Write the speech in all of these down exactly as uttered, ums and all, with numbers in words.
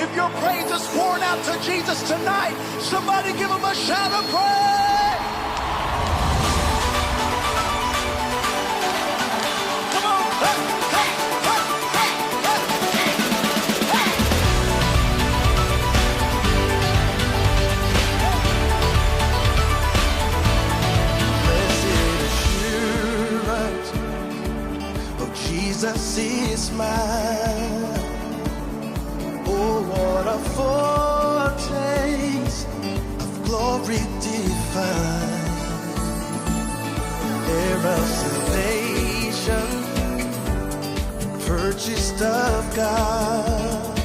If your praise is pouring out to Jesus tonight, somebody give him a shout of praise. Come on. Hey, hey, hey, hey, hey, hey. Blessed assurance, oh, Jesus is mine. Oh, what a foretaste of glory divine, heir of salvation, purchased of God,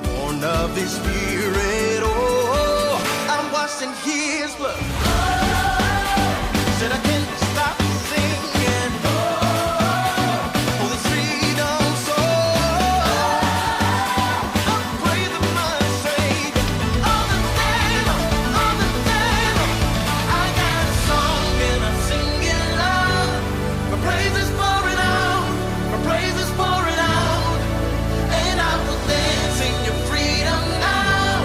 born of His Spirit. Oh, I'm washed in His blood. Said I can't stop singing. Oh, this freedom song. I'm praising my Savior all the day long, all the day long. I got a song and I sing it loud. My praise is pouring out. My praise is pouring out. And I will dance in your freedom now.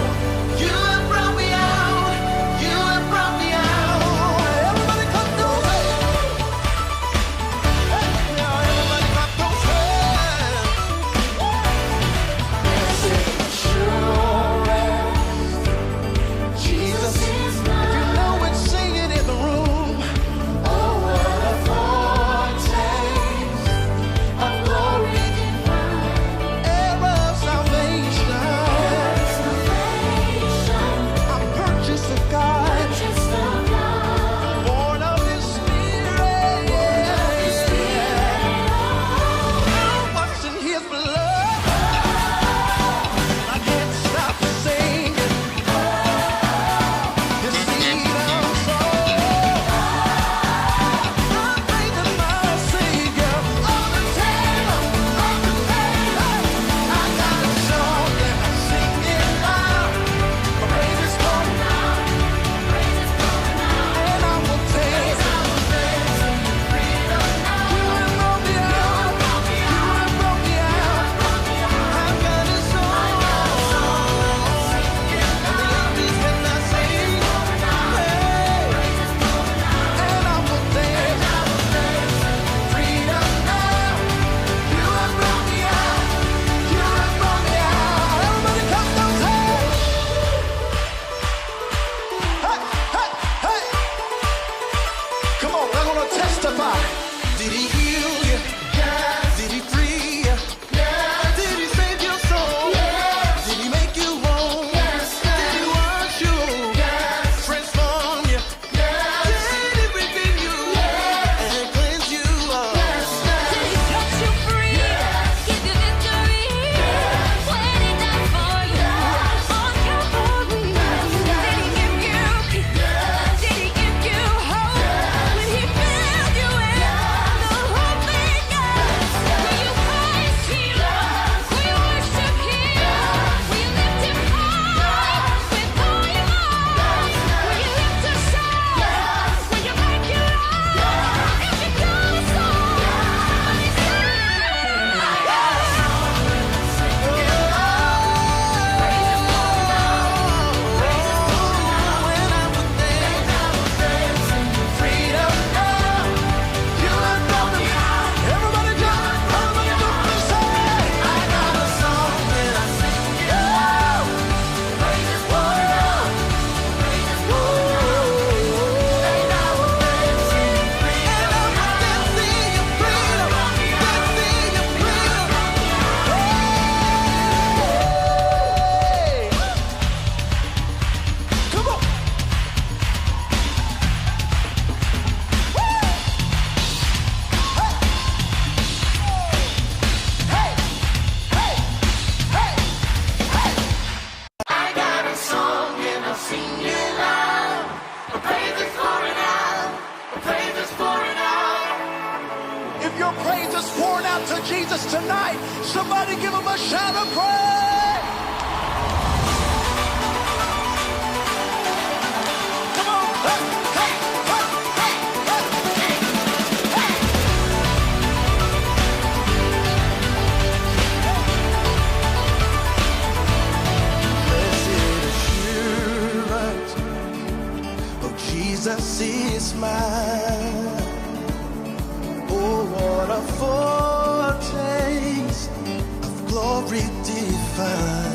You have brought me out. You have brought me out. Everybody clap those hands. Hey, now everybody clap those hands. Blessed assurance, Jesus is mine. If you know it, sing it in the room. Oh, what a foretaste of glory divine. Heir of salvation. Heir of salvation. I'm purchased of God. Purchased of God. Born of His Spirit. Born of His Spirit. I'm washed in His blood. I can't stop singing. Hey, hey, hey. Come on, we're gonna testify. Did He heal you? Yes. Did He free you? Yes. Did He save your soul? Yes. Did He make you whole? Yes. Did He wash you? Yes. Transform you? Yes. Did He redeem you? Yes. And cleanse you up? Yes. Did He set you free? Yes. Give you victory? Yes. When He died for you on Calvary? Yes. Did He give you peace? Yes. Did He give you hope? Yes. When He filled you with the Holy Ghost? Yes. Will you praise Him? Yes. Will you worship Him? Yes. Will you lift Him high? Yes. With all your heart? Yes. Will you lift Him high? Yes. I got a song and I'll sing it loud. My praise is pouring out. My praise is pouring out. If your praise is pouring out to Jesus tonight, somebody give him a shout of praise. Come on. Hey, hey, hey, hey, hey, hey. This man, oh, what a foretaste of glory divine.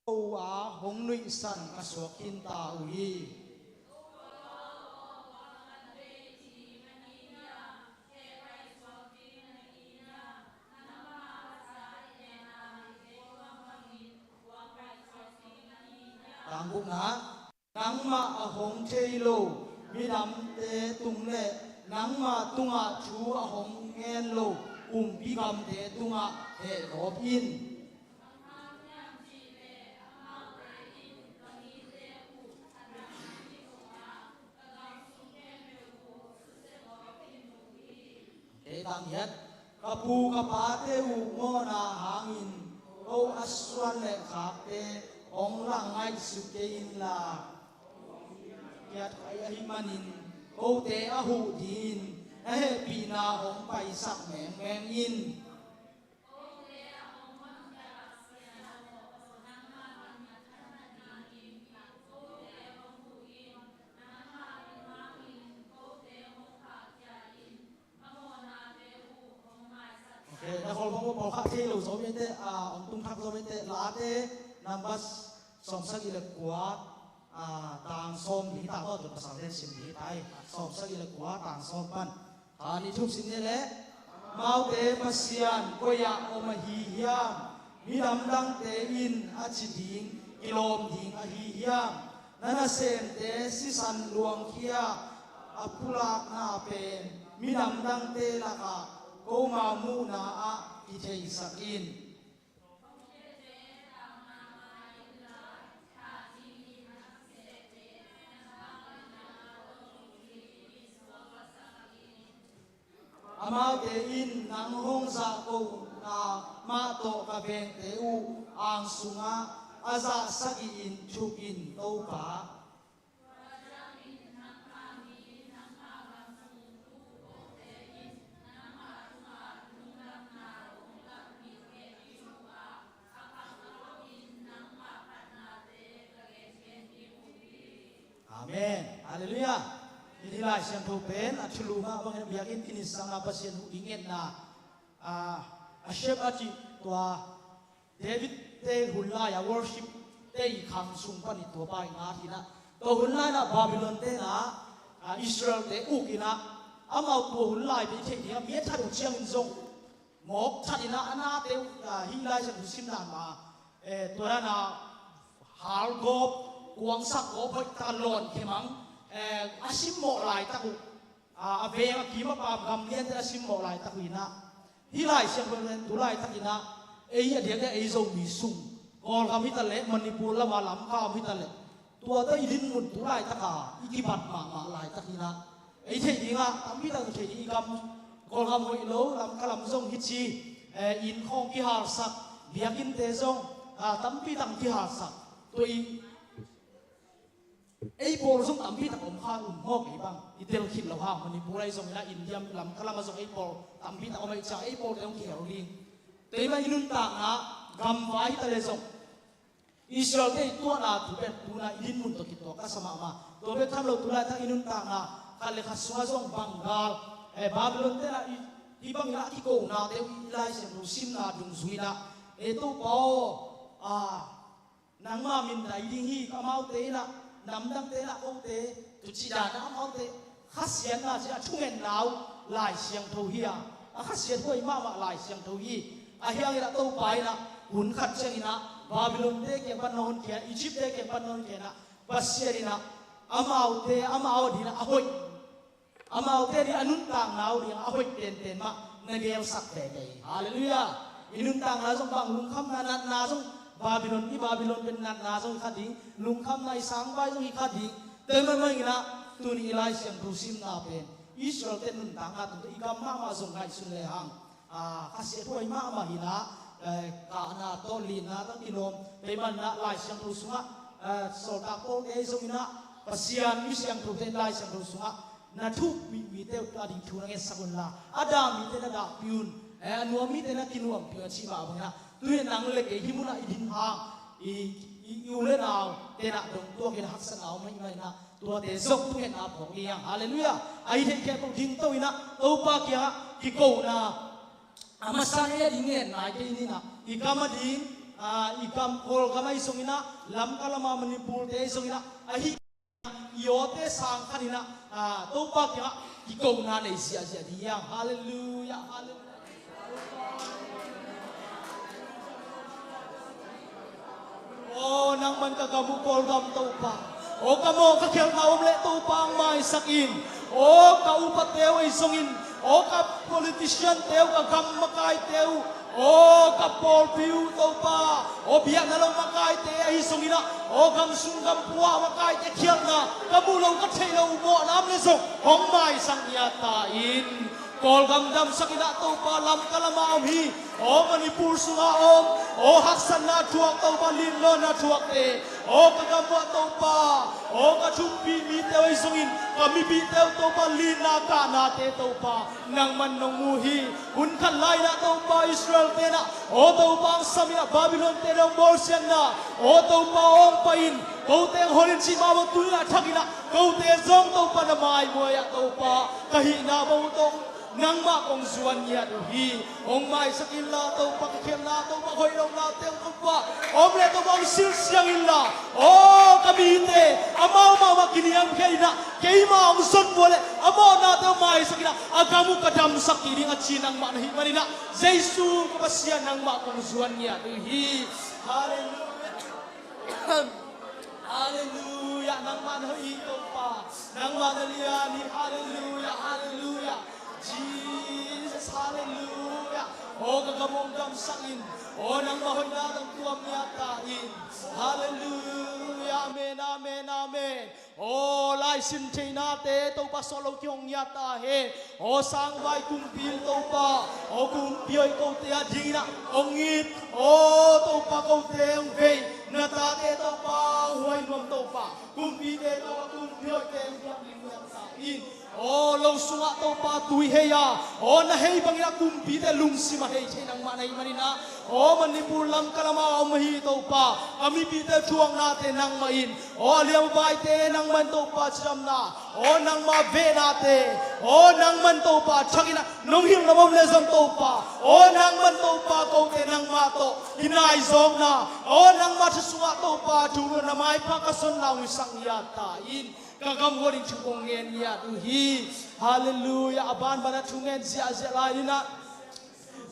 ko a hong nuihsan ka suak khin ta uh hi. Tang gukna, nangmah a hong thei lo midangte tung le nangmah tungah thu a hong ngen lo kumpi gamte tungah hehgawp in. Kei tang hiat, ka pu ka pate uh mawhna hangin ko a suan le khakte hong lang ngaihsut kei inla, kiat kei ahih manin kote a huh dingin na hehpihna hong paisak mengmeng in. Ok, na khawl bang pawlkhat thei lo zaw mite, ah, hong tung thak zaw mite, Late number sawmsagih le kua, ah, tang sawm ding hi ta, tua tua pasal den sim ding hi ta, sawmsagih le kua tang sawm pan. Kha nih thum sim ni le. Amaute Pasian koi-ah om ahi hiam? Midang dangte in a ci ding kilawm ding ahi hiam? Na nasemte sisan luangkhia a pulakna pen midang dangte lakah koma muhna ah kitheisak in. Amaute in nang hong zahkona mah tawh ka vengte uh ang sungah a zah sagih in thuk in, Topa. Amen. Halleluiah. Hih Lai Siangtho pen a thulu mah bangin a biakinn inn sangah Pasian huh ding ngetna, ah, a sep a cih tua David te hun lai-a worship te i khang sung pan i tua pa i ngat hi na. Tua hun lai-ah Babylon te na, ah, Israel te uk hi na. Amau tua hun lai pen i theih ding a, mi a that uh ciangin zong mawk that in a, a nate uh, ah, hih Lai Siangtho sim dan mah, eh, tua dan a halgawp, kuangsak gawp hoih tak a lawn khemang, eh, a simmawh laitak uh, ah, a veng a kim a pam gam liante a simmawh laitak uh hi na. Hih Lai Siangtho pen tu laitakin a, ei a diakdiak ei Zomi sung, Kawlgam hi ta leh, Manipur lam a Lamka om hi ta leh, tua tawh i dinmun tu laitaka i kibat mahmah laitak hi na. Ei theih dingah tampi tak i theih ding, i gam Kawlgam hoih lo, Lamka lam zong hi ci, eh, inn khawng kihalsak, biakinnte zong, ah, tampi tak kihalsak. Tua i, ei pawl zong tampi tak om kha un maw, kei bang i tel khit lo hang, Manipur ah zong hi na, India Lamka lam ah zong ei pawl tampi tak om ahih ciang ei pawlte zong kihel ding. Tua i mah i nuntakna gamvai hi ta leh zong, Israel te i tuahna thu pen tu-in a i dinmun tawh kituak ka sa mahmah. Tua bek tham lo tu laitak i nuntakna khat le khat sungah zong bang gal, eh, Babylon te na i, hih bangin a kikonate uh i Lai Siangtho simna dungzui-in a, eh, Topa aw, ah, nangma min dai ding hi, amaute in a, namdangte in a, kote, tu cih dan a amaute khasiatna ci a thungetna uh Lai Siangtho hi a, a khasiat huai mahmah Lai Siangtho hi. Ahi hangin a Topa in a hun khat ciangin a Babylon te kiang pan na honkhia, Egypt te kiang pan na honkhia in a, Pasian in a amaute, amau adingin a hoih, amaute adingin a nuntakna uh dingin a hoih tenten mah na gelsak veve hi. Halleluiah. I nuntakna zong bang lungkhamna, natna zong, Babylon, i Babylon pen natna zong hi kha ding, lungkhamna, i sangvai zong hi kha ding. Tua ahih manin a, tuni i Lai Siangtho simna pen Israel te nuntakna tungtawn i gam mahmah zong ngaihsun lehang, ah, khasiat huai mahmah hi na, eh, kahna tawh, lianna tawh kilawm. Tua ahih manin a Lai Siangtho sungah, eh, sawltak Paul te zong hi na, Pasian mi siangthote in Lai Siangtho sungah na thuh mite uh ading thu na ngetsak unla, a dah mite na dahpih un, eh, a nuam mite na kinuampih un a cih mah bangin a, tu-in nang le kei hih munah i din hang, i, i, i u le naute na dong tuakin haksatna om ahih manin a, tuate zong thungetna phawk ni hang. Halleluiah. A i theih khempeuh dingto in a, Topa kiangah kikona a masa in a ding ngen nai kei ni in a, i kam ading, Ah, i gam Kawlgam ahi zongin ah, Lamka lama Manipur te ahi zongin ah, ahi i awte sang khanin ah, ah, Topa kiangah kikona nei ziahziah ding hiam. Halleluiah, halleluiah. Aw, nangman ka gam uh Kawlgam Topa. Aw, ka mawh ka khelhna om leh Topa hong maisak in. Aw, ka upate uh ahi zongin, aw, ka politician te uh, ka gam makaite uh, aw, ka pawlpi uh Topa, aw, biakna lo makaite ahi zongin ah, aw, gam sung gam pua makaite khialhna ka muh lo ka theih lo uh mawhna om leh zong hong maisak ngiat ta in. Kawlgam damsak in ah Topa, Lamka lama om hi. Aw, Manipur sungah om, aw, haksatna thuak Topa, linlawhna thuakte, aw, ka gam uah Topa, aw, ka thumpih mite uh ahi zongin, ka mipihte uh Topa, linna kahnate Topa, nangman nong mu hi. Hun khat lai-in ah Topa, Israel te in ah, aw Topa, hong sam in ah, Babylon te in ah hong bawlsiatna, aw Topa, hong pai in, kote hong hon in cih mah bang tuni-in ah thak in ah, kote zong Topa na maimuai ah Topa, ka hihna bang uh tawh nangmah kong zuan ngiat uh hi. Hong maisak inla Topa, ka khelhna Topa, hoih lohnate uh Topa om leh Topa hong silsiang inla, aw, ka mite amau mahmah kiniamkhiat in ah, keimah hong zon uh leh a mawhnate uh maisak in ah, a gam uh ka damsak kik ding a ci nangmah na hih manin ah, Jesu ka Pasian, nangmah kong zuan ngiat uh hi. Halleluiah. Halleluiah, nangmah na hoih hi Topa, nangmah na lian hi. Halleluiah, halleluiah. Jesus, halleluiah. Aw, ka gam hong damsak in. Aw, nangmah hoihna tawh tuam ngiat ta in. Halleluiah, amen, amen, amen. Aw, laisim theihnate Topa sawt lo kihong ngiat ta hen. Aw, sangvai kumpi Topa, aw, kumpi hoih kote a dingin ah hong it. Aw Topa, kote hong vei, na tate Topa hong huai nuam Topa, kumpite Topa, kumpi hoihte hong piak ding ngiat ta in. Aw, lo sungah Topa tui hei a, aw, na hei bangin ah kumpite lungsim a hei thei nangmah na hih manin ah, aw, Manipur Lamka lama om ahi Topa, a mipihte thuaknate nangmah in, aw, a liam a vaite nangmah in Topa cidamna, aw, nangmah vehnate, aw, nangmah in Topa thak in ah, nong hilh lam om leh zong Topa, aw, nangmah in Topa kote nangmah tawh kinaizawkna, aw, nangmah thu sungah Topa thu na maipha ka sonna hong hisak ngiat ta in. Ka gam uh ading thu kong ngen ngiat uh hi. Halleluiah. A banban ah thungen ziahziah lai ni in ah,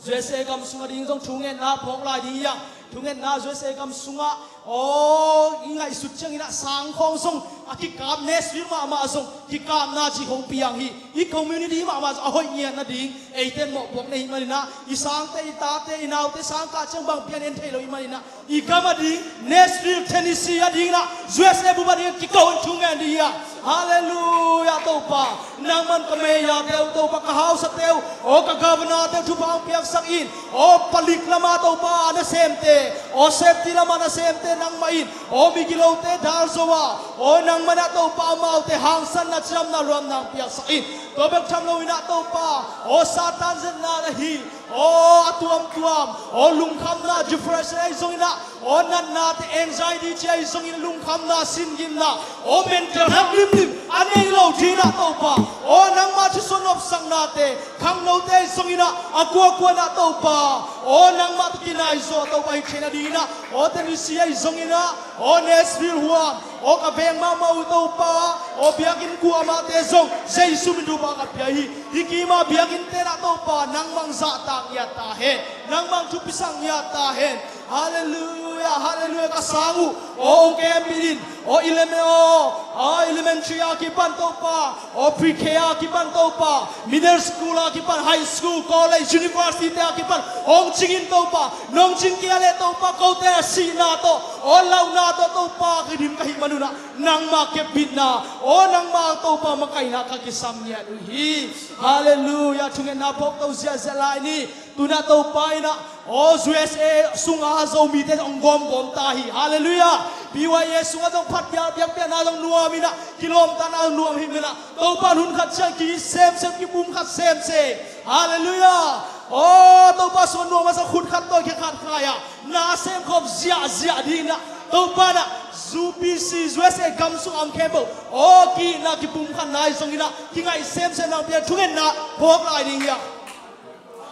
U S A gam sung ading zong thungetna phawk lai ding hi a. Thungetna U S A gam sungah, aw, i ngaihsut ciangin ah sang khawng zong a kikap, Nashville mahmah zong kikapna cih khawng piang hi. I community mahmah zong a hoih ngiat nading eite in mawhpuak na hih manin ah, i sangte, i tate, i naute sang kah ciang bang pian en thei lo hih manin ah, i gam ading, Nashville, Tennessee ading in ah, U S A bup ading in ah kiko in thungen ding hi a. Halleluiah Topa. Nangmah in ka meyate uh Topa, ka hausate uh, aw, ka governor-te uh thupha hong piaksak in. Aw, palik lama Topa nasemte, aw, safety lama nasemte nangmah in. Aw, migilote dal zo a, aw, nangmah in ah Topa amaute hangsanna, cidamna, luamna hong piaksak in. Tua bek tham loin ah Topa, aw, Satan zetna na hi, aw, a tuamtuam, aw, lungkhamna, depression ahi zongin ah, aw, natnate, anxiety ci ahi zongin, lungkhamna, singinna, aw, mental health limlim a nei lo dingin ah Topa, aw, nangmah thusuah nopsaknate, khangnote ahi zongin ah, a kuakua in ah Topa, aw, nangmah tawh kinaizaw Topa hi theihna dingin ah, aw, Tennessee ahi zongin ah, aw, Nashville huam, aw, ka veng mahmah uh Topa, aw, biakinn kuamahte zong Jesu min thupha ka pia hi. Hih kima biakinnte in ah Topa, nangmah hong zahtak ngiat ta hen. Nangmah hong thupisak ngiat ta hen. Halleluiah, halleluiah. Ka sang uh, aw, hong kembit in. Aw, elemen, aw, aw, elementary a kipan Topa, aw, pre-K a kipan Topa, middle school a kipan, high school, college, university te a kipan hong cing in Topa. Nong cing kei a leh Topa, kote a sihna tawh, aw, lauhna tawh Topa kidim ka hih manun ah, nangmah kepbitna, aw, nangmah Topa makaihna ka kisam ngiat uh hi. Halleluiah. Thungetna phawk to ziahziah lai ni. Tu-in ah Topa in ah, aw, U S A sunga Zomite hong gawmgawm ta hi. Halleluiah. B Y A sungah zong phat biakpiakna zong nuam in ah, kilawmtatna zong nuam hi in ah, Topa in hun khat ciang ki-it semsem, kipumkhat semsem. Halleluiah. Aw, Topa sung nuam a sa khut khat tawh khe khat khai a, na semkhawm ziahziah dingin ah, Topa in ah U P C, U S A gam sung a om khempeuh, aw, ki-itna, kipumkhatna ahi zongin ah, kingaih semsem nang pia thungetna phawk lai ding hi a.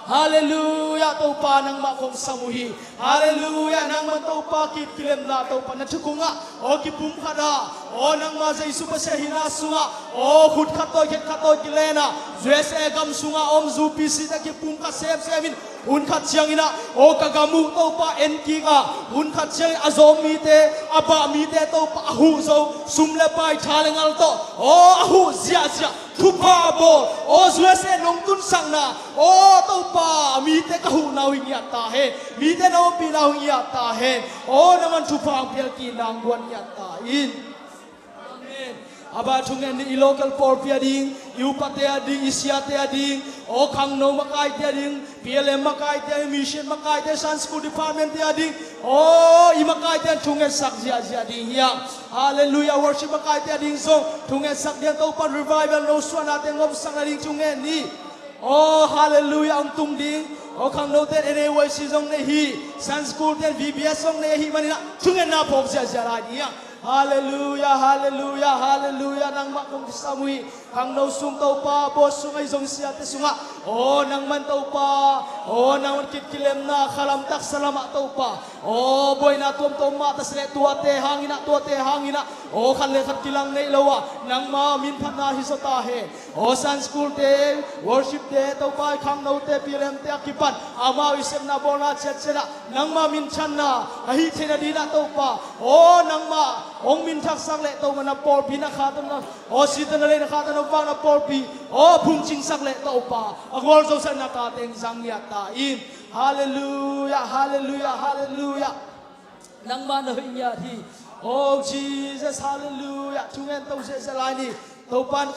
Halleluiah, Topa nangmah kong sam uh hi. Halleluiah, nangman Topa kip kilemna Topa na thukhun ah, aw kipumkhat ah, aw nangmah Jesu Pasian hihna sungah, aw khut khat tawi khet khat tawi kilen ah, U S A gam sungah om zu P C te kipumkhat semsem in, hun khat ciangin ah, aw ka gam uh Topa en kik ah, hun khat ciangin a zawm mite, a bah mite Topa a huh zo, sum le pai tha le ngal tawh, aw a huh ziahziah, thupha bawl, aw U S A nong tunsakna, aw Topa mite ka huhna uh hi ngiat ta hen, mite na ompihna uh hi ngiat ta hen, aw nangman thupha hong pial kik nang guan ngiat ta in. Amen. A bah thungen ni i local pawlpi a ding, i upate a ding, i siate a ding, aw khangno makaite a ding, P L M makaite a ding, mission makaite, Sunday School Department te a ding, aw i makaite a thungetsak ziahziah ding hiam? Halleluiah, worship makaite a ding zong thungetsak ding, Topa revival no suahna te ngomsak nading thungen ni. Aw halleluiah, hong tung ding. Aw khangnote in N A Y C zong nei hi, Sunday School te in V B S zong nei ahih manin ah thungetna phawk ziahziah lai ding hiam? Halleluiah, halleluiah, halleluiah, nangmah kong kisam uh hi. Khangno sung Topa, board sung ahi zong siate sungah, aw nangman Topa, aw nangman kip kilemna khalam taksa lamah Topa, aw buaina tuamtuam mah ta seh leh tuate hangin ah, tuate hangin ah, aw khat le khat kilang neih lo ah, nangmah min phatna hi zaw ta hen. Aw Sunday School te, worship te Topa, khangnote, P L M te a kipan amau i sepna bawlna ciatciat ah nangmah minthanna a hih theihna ding ah Topa, aw nangmah hong minthaksak leh Topa na pawlpi na khat a, aw sitana lei na khat a, na vak na pawlpi, aw phungcingsak leh Topa a gualzosak na tate hong zang ngiat ta in. Halleluiah, halleluiah, halleluiah. Nangmah na hoih ngiat hi. Oh Jesus, halleluiah. Thungen to ziahziah lai ni. Topa in,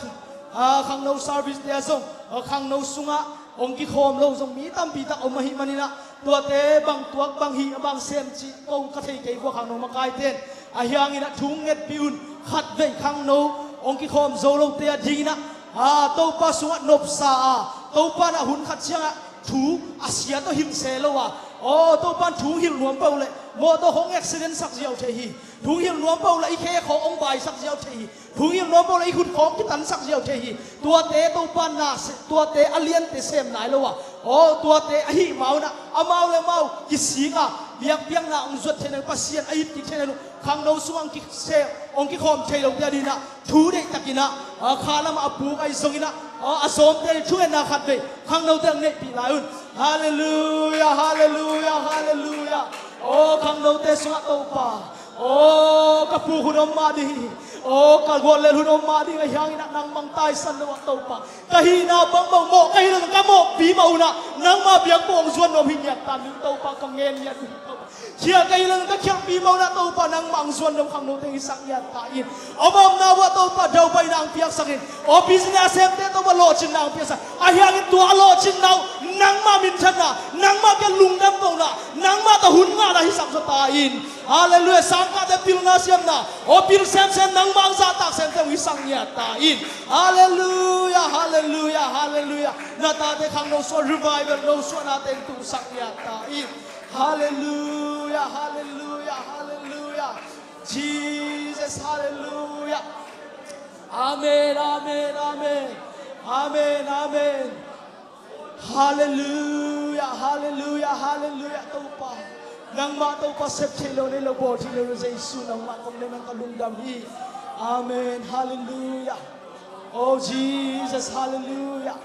ah, khangno service te ah zong, ah, khangno sungah hong kikhawm lo zong mi tampi tak om ahih manin ah, tuate bang tuak bang hih bang sem cih ko ka thei kei vua khangno makaite in. Ahi hangin ah thu ngetpih un, khatvei khangno hong kikhawm zo lote a dingin ah, ah, Topa sungah nopsa a, Topa in ah hun khat ciangah thu a sia tawh hilh se lo a, aw Topa in thu hilh nuam peuh leh mawtaw hong accident sak ziau thei hi. Thu hilh nuam peuh leh i khe khawng hong baisak ziau thei hi. Thu hilh nuam peuh leh i khut khawng kitansak ziau thei hi. Tuate Topa in na se, tuate a liante sem nai lo a, aw tuate ahih maun ah amau le mau kisik a, biakpiakna hong zuat theihna, Pasian a it kik theihna, khangno sungah hong kisem, hong kikhawm thei lote a dingin ah thu deihtakin ah, ah, kha lamah a puk ahi zongin ah, ah, a zawmte in thungetna khatvei khangnote hong neihpih lai un. Halleluiah, halleluiah, halleluiah. Aw khangnote sungah Topa, aw ka puk hun om mah ding hi. Aw ka guallel hun om mah ding, ahi hangin ah nangmah hong taisan lo ah Topa, ka hihna bangmah uh mawh ka hih leh ka mawhpi mah un ah, nangmah biakbuk hong zuan nuam hi ngiat ta in Topa, ka ngen ngiat uh hi Topa. Khial ka hih leh ka khialhpi mah un ah Topa, nangmah hong zuan nuam khangnote hong hisak ngiat ta in. Amau omna uh ah Topa daupaina hong piaksak in. Aw business a semte Topa lawhcinna hong piaksak. Ahi hangin tua a lawhcinna uh nangmah minthanna, nangmah kiang lungdam kohna, nangmah tawh hun ngahna hisak zaw ta in. Halleluiah. Sangkahte pilna siamna, aw pil semsem nangmah hong zahtak semsem hong hisak ngiat ta in. Halleluiah, halleluiah, halleluiah. Na tate khangno sungah revival no suahnate hong tungsak ngiat ta in. Halleluiah, halleluiah, halleluiah. Jesus, halleluiah. Amen, amen, amen. Amen, amen. Halleluiah, halleluiah, halleluiah. Topa, nangmah Topa sep theih lo, nei lo, bawl theih lo, Jesu nangmah kong nei man ka lungdam hi. Amen, halleluiah. Oh Jesus, halleluiah.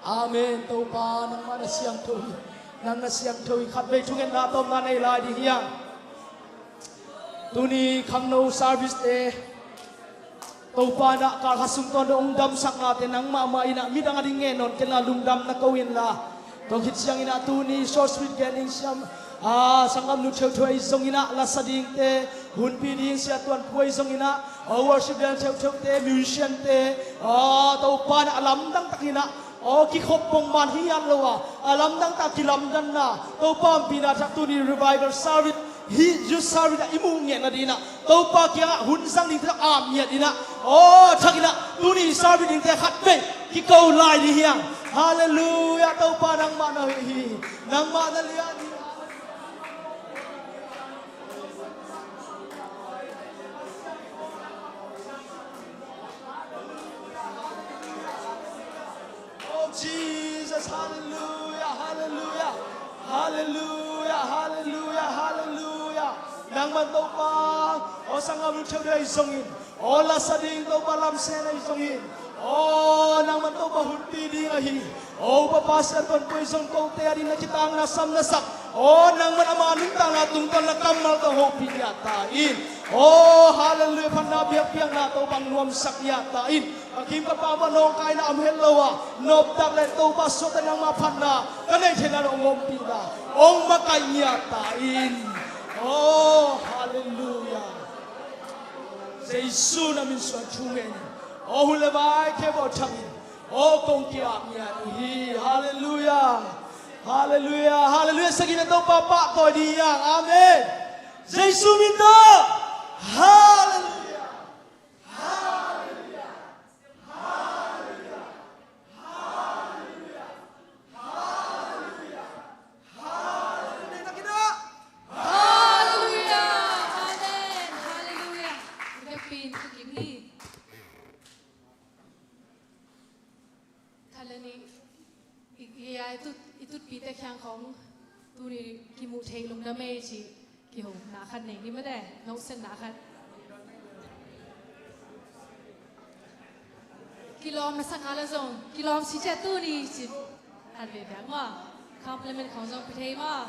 Amen. Topa nangmah na siangtho hi. Nang na siangtho hi. Khatvei thungetna tawmna nei lai ding hiam? Tuni khangno service te Topa in ah kal khat sung tawn dong hong damsaknate nangmah mah in ah midang a ding ngen nawn kei inla lungdam na ko inla. Tua khit ciangin ah tuni short speech gen ding siam, ah, sanggamnu theuhtheuh ahi zongin ah, lasa dingte, hunpi ding Sia Tuan Pu ahi zongin ah, ah, worship leader theuhtheuhte, musiciante, ah, Topa in ah a lamdang takin ah, aw kikhop pongman hi hiat lo a, a lamdang tak kilamdanna Topa ompihna thak tuni revival service, hih youth service ah i muh ngiat nadingin ah Topa kiangah hun zang ding thak am ngiat in ah, aw thakin ah tuni service dingte khatvei kiko lai ding hiam? Halleluiah. Topa nangmah na hoih hi. Nangmah na lian hi. Oh Jesus, halleluiah. Halleluiah. Halleluiah. Halleluiah. Halleluiah. Nangman Topa, aw sanggam lungtheu ding ahi zongin, aw lasa ding Topa lamsen ahi zongin, aw nangman Topa hunpi ding ahi. Aw upa pastor tonpui zong kote a ding na kitakna sam na sak, aw nangman ama nuntakna tungtawn na kammal tawh hopih niah ta in. Aw halleluiah, phatna biakpiakna Topa hong nuamsak niah ta in. Ka kim ka pam a nawngkaina om het lo a, noptak le Topa suakta nangma phatna ka neih theihna lo hong ompihna hong makaih ngiat ta in. Aw halleluiah. Jesu na min suang thu ngen in. Aw hun le vai khempeuh thak in. Aw kong ki-ap ngiat uh hi. Halleluiah. Halleluiah. Halleluiah. Sagihna Topa pahtawi ding hi hang. Amen. Jesu min tawh. Halleluiah. Halleluiah! Amen! Halleluiah! I biakpiin thukim hi. Khat le nih i, i, i tut, i tutpite kiang khawng tuni kimuh theih lungdam ei cih kihona khat nei ni mate, nohsetna khat. Kilawm na sak a la zong kilawm si ciah tuni ci. Khat vei biak maw? Compliment khawng zong pia thei maw?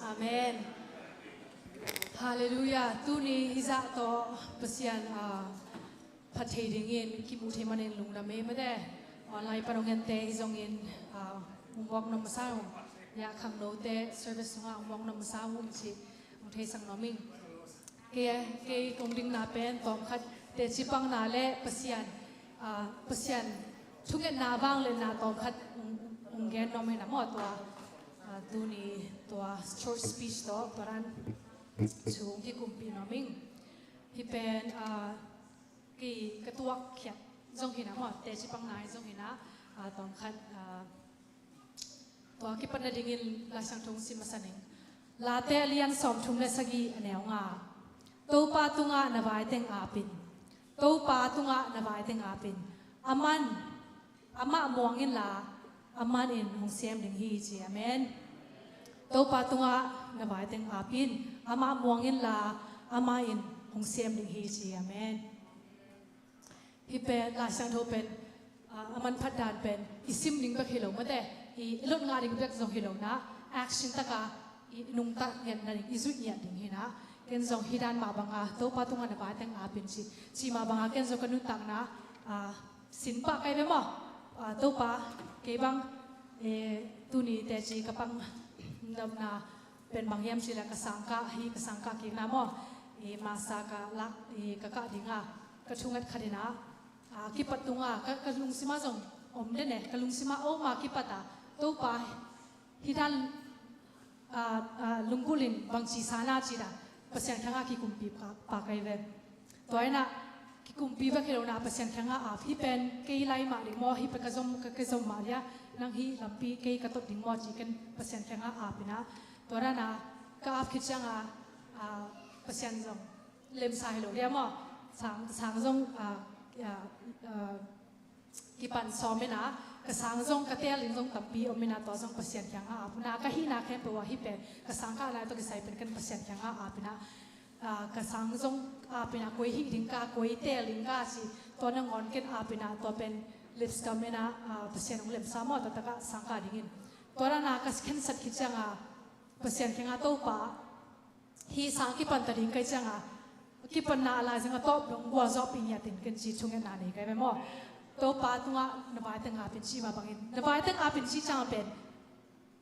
Amen. Halleluiah. Tuni hizah tawh Pasian a phat thei dingin kimuh thei manin lungdam ei mate. Online pan hong ente hi zongin a hong muak nuam masa uh. Yah khangnote service sungah hong muak nuam masa uh cih hong theisak nuam ing. Kei, kei kong dingna pen tawmkhat teci pangna le Pasian, a, Pasian thungetna vangliatna tawmkhat hong, hong gen nuam ing a maw tua, a, tuni tua short speech tawh tua dan thu hong kikumpih nuam ing. Hih pen, a, kei ka tuakkhiat zong hi na maw, teci pangna hi zong hi na, a, tawmkhat, a, tua kipat nadingin Lai Siangtho hong sim masa ning. Late a lian sawmthum le sagih a neu nga. Topa tungah na vai teng ap in. Topa tungah na vai teng ap in. Aman, amah muang inla, amah in hong sem ding hi ci. Amen. Topa tungah na vai teng ap in. Amah muang inla, amah in hong sem ding hi ci. Amen. Hih pen Lai Siangtho pen, a, a manphat dan pen i sim ding bek hi lo mate, i, i lot ngah ding bek zong hi lo na, action taka i, i nungta ngiat nading, i zuih ngiat ding hi na. Ken zong hih dan mah banga Topa tungah na vai teng ap in ci, ci mah banga ken zong ka nuntakna, a, sin pah kai ve maw? A, Topa, kei bang, e, tuni teci ka pang nopna pen bang hiam cih leh ka sangkah hi, ka sangkah kikna maw? I masa ka lak, i ka kah dinga, ka thunget khat ina, a, kipat tunga, ka, ka lungsima zong om den e, ka lungsima om a kipat a, Topa, hih dan, a, a, lunggulh in bangci sa na cih dan, Pasian kianga kikumpi pa, pa kai ve. Tua ina, kikumpi bek hi lo na Pasian kianga ap, hih pen kei lai mah ding maw, hih pen ka zom, ka, ka zom mah dia, nang hih lampi kei ka tot ding maw, ci ken Pasian kianga ap ina. Tua dana, ka ap khit cianga, a, Pasian zong lemsa hi lo dia maw, sang, sang zong, a, a, a, kipan sawm ina, ka sang zong ka tel ding zong tampi om ina, tua zong Pasian kianga ap ina, ka hihna khempeuh ah hih pen, ka sang kah lai tawh kisai pen ken Pasian kianga ap ina, a, ka sang zong ap ina, koi hih ding ka, koi tel ding ka ci, tua nangawn ken ap ina, tua pen lipstam ina, a, Pasian hong lemsa maw, tua takah sang kah dingin. Tua dana ka khensat khit cianga, Pasian kianga Topa, hih sang kipan ta ding kai cianga, kipanna a lai zanga tawp dong gualzawhpih ngiatin ken ci thungetna nei kai ve maw? Topa tungah na vai teng ap in ci mah bangin, na vai teng ap in ci cianga pen,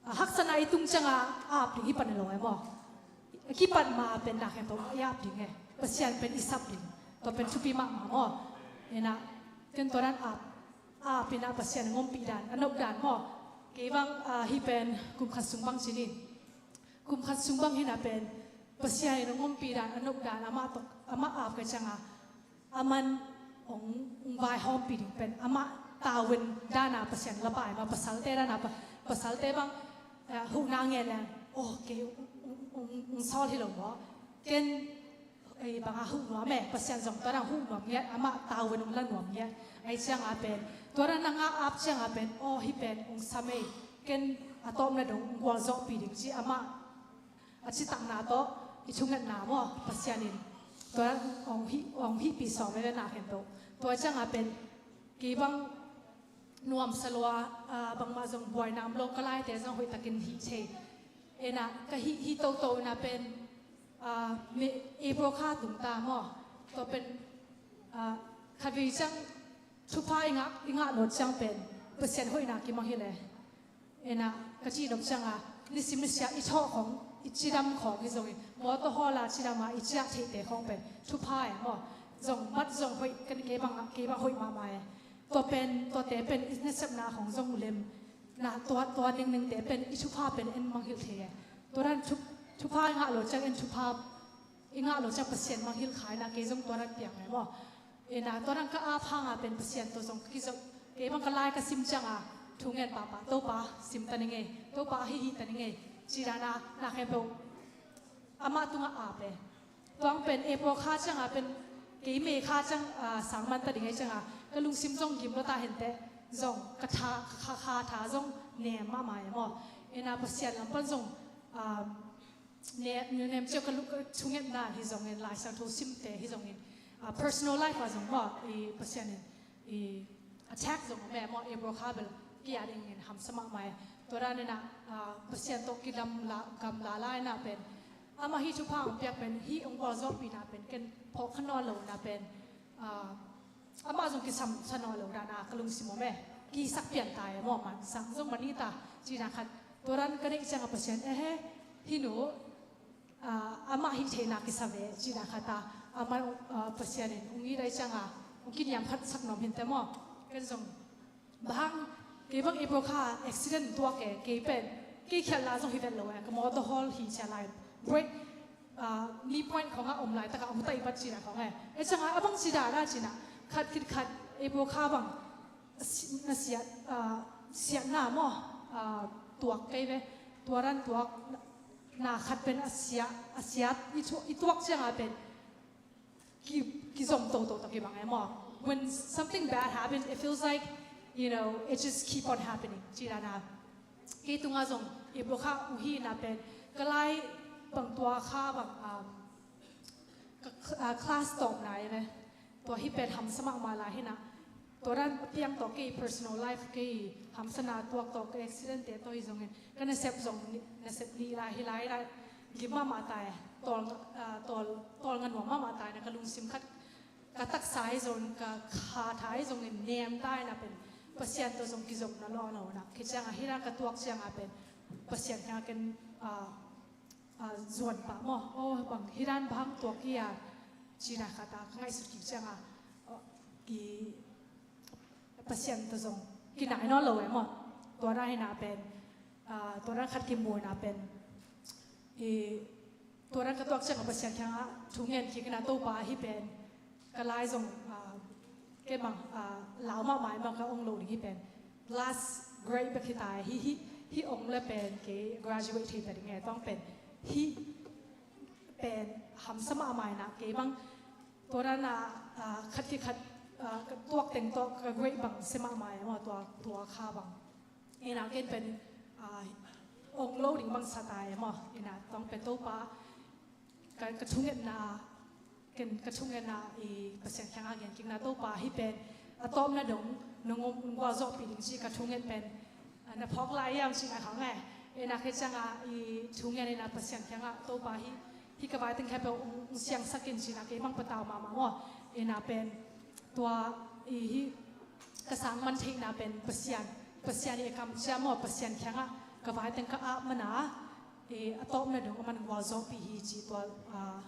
a, haksatna i tung cianga ap ding hi pan lo e maw? Kipan ma pen na khempeuh i ap ding e. Pasian pen i sap ding. Tua pen thupi mahmah maw? Ina, ken tua dan ap, ap ina Pasian ngompih dan, a nop dan maw? Kei bang, a, hih pen kum khat sung bang ci ni. Kum khat sung bang hina pen Pasian in a ngompih dan, a nop dan, amah tawh, amah ap kai cianga, aman hong, hong vaihawmpih ding pen, amah tavuan dana Pasian la pai ma, pasalte dana pa, pasalte bang, eh, huhna ngen leng, oh, kei hong, hong, hong, hong sawl hi lo maw? Ken ei banga huh nuam e, Pasian zong tua dang huh nuam ngiat, amah tavuan hong la nuam ngiat. Ei cianga pen tua dang nanga ap cianga pen, aw, hih pen hong sam ei, ken a tawpna dong hong gualzawhpih ding ci amah a citakna tawh i thungetna maw, Pasian in tua dang hong hih, hong hihpih sawm ei ve na khempeuh. Tua cianga pen kei bang nuamsa lua, ah, bangmah zong buaina om lo, ka laite zong hoihtakin hih thei. Ena ka hih, hih toto ina pen, ah, April kha tung ta maw. Tua pen, ah, khatvei ciang thupha i ngah, i ngah lo ciang pen Pasian hoihna kimang hi le. Ena ka cih nop cianga nisim nisia i thawh khong, i cidam khong hi zongin, mawtaw hawla cidama i ciah theihte khong pen thupha e maw. Zong mat zong hoih, kan kei bang, kei bang hoih mahmah e. Tua pen, tuate pen i nasepna khong zong lem na, tua, tua ningningte pen i thupha pen en mangngilh thei e. Tua dan thu, thupha i ngah lo ciang en thupha i ngah lo ciang Pasian mangngilh kha ina, kei zong tua dan piang e maw. Ina tua dan ka ap hanga pen Pasian tawh zong ka kizop, kei bang ka lai ka sim cianga thungen pahpah, Topa sim ta ning ei, Topa hih hih ta ning ei, ci dana na khempeuh amah tungah ap e. Tuang pen April kha cianga pen kei May kha ciang, ah, sang man ta ding ei cianga ka lungsim zong gim lo ta henteh, zong ka tha, ka kha, kha tha zong nem mahmah e maw. Ina Pasian lam pan zong, ah, ne, nem ciau ka lu, ka thungetna hi zongin, Lai Siangtho simte hi zongin, ah, personal life ah zong maw, i Pasian in i attack zong om e maw, April kha bel kia dingin hamsa mahmah e. Tua dan ina, ah, Pasian tawh kidam la, gam la la ina pen amah hih thupha hong piak pen, hih hong gualzawhpihna pen ken phawk kha nawn lo ina pen, ah, amah zong kisam sa nawn lo dana ka lungsim om e. Kisak pian ta e maw, man sang zong man hi ta, cina khat. Tua dan ka neih cianga Pasian, ehe, hih nu, ah, amah hih theihna kisa ve, cina khat a, amah, ah, Pasian in hong it dai cianga hong kiniam khat sak nuam hinteh maw. Ken zong bang, kei bang April kha accident tuak e, kei pen, kei khialh la zong hi vet lo e, ka mawtaw hawl hi cia lai, brake, ah, knee point khongah om laitakah hong taih bat cina khong e. E cianga a bang ci dana cina, khat khit khat April kha bang a si, na siat, ah, siatna maw, ah, tuak kei ve, tua dan tuak na khat pen a siat, a siat i tu, i tuak cianga pen ki, kizom toto tawh kibang e maw. When something bad happens, it feels like, you know, it just keep on happening, ci dana. Kei tunga zong April kha uh hi ina pen ka lai bang tua kha bang, um, ka, ah, class tawpna e ve. Tua hih pen hamsa mahmah lai hi ina. Tua dan a piang tawh kei personal life, kei hamsana tuak tawh, ka accident te tawh hi zongin, ka nasep zong ni, nasep nih lai hi lai ina, gim mahmah ta e. Tawl, ah, tawl, tawl nga nuam mahmah ta ina, ka lungsim khat, ka taksa hi zongin, ka kha tha hi zongin nem ta ina pen Pasian tawh zong kizopna lo lo ina. Khi cianga hih dan ka tuak cianga pen Pasian kianga ken, ah, ah, zuan pah maw. Aw, bang hih dan bang tuak hi a, cina khat a ka ngaihsut kik cianga, ah, i Pasian tawh zong kinai nawn lo e maw. Tua dan hi ina pen, ah, tua dan khat kimu ina pen, i tua dan ka tuak cianga Pasian kianga thungen kik ina, Topa, hih pen ka lai zong, ah, kei bang, ah, lau mahmah e maw, ka ong lo ding hih pen. Last grade bek hi ta e, hih, hih, hih ong le pen kei graduate thei ta ding e, tuang pen. Hih pen hamsa mahmah ina, kei bang tua dana, ah, khat khit khat, ah, ka tuak teng tawh ka grade bang sia mahmah e maw, tua, tua kha bang. Ina ken pen, ah, ong lo ding bang sa ta e maw. Ina tuang pen Topa, ka, ka thungetna, ken ka thungetna i Pasian kianga gen kik ina, Topa, hih pen a tawpna dong nong, nong gualzawhpih ding ci ka thunget pen, ah, na phawk lai hiam cina khong e. Ina khi cianga i thungen ina Pasian kianga, Topa, hih, hih ka vaiteng khempeuh hong, hong siangsak in cina kei bang patau mahmah maw. Ina pen tua i hih ka sang man theihna pen Pasian, Pasian i a kamcia maw, Pasian kianga ka vaiteng ka ap mana, i a tawpna dong aman gualzawhpih hi ci tua, ah,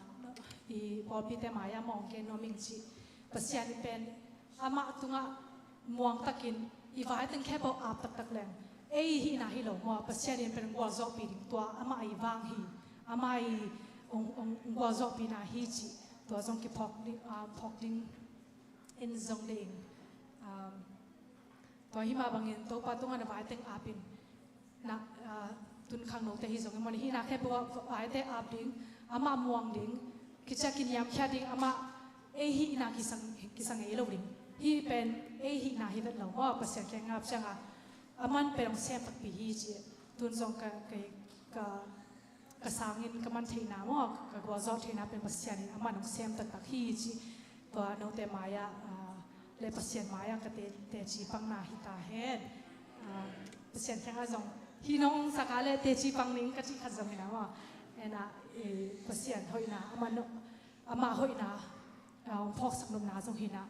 i pawlpite mai-ah mawng kei nuam ing ci. Pasian in pen amah tungah muangtakin i vaiteng khempeuh ap taktak leng, ei hihna hi lo maw, Pasian in pen gualzawhpih ding, tua amah i vang hi, amah i ong, ong, ong gualzawhpihna hi ci. Tua zong kiphawk ding, ah, phawk ding in zong ding. Um, tua hi mah bangin Topa tungah na vaiteng ap in. Na, ah, tun khangnote hi zongin maw, hihna khempeuh ah vaite ap ding, amah muang ding, Kiciah kiniamkhiat ding, amah ei hihna kisang, kisang ngei lo ding. Hih pen ei hihna hi vet lo maw, Pasian kiang ngap ciangah. Aman pen hong sem takpi hi ci. Tun zong ka, ka, ka, ka sangin ka man theihna maw, ka gualzawh theihna pen Pasian in aman hong sem taktak hi ci. Tua note mai-ah, ah, le Pasian mai-ah ka te, teci pangna hi ta hen. Ah, Pasian kiangah zong hih nong sak a le teci pang ning ka cih khat zong hi na maw. Ena, eh, Pasian hoihna, amah no, amah hoihna, ah, hong phawksak nopna zong hi na.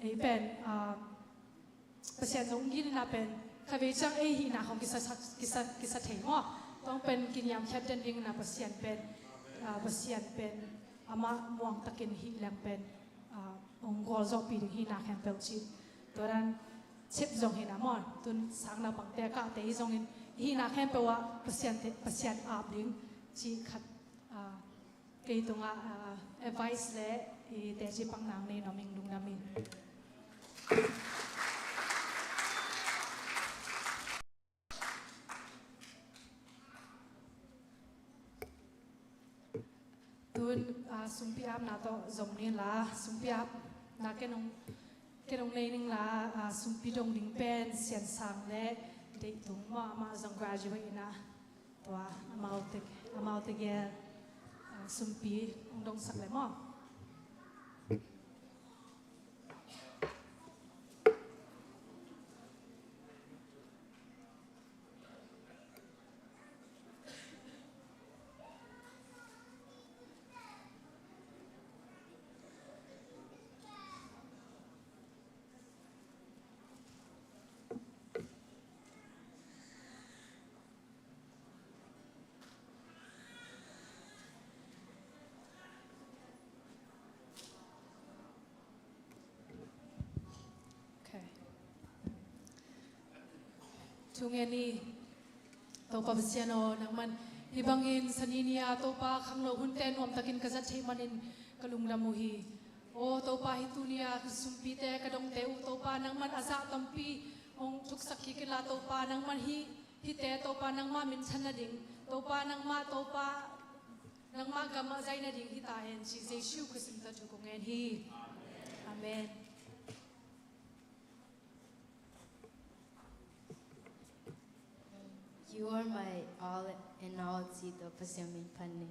Ei pen, ah, Pasian zong gilna pen khavei ciang ei hihna khong kisa, kisa, kisa thei maw. Tua pen kiniamkhiat den ding na Pasian pen, ah, Pasian pen amah muang takin hih leng pen, ah, hong gualzawhpih ding hi na khempeuh cih. Tua dan cep zong hi na maw. Tun sang naupangte kahte hi zongin hih na khempeuh ah Pasian te, Pasian ap ding cih khat, ah, kei tungah, ah, advice le i teci pang nang nei nuam ing, lungdam ing. Tun, ah, sumpi apna tawh zom ni la, sumpi apna ken hong, ken hong nei ning la, ah, sumpi dong ding pen Sian Sang le Deih Tung maw, amah zong graduate ina. Tua, amau te, amau tegel, ah, sumpi hong dongsak le maw. Okay. Thu ngen ni. Topa Pasian aw, nangman hih bangin Sani ni-a Topa khanglo hunte nuamtakin ka zat theih manin ka lungdam uh hi. Aw Topa, hih tuni-a ka sumpite ka dongte uh Topa, nangman a zah tampi hong thuksak kik inla Topa, nangman hih, hihte Topa nangmah minthan nading, Topa nangmah, Topa nangmah gamah zaih nading hi ta hen ci, Jesu Khrist min tawh thu kong ngen hi. Amen. You are my all in all, ci, Topa Pasian min phat ni.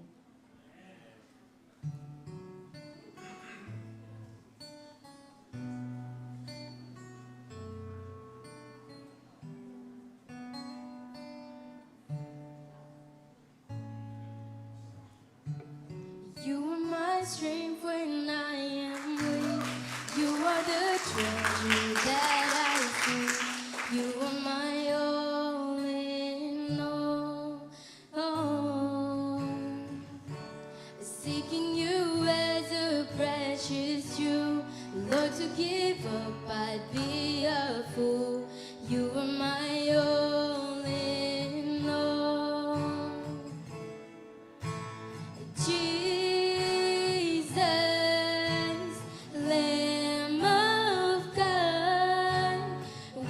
You are my strength when I am weak. You are the treasure that I seek. You are my all in all. Oh, seeking you as a precious jewel. Lord, to give up, I'd be a fool. You are my all in all. Jesus, Lamb of God,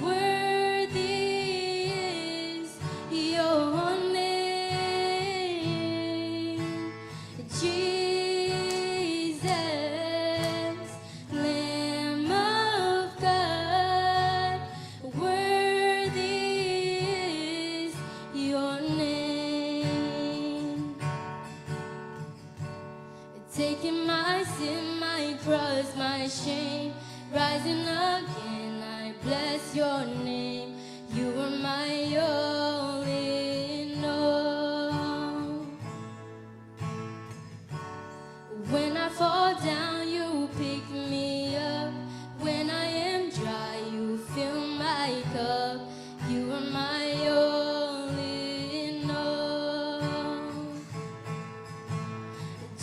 worthy is your name. Jesus, Lamb of God, worthy is your name. Taking my sin, my cross, my shame, rising again, I bless your name. You are my all in all. When I fall down, you pick me up. When I am dry, you fill my cup. You are my all in all.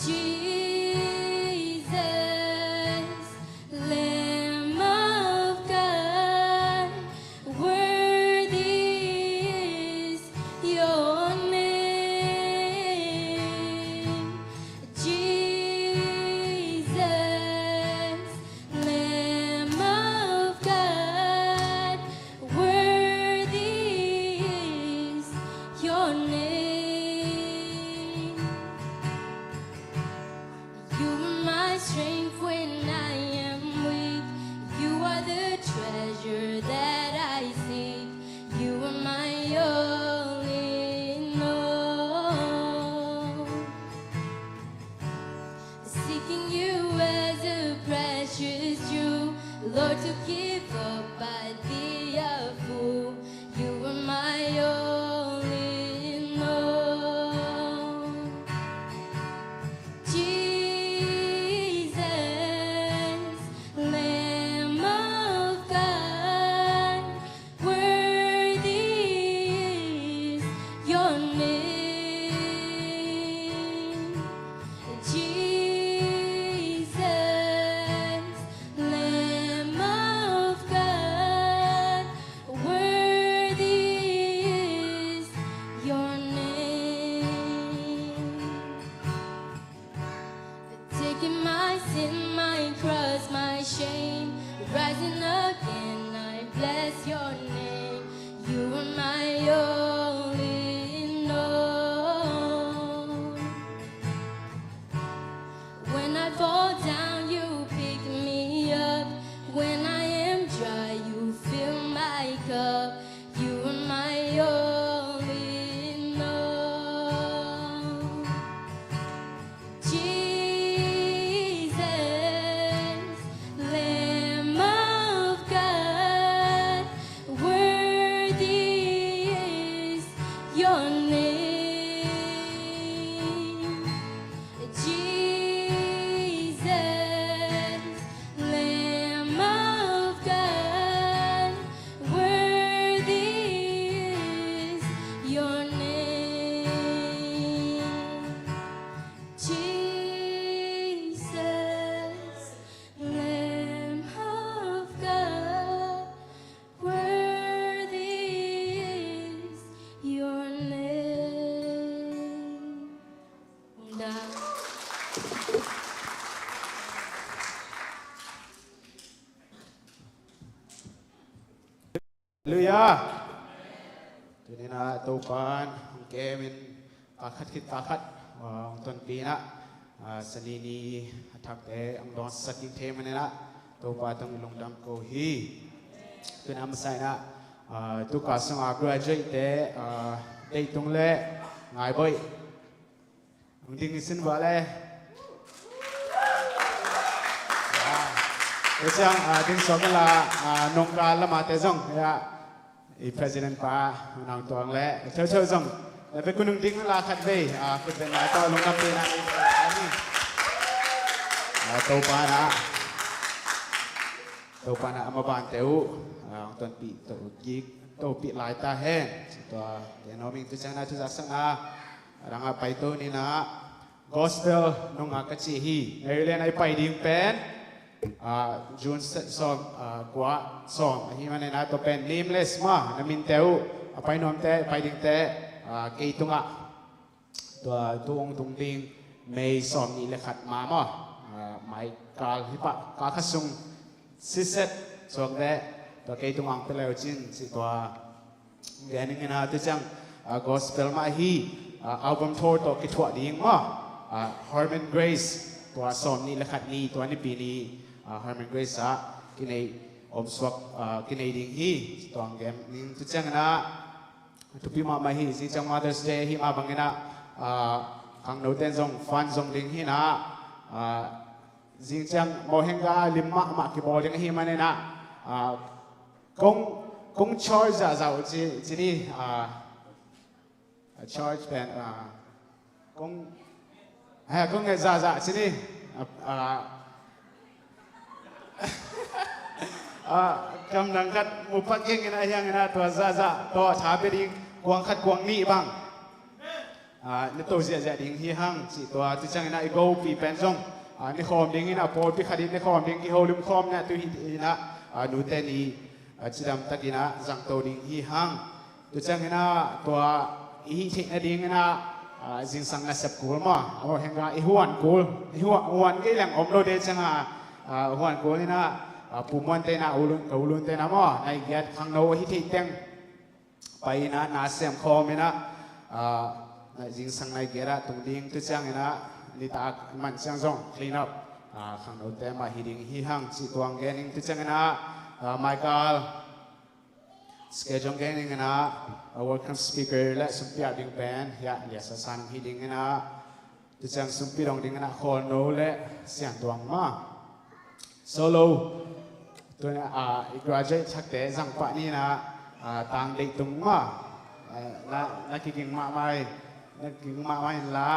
Jesus, Lamb of God, worthy Lord, to give up, I'd be a fool. You were my all in all. Jesus, Lamb of God, worthy is your name. Jesus, Lamb of God, worthy is your name. Taking my sin, my cross, my shame, rising again, I bless your name. You are my all in all. When I fall down, you pick me up. When I am dry, you fill my cup. You are my all in all. Jesus, Lamb of God, worthy is your name. Jesus, Lamb of God, worthy is your name. Jesus, Lamb of God, worthy is your name. Halleluiah. Tuni-in ah Topa'n hong kemin, ta khat khit ta khat, ah, hong tonpih in ah, ah, Sani ni a thakte hong dawnsak ding thei manin ah Topa tungah lungdam ko hi. Tuni-in ah masa in ah, ah, tu kal sungah graduate-te, ah, Deitung le Ngaiboih, hong ding i sin vua le. Ah, tua ciang, ah, ding suak inla, ah, nungkal lamate zong, ya, i president pa, Nang Tuang le, theutheu zong, na vekun hong ding inla khat vei, ah, khut beng lai tawh lungdam pihna i, ah, Topa in ah, Topa in ah a mabante uh, ah, hong tonpih, to kik, topih lai ta hen. Tua, tua nuam ing. Tu ciang in ah, tu zaksak in ah, a dang ah paito ni in ah, gospel nung ah ka ci hi. Maryland ah i pai ding pen, ah, June se-, sawm, ah, kua, sawm. Ahih manin ah tua pen nameless mah, na minte uh, a pai nuamte, pai dingte, ah, kei tungah. Tua tu hong tung ding May sawmnih le khat ma maw, ah, mai kal hi pah, kal khat sung siset suak leh tua kei tungah hong pia le uh cin, cih tua gen ing in ah. Tu ciang, ah, gospel mah hi, ah, album tour tawh kithuah ding maw, ah, Harmon Grace, tua sawmnih le khat ni, tua nipi ni, ah, Harmon Grace ah kinei om suak, ah, kinei ding hi, tua hong gen ing. Tu ciang in ah, thupi mahmah hi. Zing ciang Mother's Day ahih mah bangin ah, ah, khangnote in zong fund zong ding hi in ah, ah, zing ciang Mohenga lim mahmah kibawl ding ahih manin ah, ah, kong, kong charge zahzah uh ci, ci ni, ah, charge pen, ah, kong, eh, kong nget zahzah ci ni, ah, ah, ah, kam dang khat mu pak keng in ah, hiang in ah, tua zahzah tawh tha pia ding kuang khat kuang nih bang, ah, na to ziahziah ding hi hang, cih tua. Tu ciang in ah i gopi pen zong, ah, ne khawm ding in ah, pawlpi khat in ne khawm ding, kiholim khawm in ah, tu hi in ah, ah, nute ni, ah, cidam tak in ah zangto ding hi hang. Tu ciang in ah tua i hih theih nading in ah, ah, zingsang nasep kul maw, a Mohenga i huan kul, i huan, huan kei leng om lo de ciang ah, ah, huan kul in ah, ah, Pu Muante in ah, u Lun, ka u Lunte in ah maw, nai giat khangno ahi theih teng pai in ah, na sem khawm in ah, ah, zingsang nai giat ah tung ding. Tu ciang in ah nitak man ciang zong clean up, ah, khangnote mah hi ding hi hang, cih tua hong gen ing. Tu ciang in ah, ah, Michael, schedule gen ing in ah, a welcome speaker le sumpi ap ding pen, ya, Lia Sa San hi ding in ah, tu ciang sumpi dong ding in ah Khawl No le Sian Tuang mah. Solo, Tuna, ah, i graduate thakte zang pah ni na, ah, tang deih tung ma. Ah, na, na kiging mahmah hi, na kiging mahmah inla.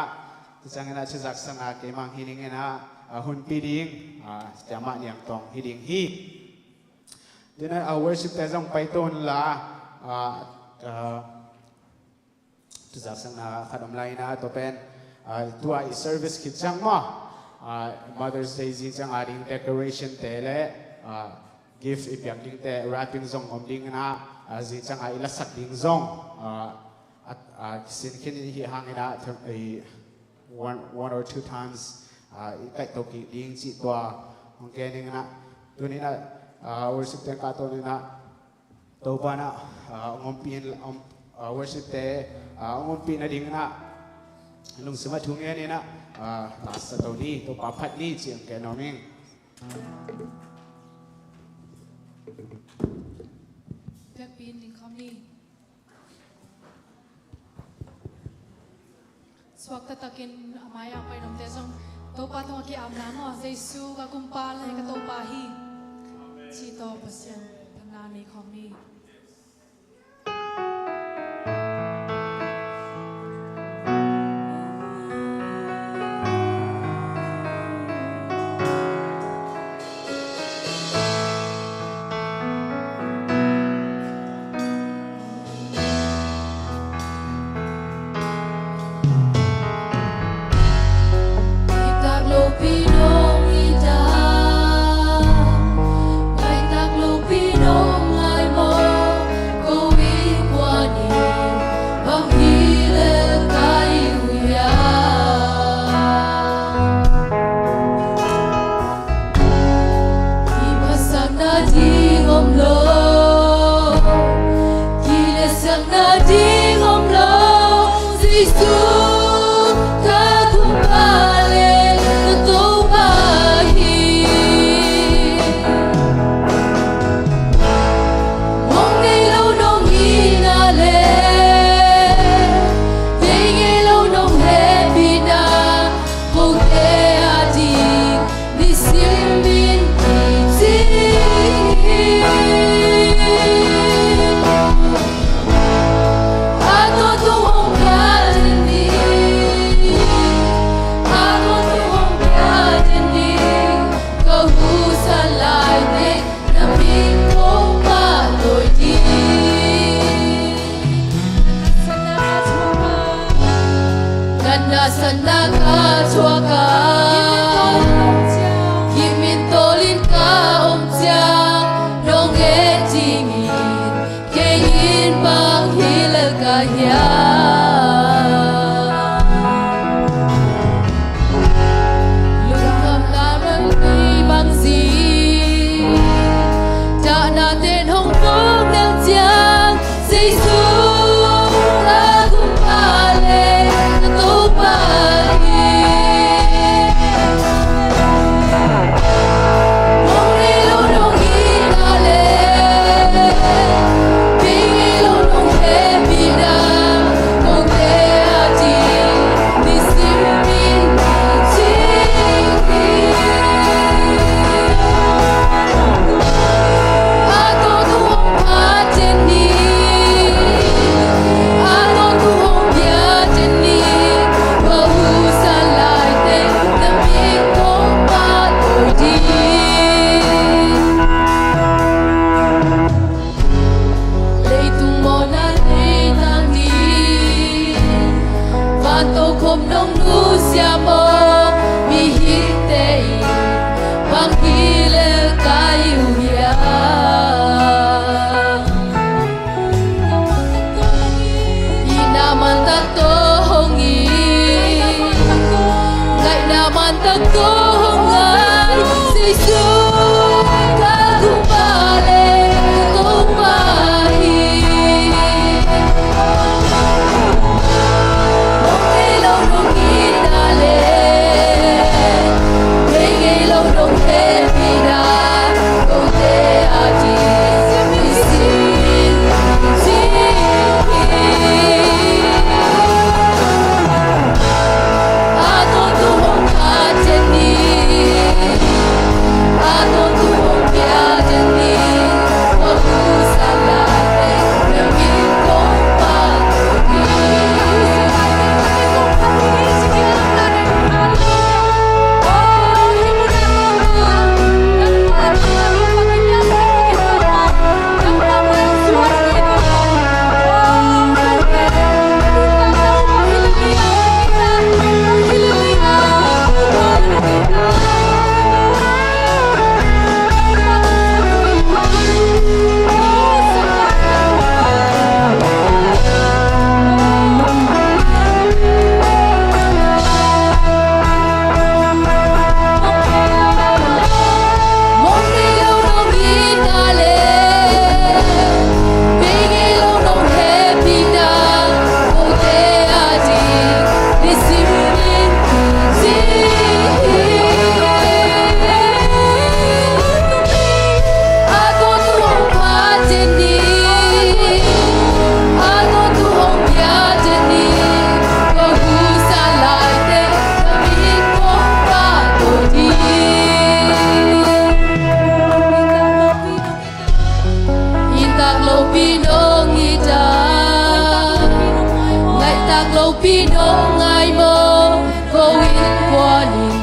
Tua ciangin ah cizak sang a keimah hi ning in ah, ah, hunpi ding, ah, ciamah niang tawng hi ding hi. Tuna, ah, worship te zong pai tun la, ah, ah, Tuzak sang na khat om lai na, tua pen, ah, tua i service khit ciang maw, ah, Mother's Day zing ciang a ding decoration te le, ah, gift i piak ding te wrapping zong om ding na, ah, zing ciang a i lasak ding zong, ah, at, ah, kisin khin i hi hang ina, i one, one or two times, ah, i kaih to kik ding cih tua hong ke ning na, tuni na, ah, worship te ka to ni na, Topa na, ah, hong ompih in, om, ah, worship te, ah, hong ompih nading na, lungsim a thu ngen in na, ah, tasa to ni, Topa phat ni, ci hong ke nuam ing. Biakpi in ding khawm ni. Suak taktakin a mai-ah pai nopte zong Topa tungah ki-apna maw, Jesu ka Kumpa le ka Topa hi, ci tawh Pasian thanna nei khawm ni. Pi nong ngai maw, ko innkuan in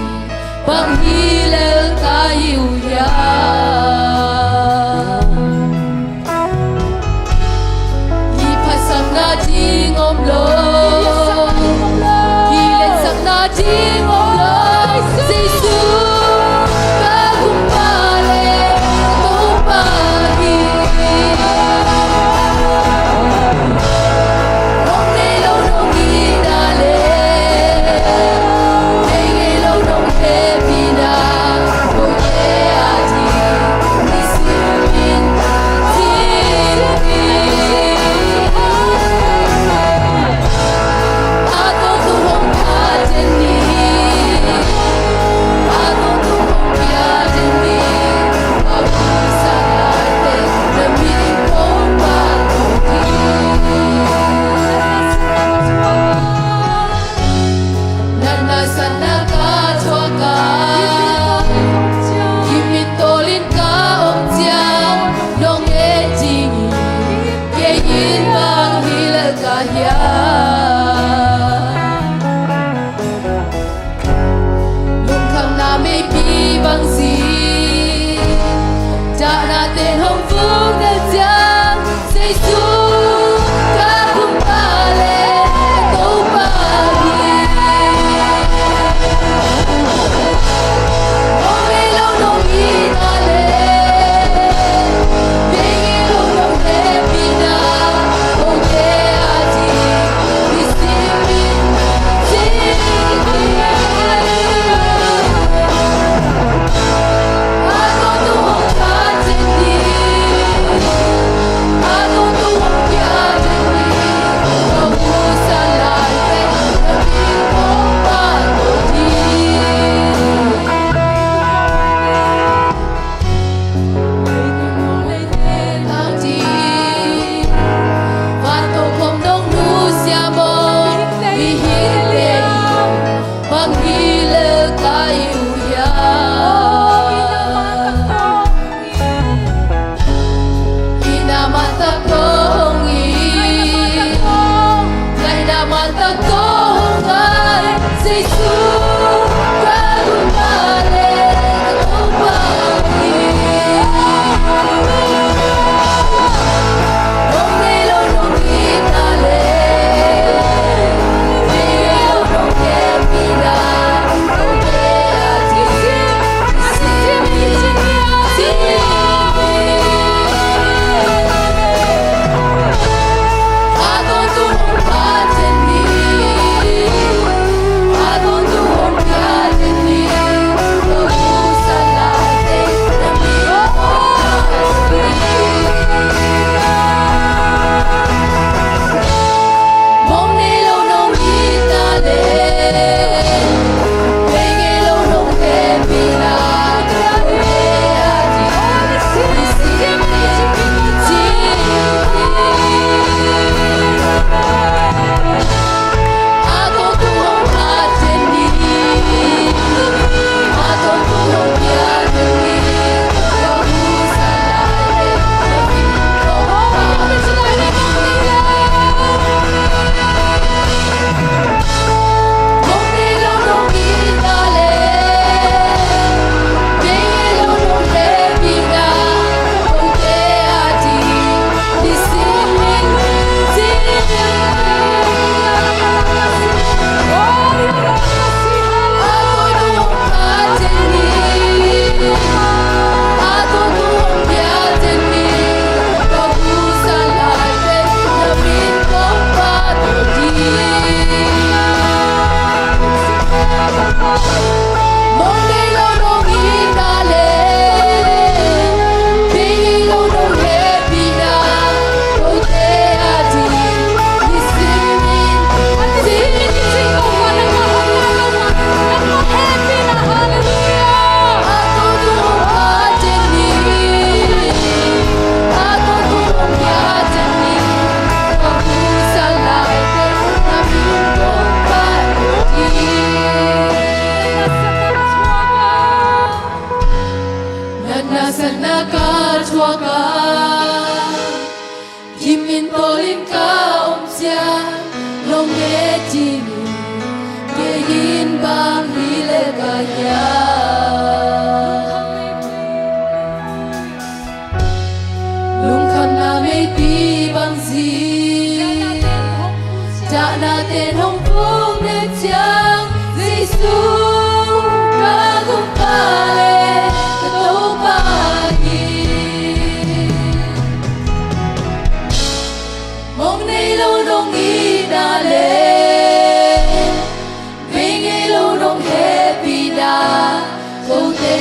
bang hi lel ka hi uh hiam? Kiphatsakna ding om lo, kiletsakna ding om lo. Jesu ka Gumpa le Topa hi. Nong nei lo nong itna le, nei ngei lo nong hehpihna, kote a ding nisim in cing hi. A tawntung hong phat den ni, a tawntung hong pia den ni. Lungkhamna meipi bang zing, dahna ten hong vung na ciang, Jesu ka Gumpa le Topa hi. Nong nei lo nong itna le, nei ngei lo nong hehpihna, kote a ding Bang hi lel ka hi uh hiam? Itna man tak tawh hong it, ngaihna man tak tawh hong ngai, Jesu ka Gumpa le ka Topa hi. Natna satna ka thuak a, gim in pawl in ka om ciang, nong ne ci Ten hong pum dek ciang Jesu ka Gumpa le ka Topa hi. Mong nei lo nong itna le vei ngei lo nong hehpihna kote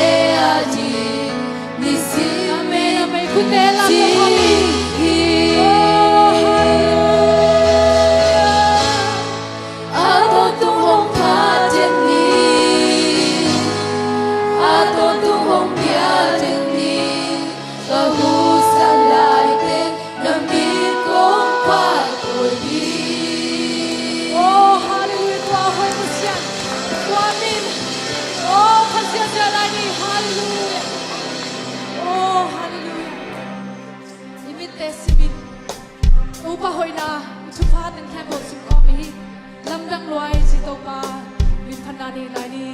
a ding nisim. Amen, amen. Khute lam ci hi. Oh, hallelujah. A tawntung hong phat ding ni, a tawntung hong pial ding ni, ka husa lai teng na mit kong phat kul hi. Oh, hallelujah. Tua hoih Pasian, tua min, oh, Pasian, sia lai ni. Hallelujah. Oh, hallelujah. I mitte simin Topa hoihna, i thupha teng khempeuh sim khawm hi. Lamdang lua i ci Topa min phatna nei lai ni.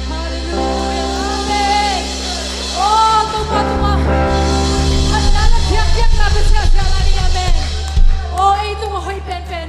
Halleluia. Amen. Aw, Topa tungah phatna le thianghlimna pia ziahziah lai ni. Amen. Aw, ei tungah hoih penpen.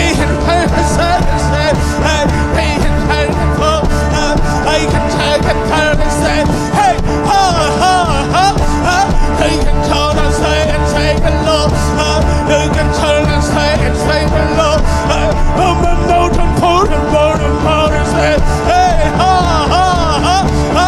He can turn and say, he can turn and say, hey, ha, ha, ha, ha. He can turn and say, and say the Lord. He can turn and say, and say the Lord. Hey, ha, ha, ha, ha.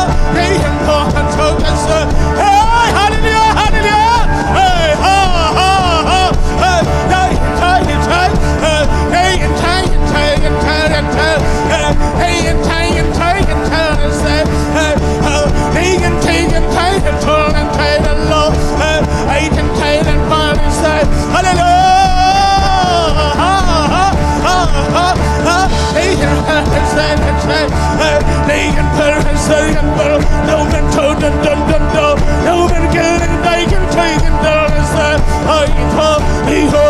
Hey, hallelujah, hallelujah. Hey, ha, ha, ha. Hey, hey, hey, hey, hey. Hey, and take, and take, and turn, and turn. Hey, hey, and take, and take, and turn, and say, hey, oh, he can take, and take, and turn, and take the Lord. Hey, he can take, and turn, and say, hallelujah. Ha, ha, ha, ha, ha. Hey, and take, and take, and say, hey, he can turn, and say, and turn. No man told them, dum, dum, dum. No man can, and they can take, and turn, and say, hey, ho, hey, ho.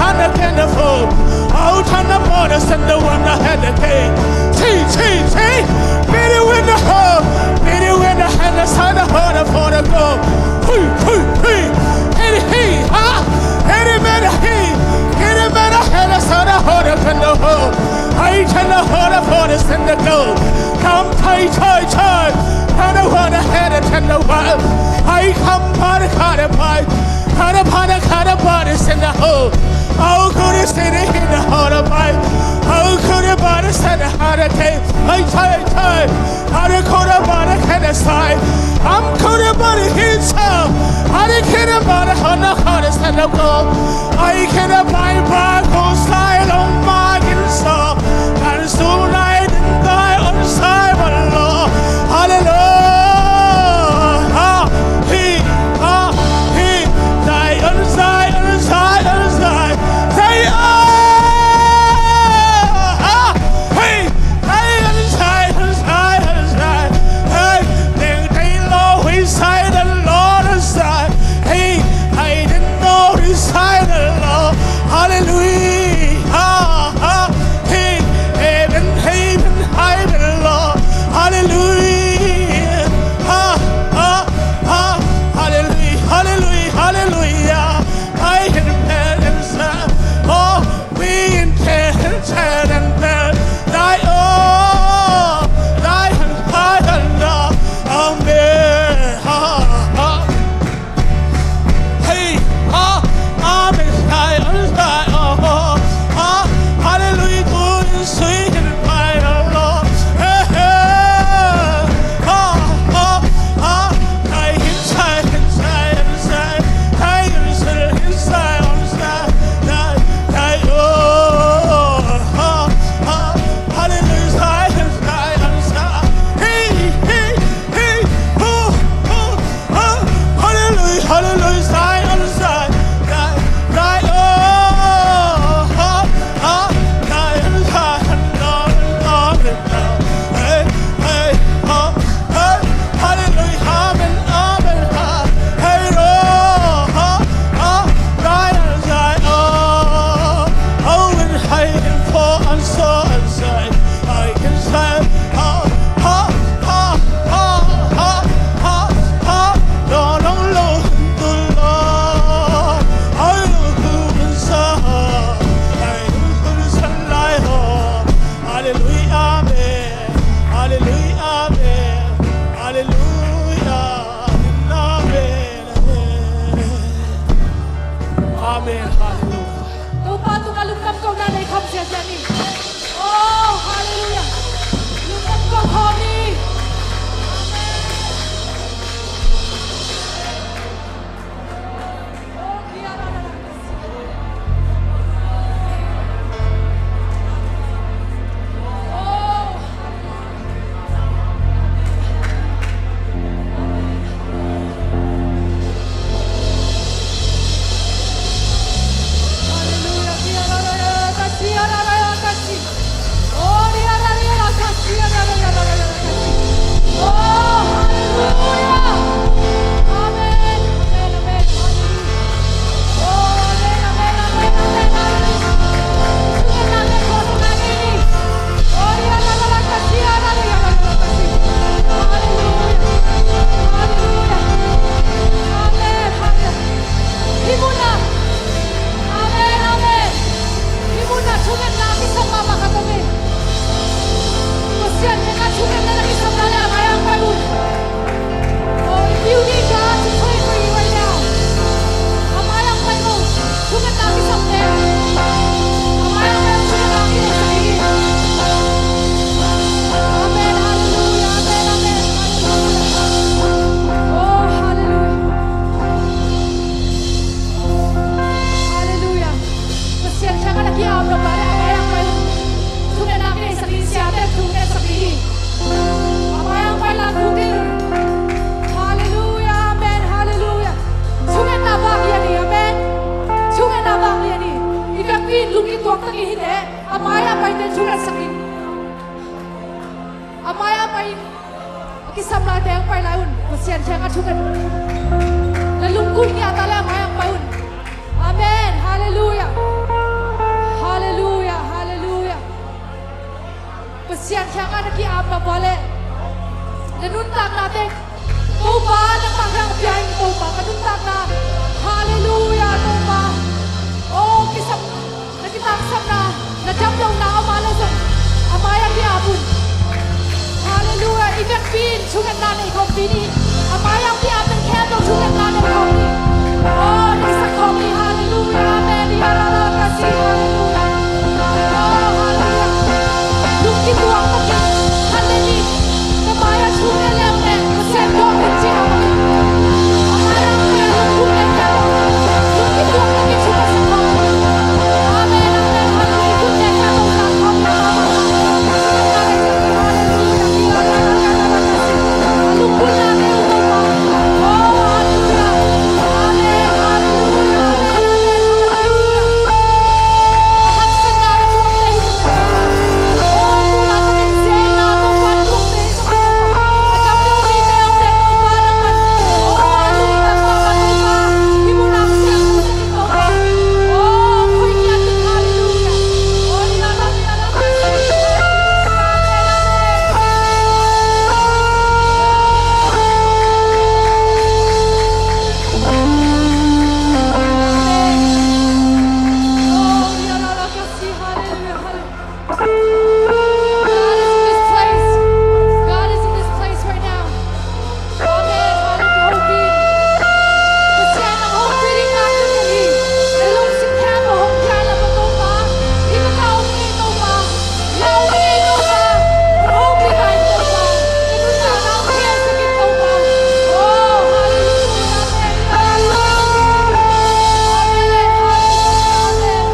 Hana kena fo. Au tana mona senda wana hana ke. Chi, chi, chi. Bidi wina ho. Bidi wina hana sana hona fona go. Hui, hui, hui. Hidi hi ha. Hidi mena hi. Hidi mena hana sana hona kena ho. Ai tana hona fona senda go. Kam tai tai tai. Hana wana hana tana wa. Ai kam para kada pai. Kada pada kada pada senda ho. Au kuda senda hinda hora bai. Au kuda pada senda hada ke. Ai tai tai. Hada kuda pada kena sai. Am kuda pada hinsa. Hada kena pada hona hada senda ko. Ai kena bai ba ko sai long ma ginsa. Kan sunai din dai on sai ba lo. Hallelujah. Hi, ha, hi. Zion, Zion, Zion, Zion. Zion. Ha, hi. Zion, Zion, Zion, Zion. Hey, ding, ding, lo, hui, sai, dan, lo, dan, sai. Hey, hey, dan, lo, hui, sai, dan, lo. Hallelujah. Ha, ha. Hey, amen, amen, amen, Lord. Hallelujah. Ha, ha, ha. Hallelujah, hallelujah, hallelujah. I can tell and say, oh, we can tell and tell thy, oh, thy, thy, thy, amen. Ha, ha. Hey, ha, amen, sai, on, sai, oh, ha, hallelujah, good and sweet and fine, oh Lord. Hey, hey, ha, ha, ha, sai, hin, sai, hin, sai, hin, sai, sai, hin, sai, hin, sai, on, sai, sai, sai, oh, ha, ha, hallelujah, sai, hin, sai, on, sai. Hey, hey, hey, oh, oh. Hallelujah, hallelujah, Zion, Zion, Zion, oh, oh, oh, Zion, Zion, Lord, Lord, Lord. Hey, hey, oh, hey, hallelujah, amen, amen, ah, hey, oh, oh, oh, Zion, Zion, oh, oh, and high and far and so and so. I can say, ha, ha, ha, no, no, no, no, no. I will do the song. I will do the song like, oh. Hallelujah, amen. Hallelujah, amen. Hallelujah, amen, amen. Amen, hallelujah. Topa tungah lungdam kohna nei khawm ziahziah ni. Oh, hallelujah. Lungdam ko khawm ni. Hallelujah. Hallelujah. Amen. Hallelujah. Himuna. Amen. Amen. Himuna thungetna kisam mahmah khat om hi. Pasian tungah thungetna kisam na leh a mai-ah pai un. Oh, if you need God to pray for you right now, a mai-ah pai un. Thungetna kisam te. A mai-ah pai un, thungetna kisam te. Amen. Hallelujah. Amen. Amen. Hallelujah. Oh, hallelujah. Hallelujah. Pasian kiangah na ki-ap lo pah leh a mai-ah pai un. Thungetna kineisak ding, siate thungetsak ding hi. A mai-ah pai la thuk ding. Hallelujah. Amen. Hallelujah. Thungetna vak lian hi. Amen. Thungetna vak lian hi. I vekpi in lungkituak tak in hi teh. A mai-ah pai teh thungetsak ding. A mai-ah pai in. A kisam laite hong pai lai un. Pasian kiangah thunget. Na lungkul ngiat leh a mai-ah pai un. Amen. Hallelujah. Pasian kiangah na ki-apna uah leh na nuntakna teng Topa nangmah kiang pia in Topa, ka nuntakna. Halleluiah Topa. Oh, kisam, na kitangsapna, na damlohna om a leh zong a mai-ah ki-ap un. Halleluiah. I vekpi in thungetna nei khawmpi ni. A mai-ah ki-ap teng khempeuh thungetna nei khawm ni. Oh, nei sak khawm ni. Halleluiah. Amen. Ia la la ka si. Halleluiah. Oh, halleluiah. Lungkituak takin, khat le nih, na mai-ah thunget leh, na sem dawh in ci a. A mai-ah thunget lungkut le khempeuh. Lungkituak takin thunget sak khawm. Amen, amen. Halleluiah. Lungkut le khempeuh sak khawm. God is in this place. God is in this place right now. Amen. Halleluiah. Pasian in hong hopih ding na hi. Na lungsim khempeuh hong piak leh Topa, hih bek a om ngei Topa. Lau ngei Topa. Hong hopih ta in Topa. Na nuntakna hong piaksak in Topa. Oh, halleluiah. Amen. Amen. Halleluiah. Amen.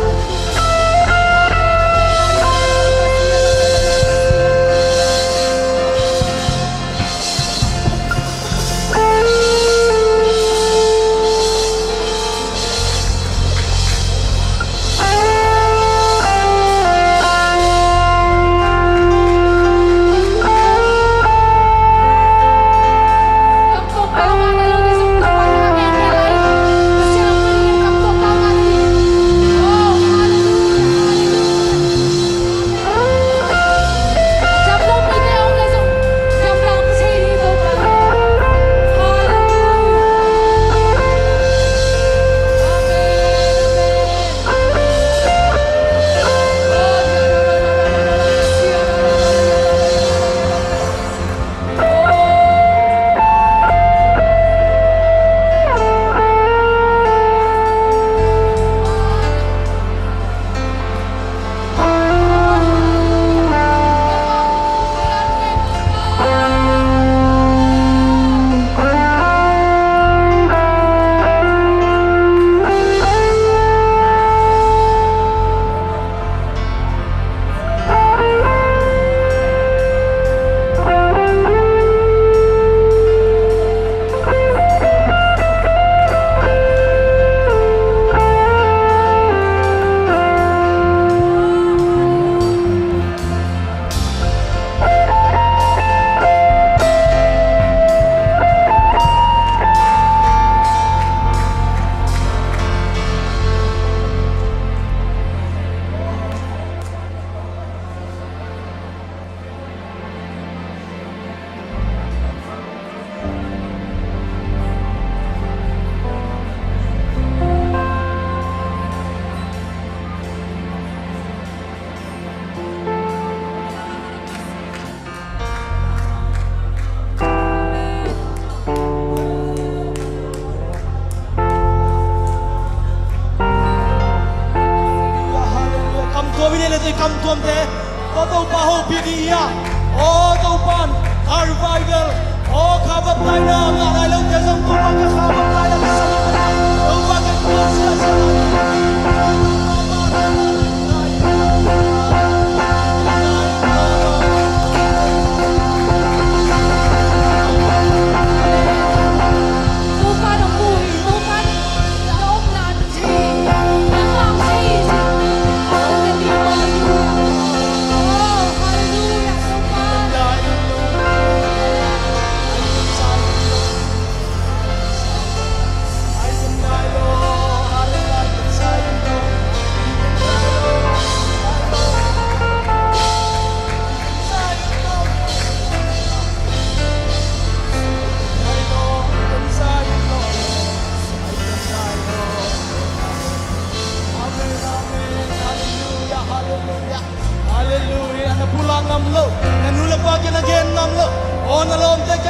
Hallelujah, hallelujah. Kam tuam i nei le tui kam tuamte. Aw Topa hopih ni ia. Aw Topa in a revival. Aw kha baptise na ngah nai lote zong Topa ka kha baptise na ka sa Topa ka kha sia sia.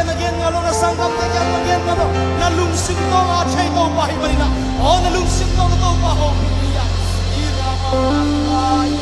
Na gen ngal lo, na sanggamte kiang na gen ngal lo. Na lungsim tawh a thei Topa hi manin ah, aw, na lungsim tawh na Topa hong hi a. Oh, i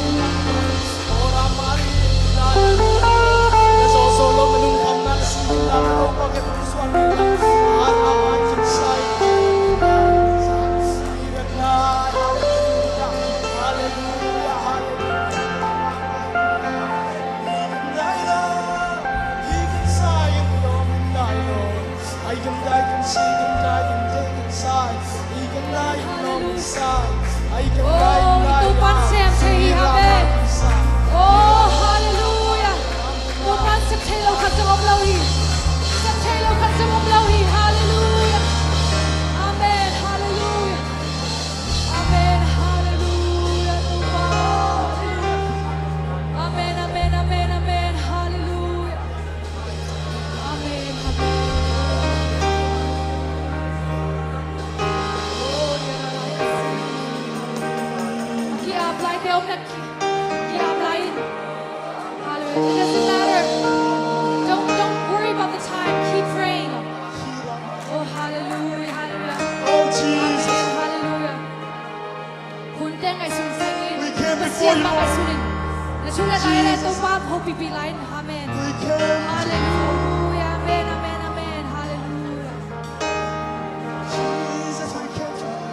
Topa'n sem thei hi, amen. Oh, halleluia. Topa'n sem thei lo khat zong om lo hi. Sem thei lo khat zong om lo hi. Halleluia. Amen. Halleluia. Amen. Halleluia. Topa. Amen, amen, amen, amen. Halleluia. Amen. Amen. Ki-ap laite om na ki-, ki-ap lai in. Hallelujah. It doesn't matter. Don't, don't worry about the time. Keep praying. Oh, hallelujah, hallelujah. Oh, Jesus. Amen, hallelujah. Hun teng ngaihsun seng in. We came before you, Lord. Pasian mah ngaihsun in. Na thu le nai le Topa phopipi lai in. Amen. We came. Hallelujah. Amen, amen, amen. Hallelujah. Jesus, we came to you.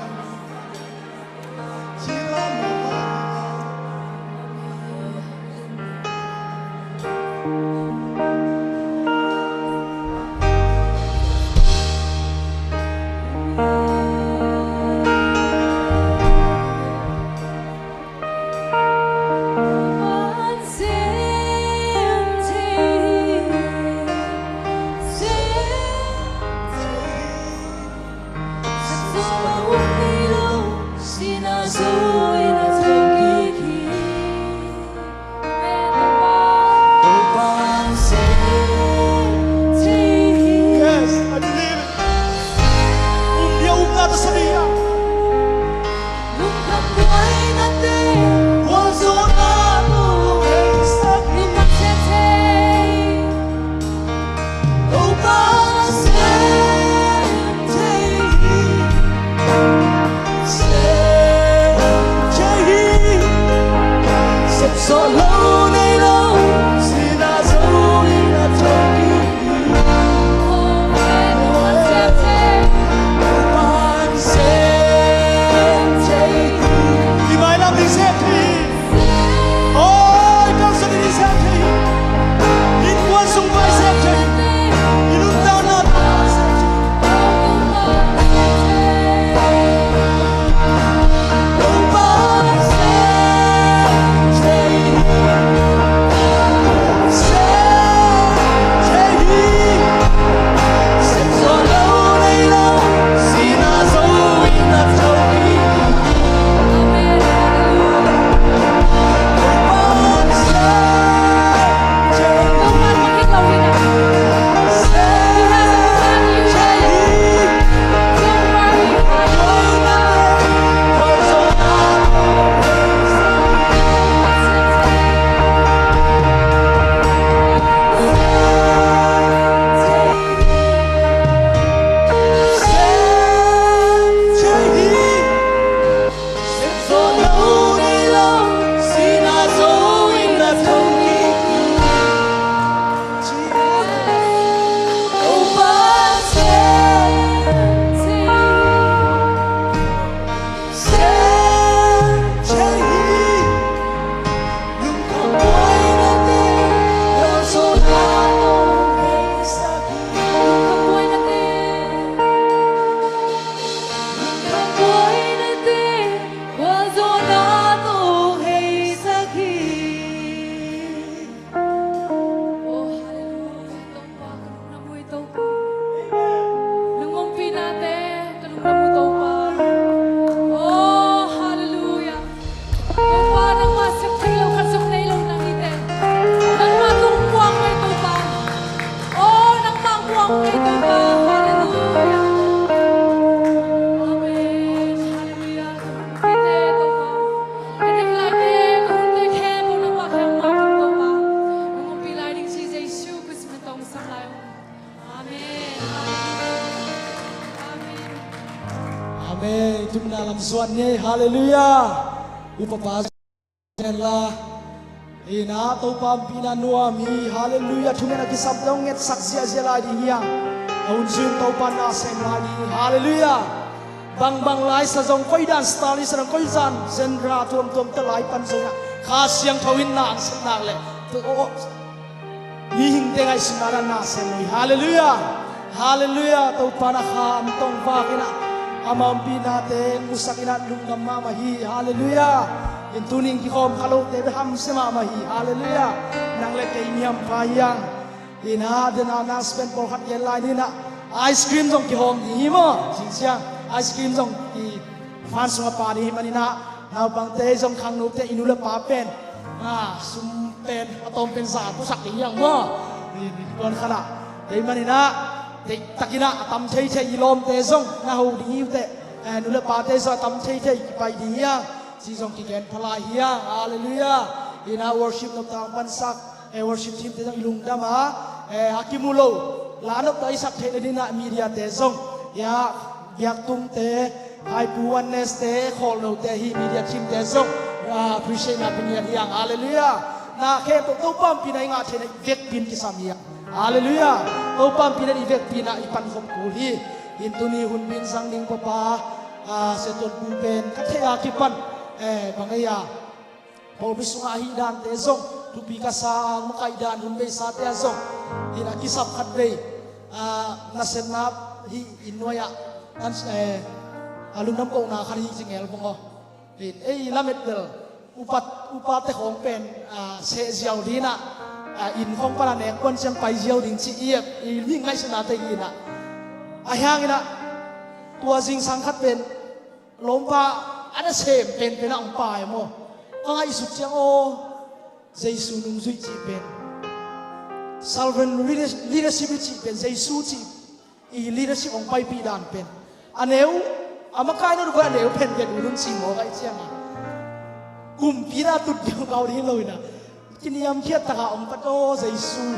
Yes, I believe it. Um dia, um na ta sa dia. Lungmuang pinate, ka lungdam uh Topa. Oh, hallelujah. Topa, nangmah siam thei lo khat zong nei lo na hi teh. Nangmah tung muang ngei Topa. Oh, nangmah muang ngei Topa. Hallelujah. Amen. Hallelujah. Ka lungpite Topa. Ka ding laite, ka hunte khempeuh nangmah khempeuh Topa. Nang hong pi lai ding ci Jesu Khrist min tawh hong sam lai ung. Ei, tumna lam zuan ni ei, halleluiah. Upa pa zuan la. Ina, Topa ompihna nuam hi, halleluiah. Thungen a kisamte hong ngetsak ziahziah lai ding hiang. A hun zui in Topa na sem lai ding hi, halleluiah. Bangbang lai sa zong, koi dan style sa zong, koi zan genre tuamtuamte lai pan zong, Kha Siangtho in na ang sem nak leh, mihingte ngaihsutna na sem hi. Halleluiah. Halleluiah. Topa na kha om tong vak ina, ama ompihnate musak ina, lungdam mahmah hi. Halleluiah. In tuning kikhawm kha lote bek hamsia mahmah hi. Halleluiah. Nang le kei mi hampha hiang. Ina, den a na spend pawlkhat gen lai ni ina, ice cream zong kihawm ding hi maw? Cinciang ice cream zong i fan sungah pia ding hi man ina, naupangte zong khangnote i nu le pa pen, a, sum pen a tawm pen za pusak ding hiang maw? Ni, ni kuan khat ah. Tei man ina, tei tak ina, a tam theithei i lawmte zong na ho ding hi uh teh, eh, nu le pate zong a tam theithei kipai ding hiang. Ci zong kigen pha lai hiang. Halleluiah. Ina, worship noptak pansak, eh, worship team te zong i lungdam a, eh, a kimu lo la noptak i sak theih le ding ina, media te zong, ya, biaktumte, Haipu Oneness te, Khawlnote, hi media team te zong, ah, appreciate na pia ngiat hiang. Halleluiah. Na khempeuh Topa ompihna i ngah theihna i vekpi in kisam hiang. Halleluiah. Topa ompihna i vekpi ina i pankhop kul hi. In tuni hun min zang ding papa, ah, Sia Tuan Pu pen ka theih a kipan, eh, bang ei a, pawlpi sungah ahih dante zong, thupi ka sa, makaih dan hun beisate ah zong, ina, kisap khat vei, ah, nasepna hi, inn nuai ah, an, eh, a lungdam kohna khat hi ci ngel bang aw. In, ei, lamet bel, upa, upate khawng pen, ah, seh ziau ding ina, ah, inn khawng pan a nek kuan ciang pai ziau ding ci i, i mi ngaihsutnate hi ina. A hiang ina, tua zingsang khat pen, lawmpa a nasem penpen a hong pai maw? Ka ngaihsut ciang aw, Jesu nungzuih cih pen, servant leadership i cih pen, Jesu cih i leadership hong paipih dan pen, a neu, a makaihna uh a neu penpen uh hun ci maw, ka hih ciang a, kumpi na tut deuh kau ding lo ina, kiniamkhiat taka hong pat aw, Jesu,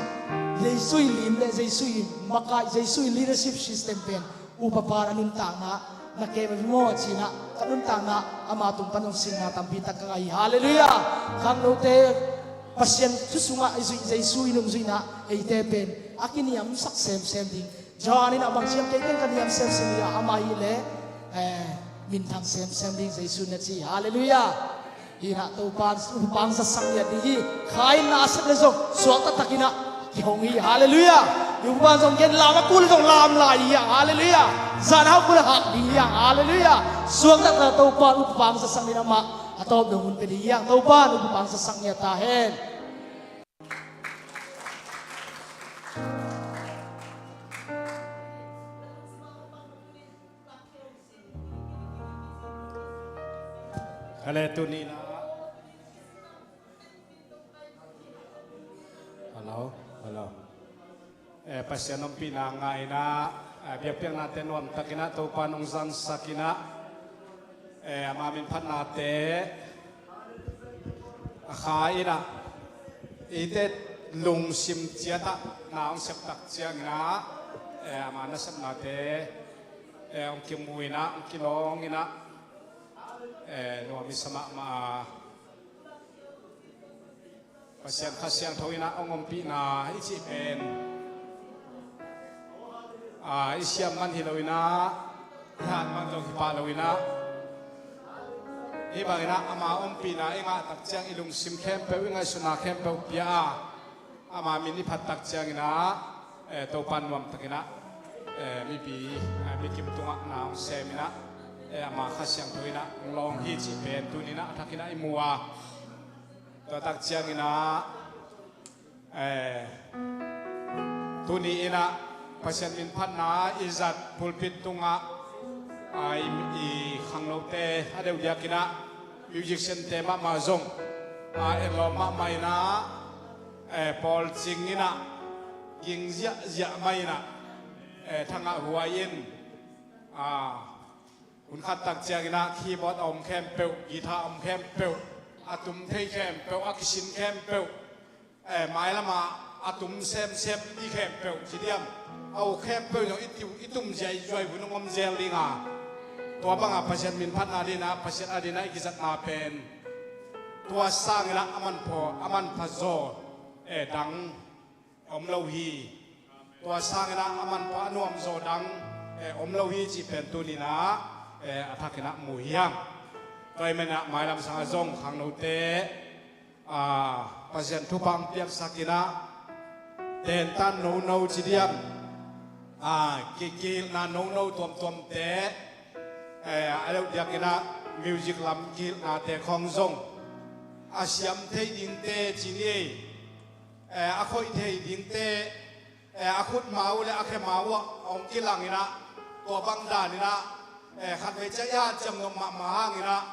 Jesu i lim le Jesu i makaih, Jesu i leadership system pen, upa pan a nuntakna na kem a hi maw ci ina, ka nuntakna ama tung pan zong singna tampi tak ka ngah hi. Halleluiah. Khangnote, Pasian thu sungah i zuih Jesu i nungzuihna eite pen a kiniamsak semsem ding. Johan ina bang ci hiam, kei pen ka niam semsem hi a, ama hi leh, eh, minthang semsem ding Jesu na ci. Halleluiah. Hi ina, Topa in upa hong zatsak ngiat ding hi. Kha in na a sep le zong suak taktak ina kihong hi. Halleluiah. Upa in zong gen lam a kul le zong lam lai hi hiang. Halleluiah. Zan a hau kul a hak ding hi hiang. Halleluiah. Suak taktak Topa in upa hong zatsak ding, amah a tawp dong hun pia ding hi hiang. Topa in upa hong zatsak ngiat ta hen. Ka le tuni na. Hello, hello. Eh, Pasian ompihna ngah ina, eh, biakpiaknate nuamtak ina, Topa in hong zatsak ina, eh, ama min phatnate a kha ina, eite lungsim ciat ah na hong sep tak ciang ina, eh, ama nasepnate, eh, hong kimu ina, hong kinawng ina, eh, nuam i sa mahmah a, Pasian Kha Siangtho ina hong ompihna i cih pen, a, i siam man hi lo ina, i hat man zong hi pah lo ina, hih bang ina ama ompihna i ngah tak ciang i lungsim khempeuh, i ngaihsutna khempeuh pia a, ama min i phat tak ciang ina, eh, Topa in nuamtak ina, eh, mipi, eh, mikim tungah na hong sem ina, eh, ama Kha Siangtho ina hong lawng hi cih pen tuni ina a thak ina i mu a. Tua tak ciang ina, eh, tuni ina Pasian min phatna i zat pulpit tungah, ah, i, i khangnote a deuh diak ina, musician te mahmah zong, ah, en lawm mahmah ina, eh, pawl cing ina, ging ziahziah mah ina, eh, thangah huai in, ah, hun khat tak ciang ina keyboard a om khempeuh, guitar a om khempeuh, a tum thei khempeuh, a kisin khempeuh, eh, mailam ah a tum semsem i khempeuh ci diam, a uk khempeuh zong i tum, i tum ziahziah hun hong om zel ding a. Tua banga Pasian min phatna dinah, Pasian a dinah i kizatna pen tua sanginah a manpha, a manpha zaw, eh, dang om lo hi. Tua sanginah a manpha a nuam zaw dang, eh, om lo hi cih pen tuninah, eh, a thakinah mu hiam. Tua i menah mailam sangah zong khangnote, ah, Pasian thupha piaksakinah tentan nono ci diam, ah, ki, kihilhna nono tuamtuamte, eh, a deuh diakinah music lam kihilhnate khawng zong a siam thei dingte ci ni ei, eh, a khoih thei dingte, eh, a khut mau le a khe mau ah hong kilanginah, tua bang daninah, eh, khatvei ciang i hat ciang nop mahmah hanginah,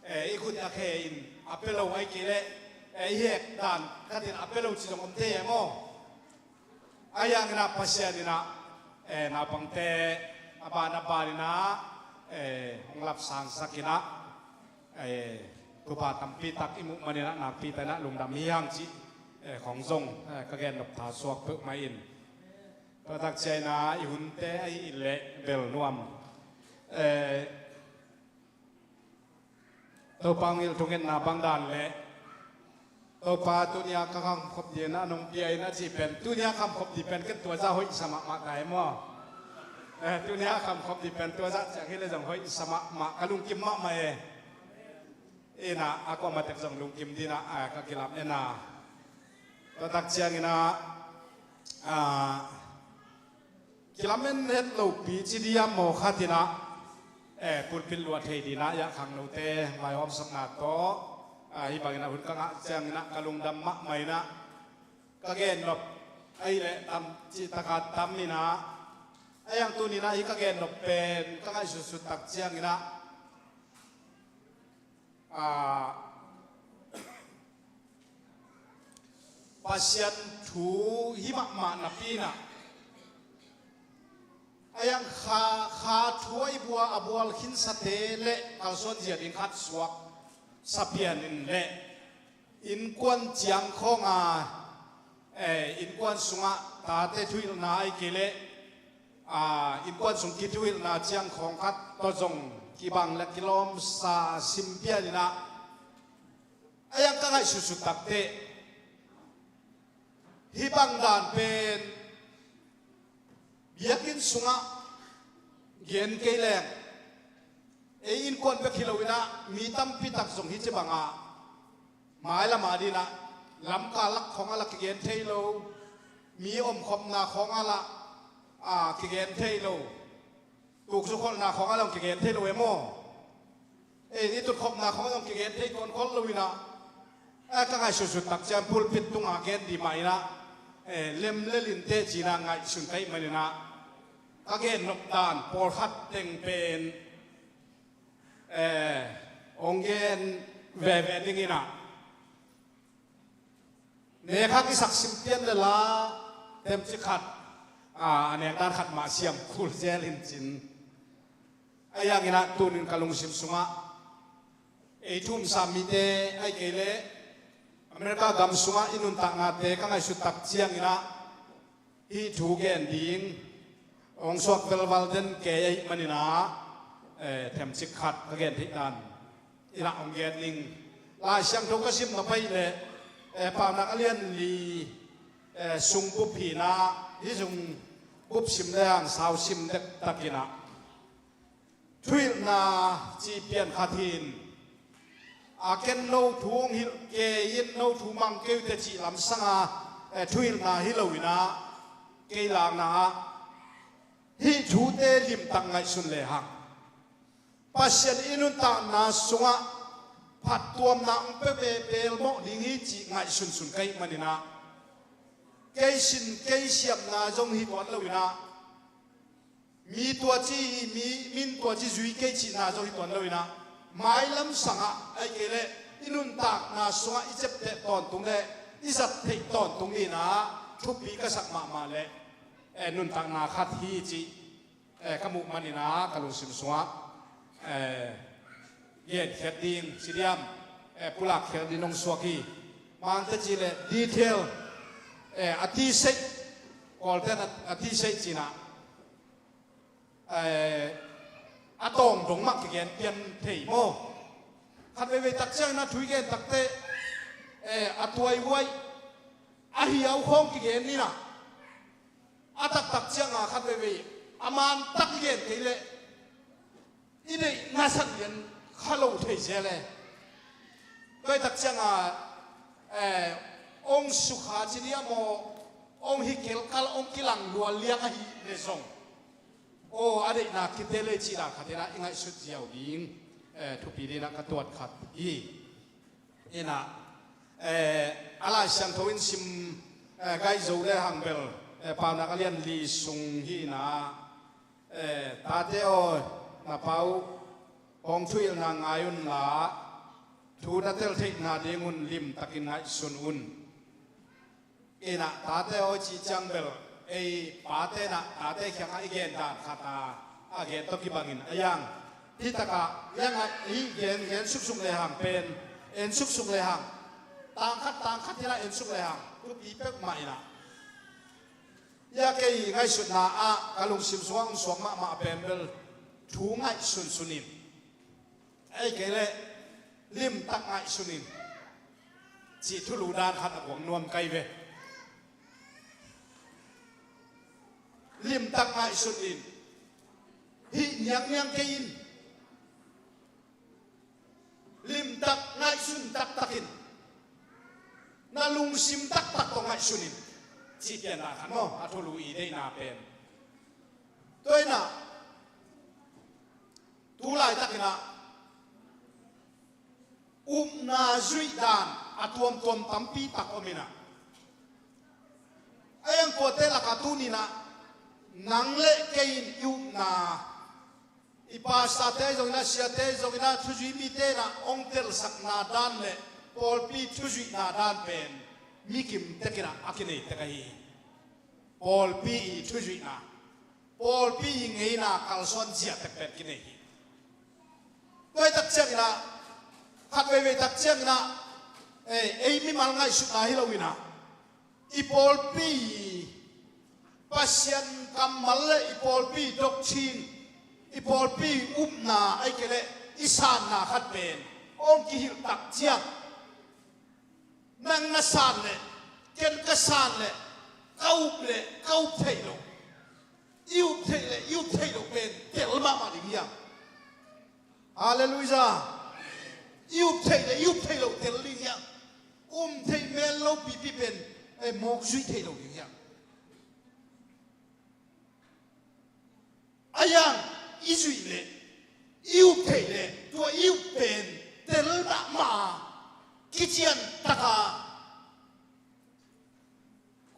eh, i khut a khe in a pia lo ahih kei leh, eh, i hek dan khatin a pia lo ci zong om thei e maw? Ahi hanginah Pasian inah, eh, naupangte a ban a baninah, eh, hong lapsangsakinah, eh, thupha tampi tak i muh maninah nakpi takinah lungdam hi hang cih, eh, khawng zong, eh, ka gennop tha suak peuhmah in. Tua tak ciangin ah i hunte ahi in leh bel nuam. Eh, Topa hong hilh thungetna bang dan le Topa tuni-a ka khamkhop ding a nong pia in a cih pen, tuni-a khamkhop ding pen ken tua zah hoihsa mahmah ta hi maw? Eh, tuni-a khamkhop ding pen tua zah ciang hi leh zong hoihsa mahmah, ka lungkim mahmah e. Inah a kuamah tek zong lungkim dingin ah, ah, ka kilam e na. Tua tak ciangin ah, ah, kilamen het lopi ci diam maw khatin ah, eh, pulpit luah thei dingin ah, i a khangnote vaihawmsakna tawh, ah, hih bangin ah hun ka ngah ciangin ah ka lungdam mahmah in ah, ka gennop ahih leh tam cih tak a tam in ah, ahi hang tuni-in ah hih ka gennop pen ka ngaihsutsut tak ciangin ah, ah, Pasian thu hi mahmah napi-in ah, ahi hang kha, kha thu a i bua, a bual khinsate le kalsuan zia ding khat suak sa pian in le innkuan ciang khawng a, eh, innkuan sungah tate thuhilhna ahih kei leh, ah, innkuan sung kithuhilhna ciang khawng khat tawh zong kibang le kilawmsa sim pian in ah, ahi hang ka ngaihsutsut tak teh hih bang dan pen biakinn sungah gen kei leng, ei innkuan bek hi lo in ah mi tampi tak zong hih ci bangah mailam a dingin ah lamkal lak khawng ah lah kigen thei lo, mi omkhopna khawng ah lah, ah, kigen thei lo, tukzukholhna khawng ah lah kigen thei lo e maw? Eh, i tutkhopna khawng ah lah kigen thei tuan khol lo in ah, eh, ka ngaihsutsut tak ciang pulpit tungah gen ding mah in ah, eh, lem le lin teh ci-in ah ngaihsun ka hih manin ah, ka gennop dan pawlkhat teng pen, eh, hong gen veve dingin ah, nek khat i sak sim pian le la, themcik khat, ah, a nek dan khat mah siam kul zel in cin. Ahi hangin ah tuni-in ka lungsim sungah ei thu um sam mite ahih kei leh America gam sungah i nuntaknate ka ngaihsut tak ciangin ah, hih thu gen ding hong suak velval den kei ahih manin ah, eh, themcik khat ka gen theih dan in ah hong gen ning. Lai Siangtho ka sim nop ahih leh, eh, Paunak a lian li, eh, sung bup hi in ah, hih sung bup sim lehang sau sim dektak in ah, thuhilhna cih pian khat hi in, a ken no thu hong hilh kei in, no thu mang kei uh teh cih lamsang a, eh, thuhilhna hi lo in ah, kei lakna ah hih thute limtak ngaihsun lehang Pasian i nuntakna sungah phattuamna hong pia ve pelmawh ding hi cih ngaihsunsun ka hih manin ah, kei sin kei siamna zong hi tuan lo in ah, mi tua ci hi, mi, min tua ci zui kei cihna zong hi tuan lo in ah, mailam sangah ahih kei leh i nuntakna sungah i ciapteh tawntung le i zat theih tawntung dingin ah thupi ka sak mahmah leh, eh, nuntakna khat hi cih, eh, ka muh manin ah ka lungsim sungah, eh, genkhiat ding ci diam, eh, pulak khiat ding hong suak hi. Mangte cih leh detail, eh, a tiseih, Kawlte'n a, a tiseih ci-in ah, eh, a tawng dong mah kigen pian thei maw? Khat veivei tak ciangin a thu i gen takteh, eh, a tuaihuai, a hiau khawng kigen inah, a taktak cianga khat veivei a man tak i gen kei leh i deih na sak lian kha lo thei zel e. Tua i tak cianga, eh, ong sukha ci dia maw, ong hi kelkal, ong kilang lual liang ahi le zong, aw, a deihna kite le cih dan khat inah i ngaihsut ziau ding, eh, thupi dinah ka tuat khat hi. Inah, eh, a Lai Siangtho in sim, eh, gai zo le hang bel, eh, Paunak a lian li sung hi inah, eh, tate aw, na pa uh hong thuhilhna ngai unla, thu na tel theihna dingun limtakin ngaihsun un. Inah tate aw i cih ciang bel, ei pate inah tate kiangah i gen dan khat a, a gen tawh kibangin a iang. Hi takah iangah i gen, gen suksuk le hang pen, en suksuk le hang, tangkhat tangkhat inah en suk le hang, thupi peuhmah inah. Ia kei ngaihsutna ah ka lungsim sungah hong suak mahmah pen bel, thu ngaihsunsun in, ei kei leh limtak ngaihsun in cih thulu dan khat a guang nuam kai ve. Limtak ngaihsun in, hih niangniang kei in, limtak ngaihsun taktakin, na lungsim taktak tawh ngaihsun in, cih pian dan khat maw, a thulu i deihna pen. Tua inah, tu laitakinah upna zuih dan a tuamtuam tampi tak om inah, a iang tuate lakah tuninah nang le kei in i upna, i pastorte zong inah, siate zong inah, thuzui mite inah hong telsakna dan le pawlpi thuzuihna dan pen mi kim tekinah a kinei tek ahi hi. Pawlpi i thuzuihna, pawlpi i ngeina kalsuan zia tektek kinei hi. Tua i tak cianginah, khat veivei tak cianginah, eh, ei mimal ngaihsutna hi loinah, i pawlpi i Pasian kammal le i pawlpi i doctrine, i pawlpi i upna, ahih kei leh i sanna khat pen hong kihilh tak ciang, nang na san leh, ken ka san leh, ka up leh ka up theih loh, i up theih leh i up theih loh pen tel mahmah ding hiam? Halleluiah. I up theih leh i up theih loh tel ding hiam? Um theih mel lo pipi pen, eh, mawk zuih theih loh ding hiam? A iang i zuih leh, i up theih leh, tua i up pen tel mahmah a, kician taka,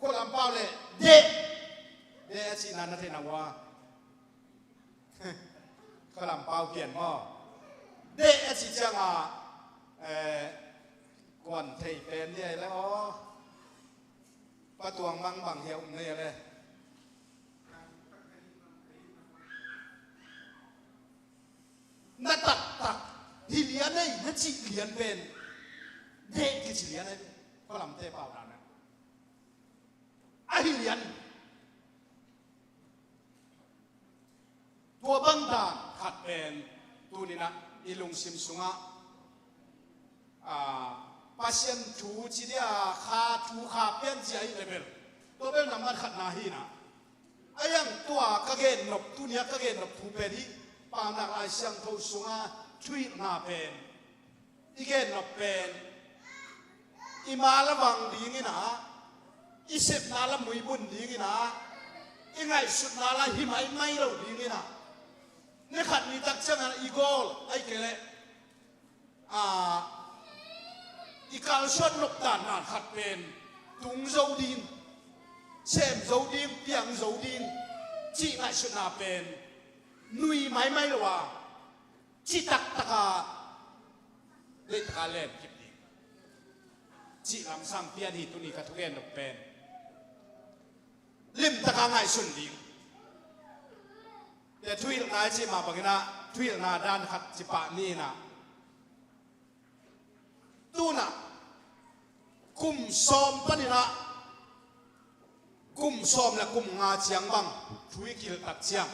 khualampau le deh, deh a cihna na theihna uh a, khualampau pian maw? Deh a cih cianga, eh, kuan thei pen dia le aw, patuang mangbang hia um nei le. Na taktak hi lian ei, na cih lian pen deh kici lian ei, khualamte pau dan a hi lian. Tua bang dan khat pen tuninah i lungsim sungah, ah, Pasian thu ci dia kha thu kha pian ci a hi le bel, tua bel nangman khatna hi na. A iang tua ka gen nop, tunia ka gen nop thu pen hi, Paunak Lai Siangtho sunga thuhilhna pen i gen nop pen i ma la vang dingin ah, i sepna la muibun dingin ah, i ngaihsutna la hi maimai lo dingin ah, ni khat ni tak ciangin i gawl, ahih kei leh, ah, i kalsuan nop dan dan khat pen tung zo ding, sem zo ding, piang zo ding cih ngaihsutna pen nui maimai lo a, citak taka, leitaka len kip ding cih lamsang pian hi. Tuni ka thugen nop pen limtaka ngaihsun ding. Tua thuhilhna i cih mah bangin ah, thuhilhna dan khat ci pah ni in ah, tu-in ah kum sawm panin ah kum sawm le kum nga ciang bang thu i kihilh tak ciang,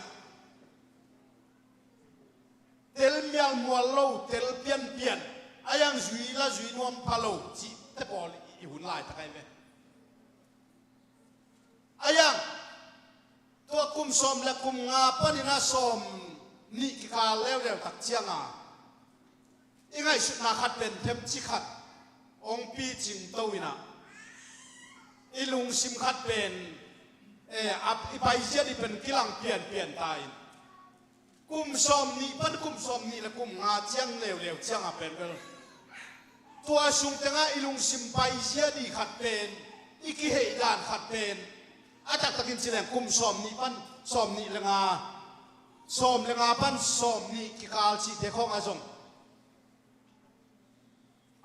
tel mialmual lo, tel pianpian, a iang zui la zui nuam pha lo cihte pawl i hun laitak ahi ve. A iang tua kum sawm le kum nga panin a sawm nih kikal leuleu tak cianga i ngaihsutna khat pen themci khat hong picing to inah i lungsim khat pen, eh, a, i paizia dih pen kilang pianpian ta in kum sawm nih pan kum sawm nih le kum nga ciang leuleu cianga pen bel tua sung tengah i lungsim paizia dih khat pen, i kihei dan khat pen a taktakin ci leng kum sawm nih pan sawm nih le nga, sawm le nga pan sawm nih kikal cihte khawngah zong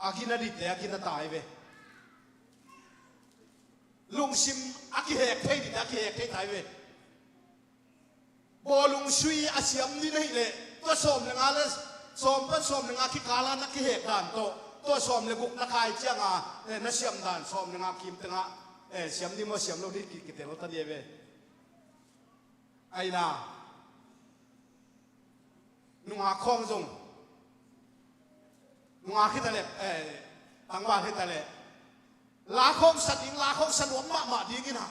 a gina dihte a gina ta hi ve. Lungsim a kihek thei dihte a kihek thei ta hi ve. Bawlung sui a siam dih na hih leh tua sawm le nga le sawm pan sawm le nga kikala na kihek dan tawh tua sawm le guk na kai cianga, eh, na siam dan sawm le nga kim tengah, eh, siam dih maw siam lo dih ki, kitel ta dih ve. Aina nungak khawng zong nungak khita le, eh, tangval khita le la khawng sa ding, la khawng sa nuam mahmah dingin ah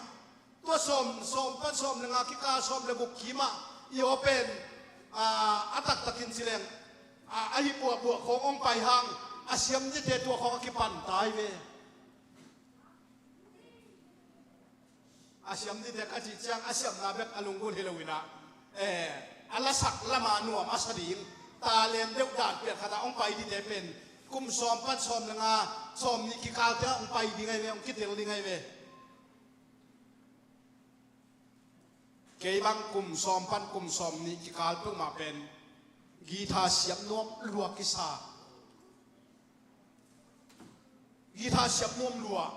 tua sawm, sawm pan sawm le nga kikal sawm le guk kimah i aw pen, ah, a taktakin ci leng, ah, a hi buahbuah khawng hong pai hang a siam dihte tua khawng a kipan ta hi ve. A siam dihte ka cih ciang a siamna bek a lunggulh hi lo inah, eh, a lasak lama nuam a sa ding talent deuh dan pian khatah hong pai dihte pen kum sawm pan sawm le nga, sawm nih kikal tengah hong pai ding ahi ve, hong kitel ding ahi ve. Kei bang kum sawm pan kum sawm nih kikal peuhmah pen guitar siam nuam lua kisa. Guitar siam nuam lua.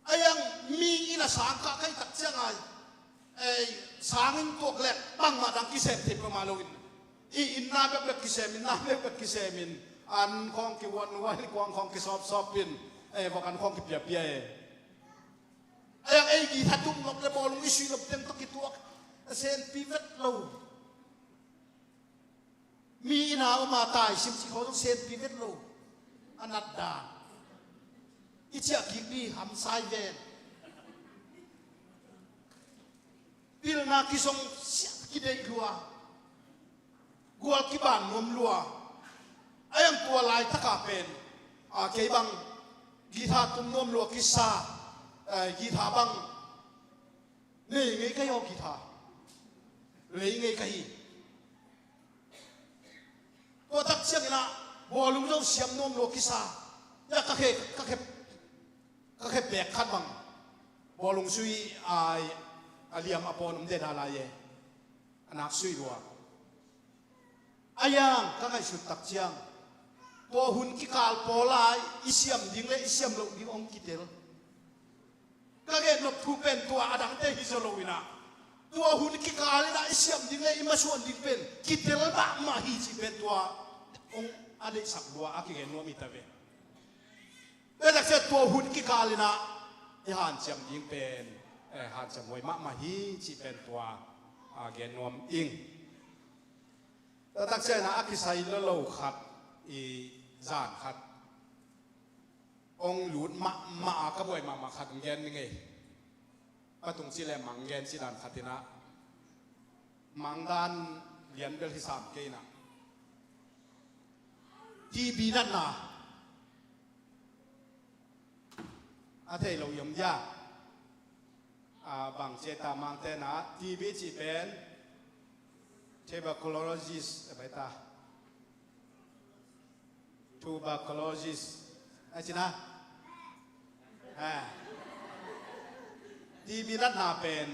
A iang mi in a sang kah kai tak ciangai, ei, sangin tuak lek bangmah dang kisem thei peuhmah loin i inna bekbek kisem, inna bekbek kisemin an khawng kiuan uan kuang khawng kisawpsawpin, ei, vok an khawng kipiapia e. A iang ei guitar tum nop le bawlung i sui nop teng tawh kituak a senpi vet lo. Mi ina oma tai simsi kho zong senpi vet lo. A nat dan i ciah kik ni hamsai ven. Pilna kizong siah kideih lua. Gual kiban nuam lua. A iang tua laitaka pen, a, kei bang guitar tum nuam lua kisa, a, guitar bang nei ngei ka hi aw guitar. Lei ngei ka hi. Tua tak ciangin ah bawlung zo siam nuam lua kisa. Ya ka khe, ka khe, ka khe pek khat bang bawlung sui ai a liam a pawn om deda lai e. A nak sui lua. A iang ka ngaihsut tak ciang tua hun kikal pawl lai i siam ding le i siam loh ding hong kitel. Ka gen nop thu pen tua a dangte hi zaw lo inah tua hun kikal inah i siam ding le i masuan ding pen kitel mahmah hi cih pen tua hong a deihsak lua a kigen nuam hi ta ve. Tua tak ciang tua hun kikal inah i hanciam ding pen, eh, hanciam huai mahmah hi cih pen tua a gen nuam ing. Tua tak ciang inah a kisai lolo khat i zan khat hong lut mahmah a ka buai mahmah khat hong gen ning ei. Patung ci le mang gen ci dan khat inah mang dan lian bel hi sam kei inah T B natna a thei lo i om dia. A, bang ci ta mang tena T B ci pen tuberculosis a bai ta. Tuberculosis a cina. A, T B natna pen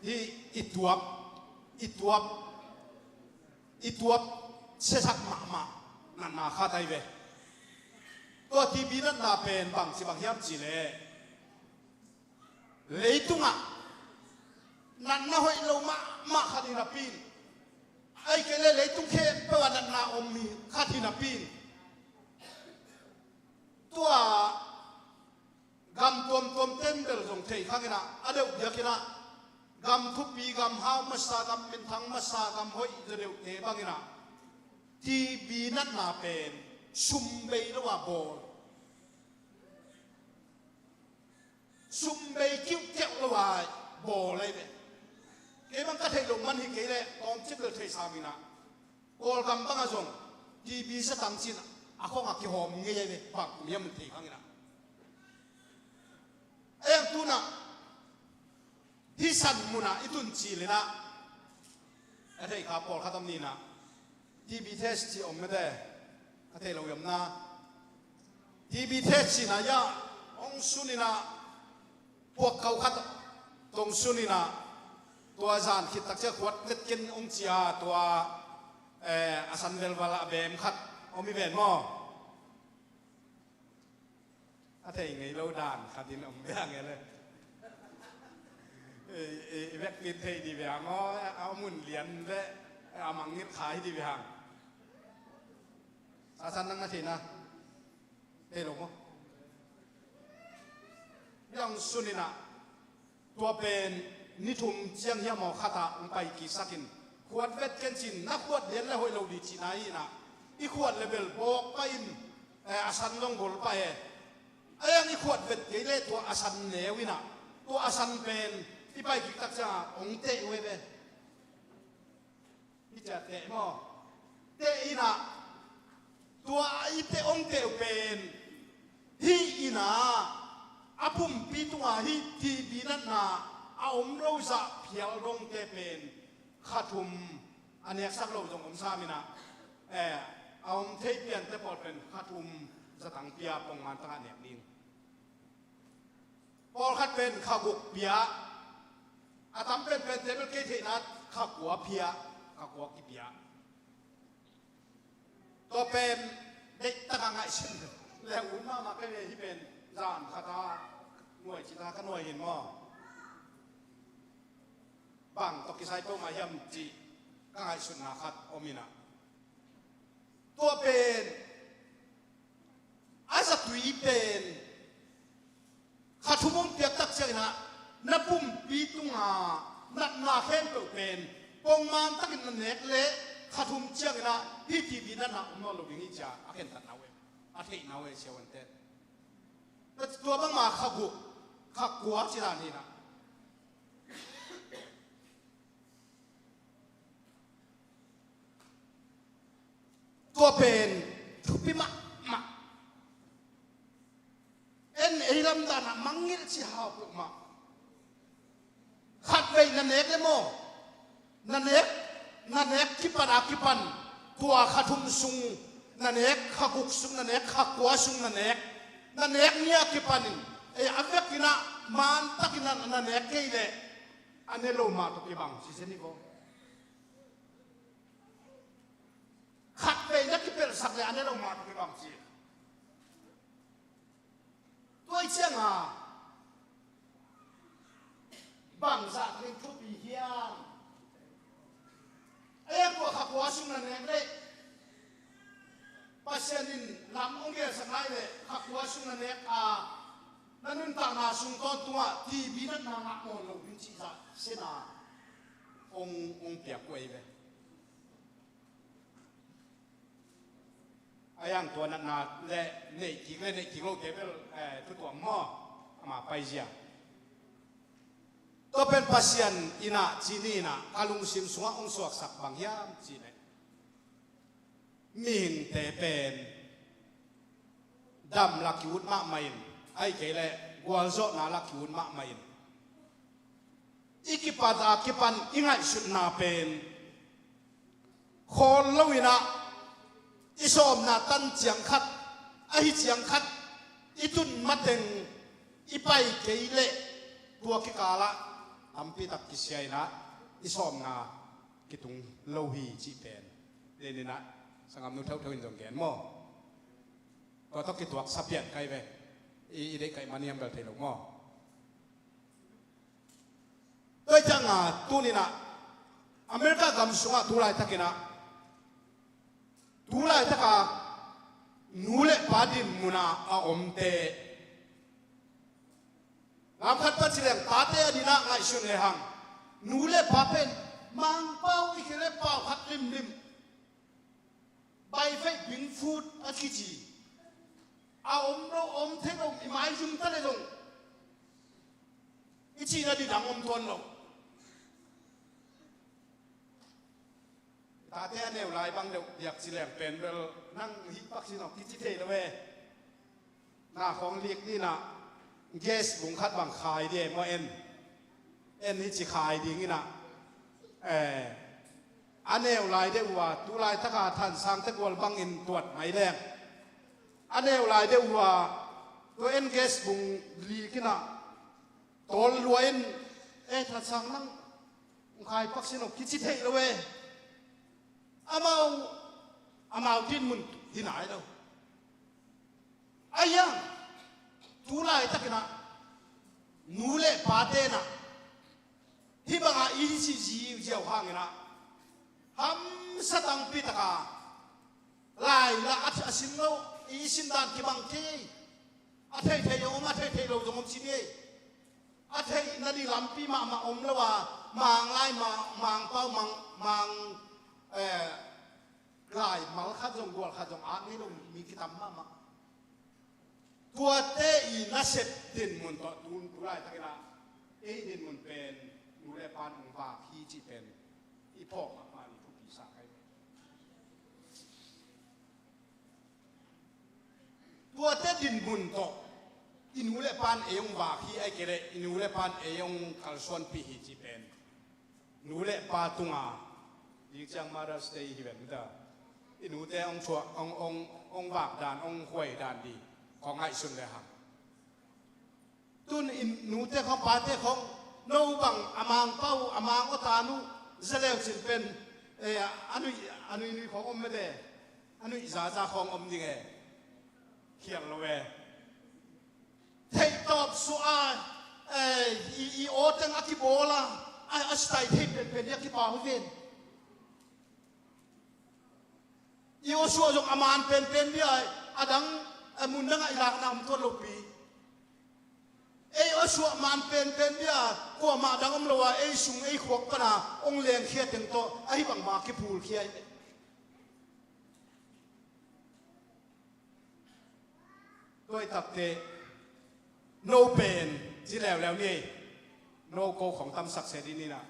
hi i tuap, i tuap, i tuap siasak mahmah natna khat ahi ve. Tua T B natna pen bang ci bang hiam ci le leitungah natna hoih lo mahmah khat hi napi in, ahih kei le leitung khempeuh ah natna om mi khat hi napi in, tua gam tuamtuam ten bel zong thei khang inah a deuh biak inah Gam thupi, gam hau masa, gam minthang masa, gam hoih zaw deuhte bangin ah T B natna pen sum bei lo a bawl, sum bei kiuhkeuh lo a bawl ahi ve. Kei bang ka theih loh man hi kei leh tawmcik bel theihsa ing ah, Kawlgam bangah zong T B zatang ci-in a khawng a kihawm ngei ahi ve. Bang kum hiam thei khang in ah, a eng tu-in ah hih san munah i tun cil in ah, a thei kha pawlkhat om ni-in ah, T B test ci om mete, a thei lo i om na. T B test ci-in ah, ya, hong sun in ah, puak kau khat tong sun in ah, tua zan khit tak ciang khuat vet ken hong ci a, tua, eh, a san velval a bem khat om hi ven maw. A thei ngei lo dan khat in om bia ngei le. I, i, i vekpi-in thei dih bia maw, a mun lian le a mangngilh kha hi dih bia. Sa san nang na thei na. Thei lo maw. Biang sun in ah, tua pen ni thum ciang hiam aw khat ah hong pai kiksak in, khuat vet ken ci-in, na khuat lian le hoih lo dih cihna hi in ah, i khuat le bel bawk pah in, eh, a san zong bol pah e. A eng i khuat vet kei leh tua a san neu in ah, tua a san pen i pai kik tak ciang ah hong teh uh e ve. Hih ciah teh maw? Teh in ah, tua i teh, hong teh uh pen hih in ah, a pumpi tungah hih T B natna a om lo zah phial dongte pen kha thum a neksak lo zong om sam in ah, eh, a om thei piante pawl pen kha thum zatang pia, pongman tangah nek ding. Pawlkhat pen kha guk pia, a tam penpente bel kei theihna kha kua pia, kha kua kipia. Tua pen deihtak a ngaihsun leng ut mahmah ka hi ve. Hih pen zan khat a nuai cih ta ka nuai hi in maw. Bang tawh kisai peuhmah hiam cih ka ngaihsutna khat om in ah, tua pen a zatui pen kha thum hong piak tak ciang in ah, na pumpi tungah natna khempeuh pen pongman takin na nek leh kha thum ciang in ah hih T B natna om nawn lo ding hi ci-a a khentatna uh e, a theihna uh e, siavuante. Tua bangmah kha guk, kha kua ci dan hi in ah. Tua pen thupi mahmah. En ei lam danah mangngilh ci hau peuhmah. Khatvei na nek le maw, na nek, na nek kipan a kipan, tua kha thum sung na nek, kha guk sung na nek, kha kua sung na nek, na nek ni a kipanin, ei, a vekin ah mantakin ah na nek kei leh a ne lo mah tawh kibang ci zen hi vaw. Khatvei na kipelhsak leh a ne lo mah tawh kibang ci. Tua ciangah bangzah takin thupi hiam? A eng tua kha kua sung na nek leh Pasian in lam hong gelsak lai leh kha kua sung na nek a, na nuntakna sung tawntungah T B natna ngah nawn lo ding cih zah sena hong, hong piak uh ei ve. A yang tua natna le neih kik le neih kik lote bel, eh, thu tuam maw, ama paizia. Tua pen Pasian in ah, ci ni in ah, ka lungsim sungah hong suaksak bang hiam cih leh, mihingte pen dam la ki-ut mahmah in, ahih kei leh gualzawhna la ki-ut mahmah in, i kipat a kipan i ngaihsutna pen khawl lo in ah, i sawmna tan ciang khat, ahi ciang khat i tun mateng i pai kei leh tua kikalah tampi tak kisia in ah, i sawmna kitung lo hi cih pen, len in ah, sanggamnu theutheu in zong gen maw. Tua tawh kituak sa pian kai ve. I, i deih kaih man hiam bel thei lo maw. Tua ciangah tuni in ah America gam sungah tu laitakin ah, tu laitaka nu le pa din munah a omte, lam khat pan ci leng tate a dinah ngaihsun lehang, Nu le pa pen Mangpau i khel le pau khat limlim, baifeih bingfut a kici, a om lo, om thei lo, i maizum ta le zong i cihna didang om tuan lo. Tate a neu lai bang deuh diak ci leng pen bel nang hih pak sin awk kici thei lo e. Na khawng lik dina gas bung khat bang khai di e maw en? En hi ci khai ding ina. Eh, a neu lai deuh uh a tu laitaka thansang te gual bangin tuat mai leng a neu lai deuh uh a tua en gas bung lik ina tawl lua in, eh, thansang nang hong khai pak sin awk kici thei lo e. Amau, amau dinmun hi nai lo. Ahi hang tu laitakin ah nu le pate in ah hih bangah i hi cih ziauziau hangin ah hamsa tangpi taka lai lah a, a sin lo, i sin dan kibang thei, a theithei zong om, a theithei lo zong om ci ni. A theihna ding lampi mahmah om lo a, Mang lai, Mang, Mangpau, Mang, Mang, eh, lai mal khat zong gual khat zong at ngei lo mi kitam mahmah. Tuate i nasep dinmun tawh tu, tu laitakin ah ei dinmun pen nu le pa in hong vak hi cih pen i phawk mahmah ni thupi sa kai. Tuate dinmun tawh i nu le pa in ei hong vak hi, ahih kei leh i nu le pa in ei hong kalsuanpih hi cih pen nu le pa tunga, zingciang Mother's Day hi ven ta, i nute hong thuah, hong, hong, hong vak dan, hong huai dan ding kong ngaihsun le hang. Tun i nute khawng, pate khawng, no bang a Mangpau, a Mang aw ta nu za leu cin pen, eh, a nuih, a nuihnui khawng om mete, a nuih zaza khawng om ding e. Khial lo e. Theihtawp suah a, eh, i, i aw teng a kibawl a, a, a sitai thei penpen hi a kipau hi ven. I aw suah zong a man penpen bia a dang, a mun dangah i lakna om tuan lopi. Ei aw suah man penpen bia kuamah dang om lo a, ei sung ei khuak pana hong lengkhia teng tawh ahi bangmah kiphulkhia hi. Tuaitakte no pen ci leuleu ni ei. No ko khong tamsak se ding ni na.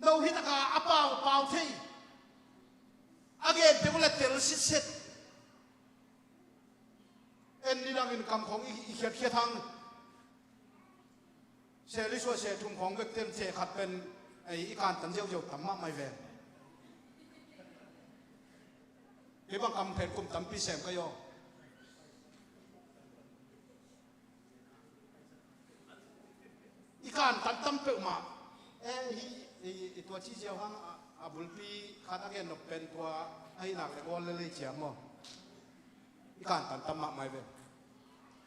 No hi taka a pau pau thei. A gen teng uh le tel sitset. En ni dangin kam khong i, i khiatkhiat hang. Seli sua se thum khawng bek ten se khat pen ei i kantan ziauziau tam mahmah hi ve. Kei bang kam phen kum tampi sem ka hi aw. I kantan tam peuhmah. Eh, hi, i, i tua ci ziau hang a, a bulpi khat a gen nop pen tua ahi nak le gawl le lei ciam maw. I kantan tam mahmah hi ve.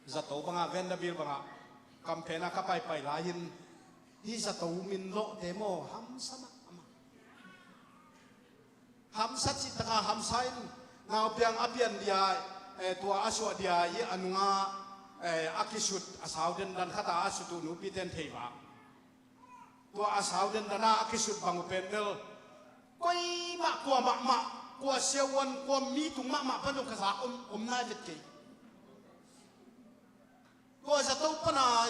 Zato bangah, Vanderbilt bangah, campaign ah ka paipai lai-in, hih zato min lawhte maw, hamsa mahmah. Hamsa cih taka hamsa in, naupiang a pian dia, eh, tua a suah dia, i a nunga, eh, a kisut, a sau dendan khata a sut uh nupite in thei vak. Tua a sau dendan a a kisut bang uh pen bel, koi mah, kua mahmah, kua siavuan, kua mi tung mahmah pan zong ka zak om, om nai vet kei. Tua zato pana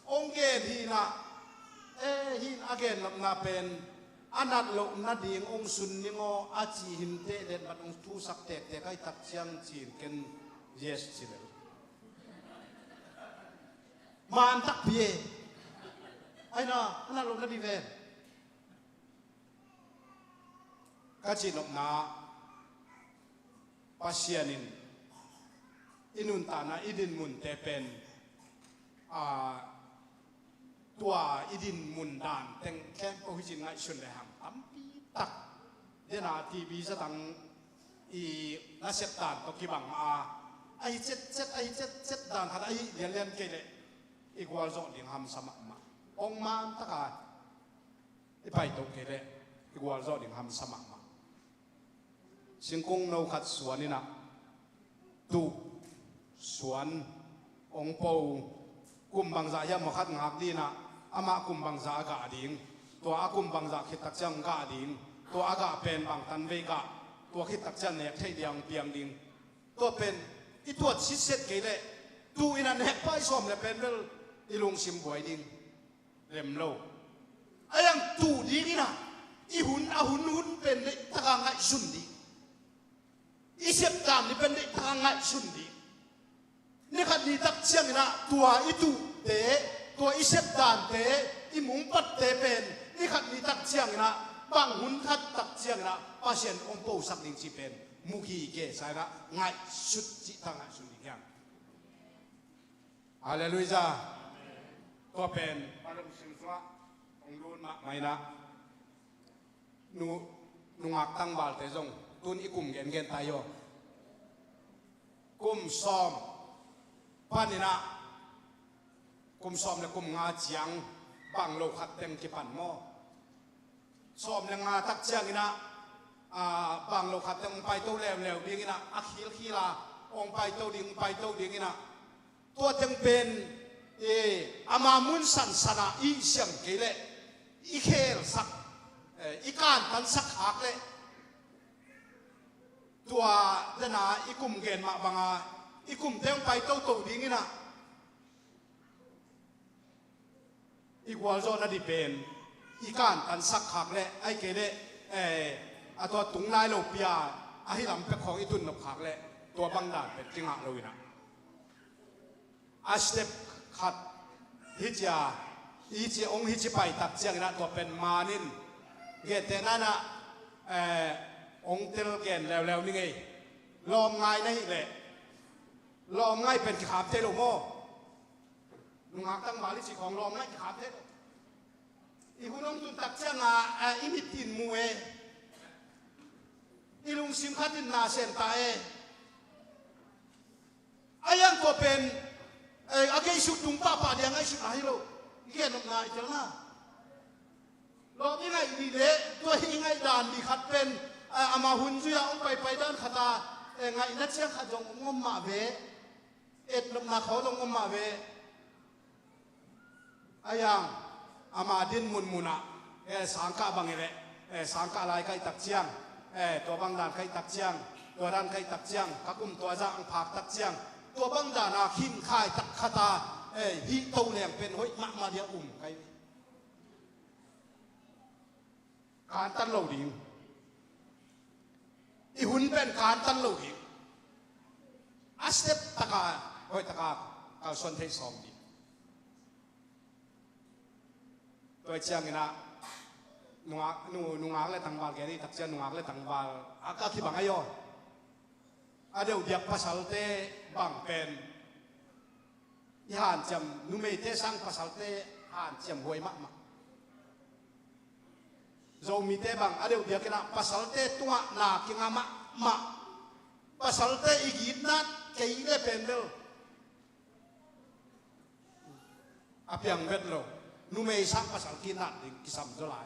hong gen hi na, eh, hi na a gen nopna pen, a nat loh nading hong sun ning aw, a ci hi inteh, letmat hong thusak tektek ahih tak ciang ci-in ken yes ci lel. Man takpi e. Ai na, a nat loh nading ven. Ka cih nopna, Pasian in i nuntakna, i dinmunte pen, a, tua i dinmun dan teng khempeuh hi cin ngaihsun le hang tampi tak. Dena T V zatang i nasep dan tawh kibang a, ahi cetcet, ahi cetcet dan khat ahi lianlian kei leh i gualzawh ding hamsa mahmah. Hong man taka i paito kei leh i gualzawh ding hamsa mahmah. Singkung no khat suan in ah, tuh suan hong po, kum bangzah hiam maw khat ngak ding in ah, Amah kum bangzah a gah ding, tua a kum bangzah khit tak ciang gah ding, tua a gah pen bang tanvei gah, tua khit tak ciang nek theih ding piang ding. Tua pen i tuat sitset kei leh, tu in a nek pah i sawm le pen bel i lungsim buai ding. Lem lo. A yang tu ding in a, i hun a hun hun pen deih taka ngaihsun ding. I sep dan ni pen deih taka ngaihsun ding. Ni khat ni tak ciangin a tua i tuhte, tua i sep dante, i mungpatte pen ni khat ni tak ciangin a, bang hun khat tak ciangin a Pasian hong posak ding ci pen mu hi ke sa in a ngaihsut cih ta ngaihsun ding hiam? Halleluiah. Tua pen a lungsim sungah hong lut mahmah in a, nu, nungak tangvalte zong tun i kum gengen ta hi aw. Kum sawm panin a, kum sawm le kum nga ciang bang lo khat teng kipan maw? Sawm le nga tak ciangin a, a, bang lo khat teng hong paito leuleu dingin a, a khilkhil a hong paito ding, hong paito dingin a, tua teng pen, e, ama mun sansan a i siam kei leh, i khelsak, e, i kantansak khak leh, tua dena i kum gen mah banga i kum teng pai toto dingin a, i gualzawhna dih pen i kantansak khak leh, ahih kei leh, e, a tua tung nai lo pi a, ahi lam pek khawng i tunnop khak leh, tua bang dan pen kingah lo in a, a step khat hi cia, hi cia, hong hi ci pai tak ciangin a tua pen manin, gentehna in a, e, hong tel gen leuleu ni ngei. Lawm ngai na hih leh, lawm ngai pen kikham thei lo maw? Nungak tangval i cih khawng lawm ngai kikham thei lo. I hun hong tun tak ciang a, a, i mit in mu e. I lungsim khat in na sem ta e. A yang tua pen, e, a geisut tung pahpah dia ngaihsutna hi lo. I gen nopna i telna. Lawm i ngaih dih leh, tua i ngaih dan dih khat pen, a, ama hun zui a hong paipai dan khat a, e, ngaihna ciang khat zong hong om mah ve. Etnopna khawng zong om mah ve. A yang, ama din munmun ah, e, sangkah bang i leh, e, sangkah lai ka hih tak ciang, e, tua bang dan ka hih tak ciang, tua dan ka hih tak ciang, ka kum tua zah ang phak tak ciang, tua bang dan a khin khai tak khat a, e, hih to leng pen hoih mahmah dia um ka hi. Kantan lo ding. I hun pen kantan lo ding. A step taka, hoih taka kalsuan thei sawm ding. Tua ciangin a, nungak, nu, nungak le tangval gen i tak ciang nungak le tangval a ka kibang ahi aw. A deuh diak pasalte bang pen i hanciam, numeite sang pasalte hanciam huai mahmah. Zomite bang a deuh diakin a pasalte tungah na kinga mahmah. Pasalte i gitnat kei le pen bel a piang vet lo. Numei sang pasal kinat ding kisam zaw lai.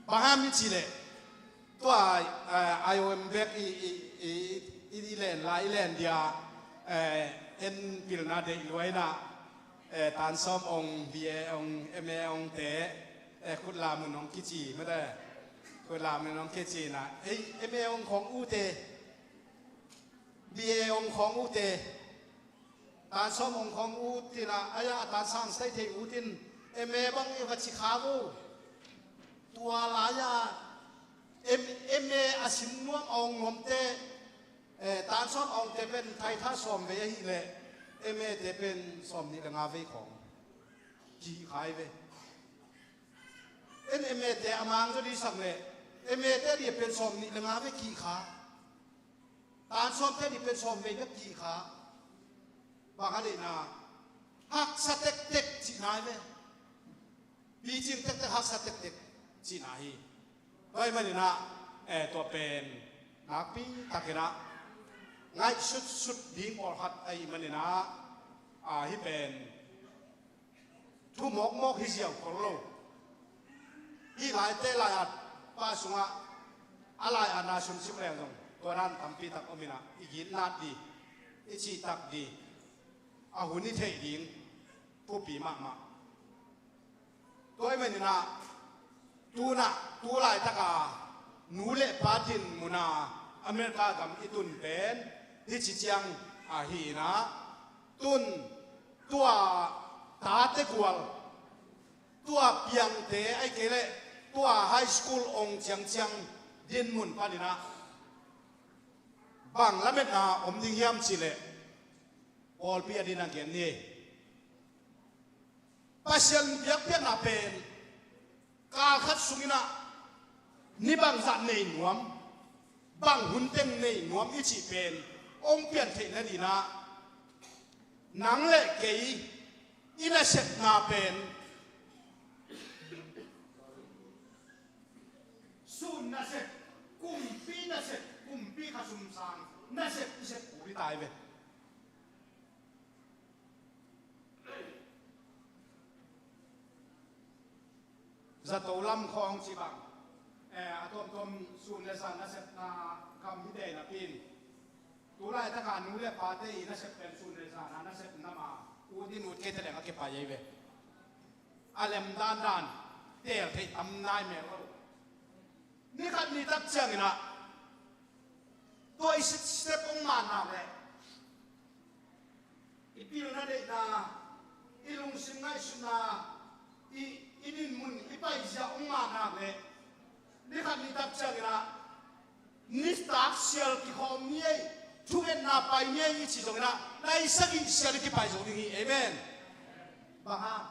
Bang hang hiam i cih leh, tua, eh, I O M bek i, i, i, i, i len lai, i len dia, eh, en pilna deih lua in a, eh, tan sawm ong, B A ong, M A ong te, eh, khut la mun ong kici mate, khut la mun ong kici na, ei, M A ong khong u te, B A ong khong u te, tan sawm ong khong u tin a, a ya a tan sang sai thei u tin, M A bang i va ci kha vo. Tua lai a, M-, M A a sim nuam a ong nuam te, eh, tan sawm a ong te pen thaitha sawm vei ahih leh, M A te pen sawm nih le nga vei khong kihih kha hi ve. En M A te a mang zaw dih sak leh, M A te dih pen sawm nih le nga vei kihih kha. Tan sawmte dih pen sawm vei bek kihih kha. Bang a deihna, haksa tektek cihna hi ve. Picing tektek haksa tektek cihna hi. Tua ahih manin a, eh, tua pen nakpi takin a ngaihsutsut ding pawlkhat ahih manin a, ah, hih pen thu mawkmawk hi ziau khol lo. Hih laite lai-at pa sungah a lai-atna sung sim leng zong Tua dan tampi tak om inah, i gitnat dih, i cihtak dih, a hun i theih ding thupi mahmah. Tua ahih maninah, tunah, tu laitaka nu le pa din munah America gam i tun pen hih ci ciang ahi inah, tun tua tate gual, tua piangte ahih kei leh tua high school ong ciangciang din mun paninah bang lametna om ding hiam cihleh, pawlpi a dinah gen ni. Pasian biakpiakna pen kal khat sunginah ni bangzah nei nuam, bang hun teng nei nuam i cih pen ong pian theih nadinah nang le kei i nasepna pen sun nasep, kumpi nasep, kumpi khasum sang nasep i sep kul hi ta hi ve. Zato lam khawng ci bang, eh, a tuamtuam sun le zan nasepna gam hi te napi in, tu laitaka nu le pate i nasep pen sun le zan a nasep nam a, ut in ut kei te leng a kipai ei ve. A lem dandan teel theih tam nai mel lo. Ni khat ni tak cianginah tua i step ong man nak leh, i pilna deihna, i lungsim ngaihsutna, i, i dinmun, i paizia ong man nak leh, ni khat ni tak cianginah nitak sial kikhawm ni ei, thungetna pai ni ei i ci zonginah nai sagih sial i kipai zo ding hi. Amen. Bang hang?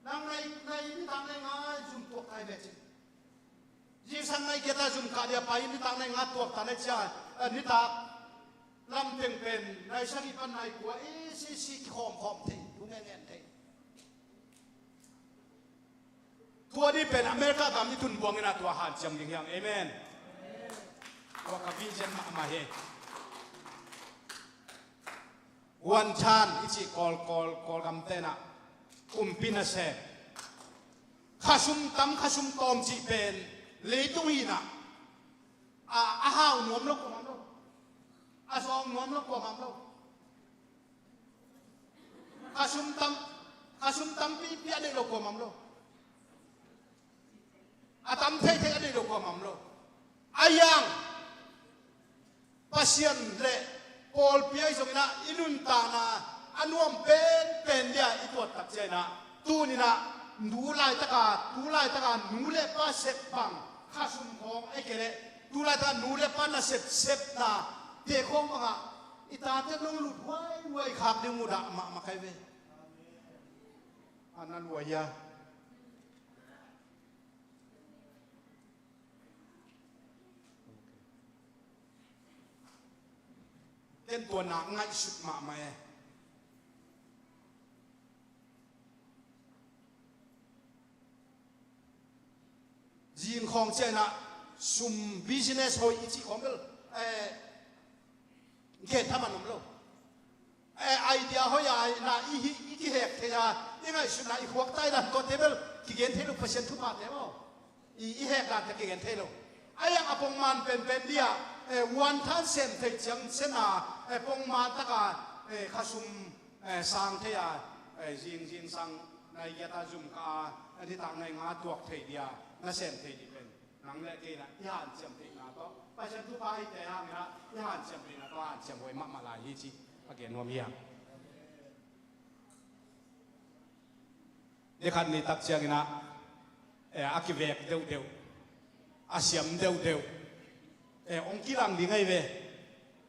Nang nai, nai nitak nai nga zum tuak kai ve cin. Zingsang nai giat a zum kah dia pai in nitak nai nga tuak ta nai cia, eh, nitak lamteng pen nai sagih pan nai kua i sisi kikhawmkhawm thei, thu ngengen thei. Tua dih pen America gam i tun buang inah tua hanciam ding hiang. Amen. Tua ka vision mahmah hi. Guanthan i cih Kawl, Kawl, Kawlgam tenah kumpi nasep, khasum tam khasum tawm cih pen leitung hinah a, a hau nuam lo kuamam lo, a zawng nuam lo kuamam lo. Khasum tam, khasum tampipi a deih lo kuamam lo. A tam theithei a deih lo kuamam lo. A yang Pasian le pawlpi ahi zonginah i nuntakna a nuam penpen dia i tuat tak cianginah tuninah nu laitaka, tu laitaka nu le pa sep bang khasum khawng ahih kei leh tu laitaka nu le pa nasep sepna te khawng bangah i tate nong lut huaihuai khak ding mudah mahmah kai ve. A na luai a Ken tua na ngaihsut mahmah e. Zing khawng cianah sum business hoih i cih khawng bel, eh, khen thaman om lo. Eh, idea hoih a na i, i kihek thei a, i ngaihsutna i khuak tai dan tuate bel kigen thei lo, Pasian thuphate maw. I, i hek dante kigen thei lo. A yang a pongman penpen dia, eh, guanthan sem thei ciang sena, eh, pongman taka, eh, khasum, eh, sang thei a, eh, zing, zingsang nai giat a zum kah a, eh, nitak nai nga tuak thei dia na sem thei dih pen nang le kei na i hanciam theihna tawh, Pasian thupha i te hangin ah i hanciam theihna tawh hanciam huai mahmah lai hi ci a gen nuam hi hang. Ni khat ni tak ciangin ah, eh, a kivek deuhdeuh, a siam deuhdeuh, eh, hong kilang ding ahi ve.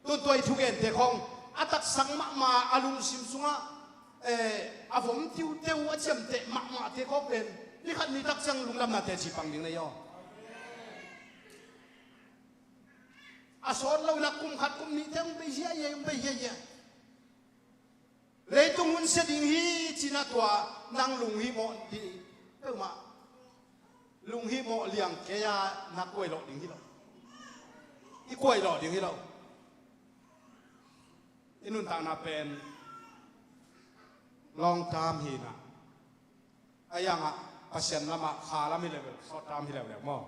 Tun tua i thugente khawng a taksak mahmah, a lungsim sungah, eh, a vom tiuteu, a ciamteh mahmahte khawng pen ni khat ni tak ciang lungdamna teci pang ding na hi aw. A sawt lo in a kum khat kum nihte hong bei hiahiai, hong bei hiahiai. Leitung hun sia ding hi cih na tua nang lunghimawh ding peuhmah. Lunghimawh liang kei a na kuailawh ding hi lo. I kuailawh ding hi lo. I nuntakna pen long term hi na. A yangah Pasian lamah kha lam hi leuleu, short term hi leuleu maw.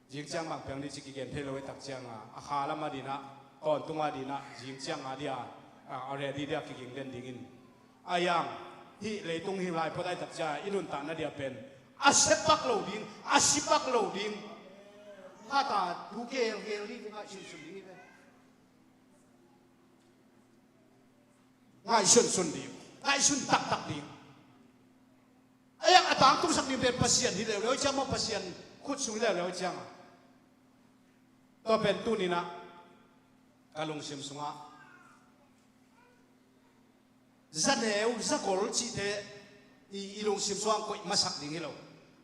Zing ciang bang piang dih ci kigen thei lo i tak cianga, a kha lam a dinah, tawntung a dinah, zing cianga dia, a, a ready dia kiging den dingin. A yang, hih leitung hing lai phot a i tak cianga, i nuntakna dia pen, a sipak lo ding, a sipak lo ding. Hata, tu gelgel ding, ngaihsunsun ding i pen. Ngaihsunsun ding, ngaihsun taktak ding. A yang a tangtungsak ding pen Pasian hi leuleu ciang maw, Pasian khut sung hi leuleu cianga. Tua pen tuninah ka lungsim sungah zaneu, zakol cihte i, i lungsim sungah koih masak ding hi lo.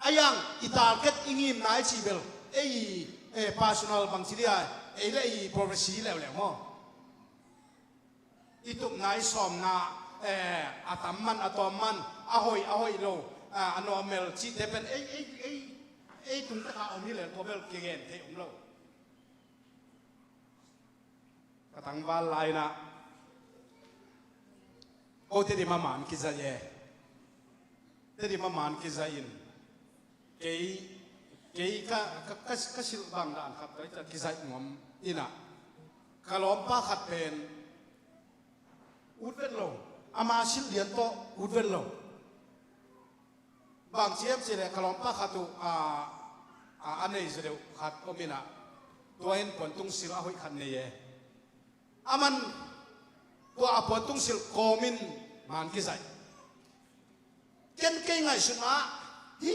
A yang i target i ngimna i cih bel ei, eh, personal bangci dia, ei le ei prophecy hi leuleu maw. I tupna i sawmna, eh, a tam man, a tawm man, a hoih, a hoih lo, a, a normal cihte pen ei, ei, ei, ei tung taka om hi lel tua bel kigen thei om lo. Ka tangval lainah ko Tedim a man kizaih e. Tedim a man kizaih in kei, kei ka, ka, ka, ka silh bang dan khat tua i ta kizaih nuam inah ka lawmpa khat pen ut vet lo, ama silh lian tawh ut vet lo. Bang ciam cileh ka lawmpa khat uh a, a, a nei zaw deuh khat om inah tua in puantung silh a hoih khat nei e. A man tua a puantung silh kawmin man kizaih. Ken kei ngaihsun ah, hi,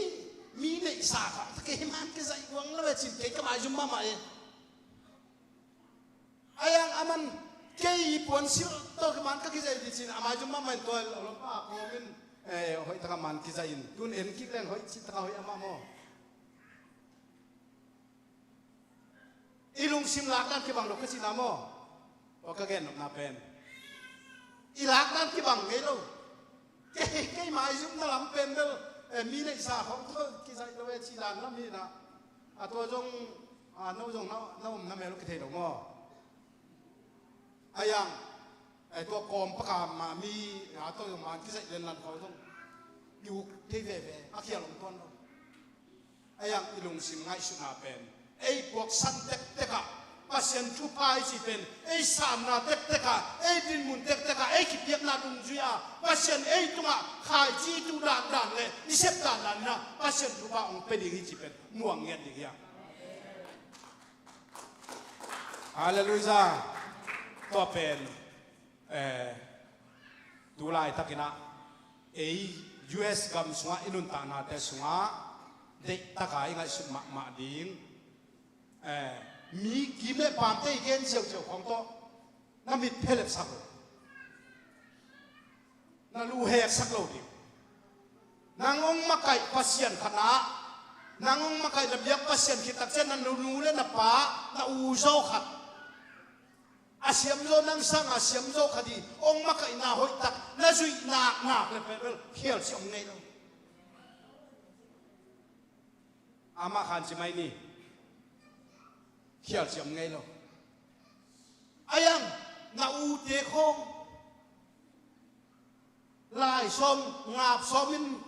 mi neihsa khawng ta kei man kizaih guang lo e cin kei ka maizum mahmah e. A yang a man kei puan silh tawh ka man ka kizaih dih cin a maizum mahmah in tua lo lawmpa kawmin, eh, hoih taka man kizaih in tun en kik leng hoih cih taka hoih amah maw. I lungsim lakdan kibang lo ka cihna maw? Tua ka gennopna pen i lakdan kibang ngei lo. Kei, kei maizumna lam pen bel, eh, mi neihsa khawng tawh kizaih lo e cih dan lam hi inah. A tua zong, a, no zong na, na omna mel kithei lo maw? A yang, eh, tua kawm pakam mah mi a tua zong man kizaih lenlan khawng zong i uk thei veve a khial om tuan lo. A yang i lungsim ngaihsutna pen ei puaksan tektek ah Pasian thupha i cih pen ei sanna tektek ah, ei dinmun tektek ah, ei kipiakna dungzui ah Pasian ei tungah khaici tu dandan le i sep dandan inah Pasian thupha hong pia ding hi cih pen muang ngiat ding hi a. Halleluiah. Tua pen, eh, tu laitakinah ei U S gam sungah i nuntaknate sungah deihtaka i ngaihsut mahmah ding, eh, mi kim le pamte i gen ziauziau khawng tawh na mit phelepsak lo, na lu heksak lo ding. Nang hong makaih Pasian khatna, nang hong makaih na biak Pasian khit tak ciang na nu le na pa, na u zaw khat a siamzaw, nang sanga siamzaw khat hi hong makaihna hoihtak na zuih naknak le pehbel khialci om ngei lo. Amah khan ci mai ni. Khialci om ngei lo. A yang na ute khawng lai sawm ngap sawmin,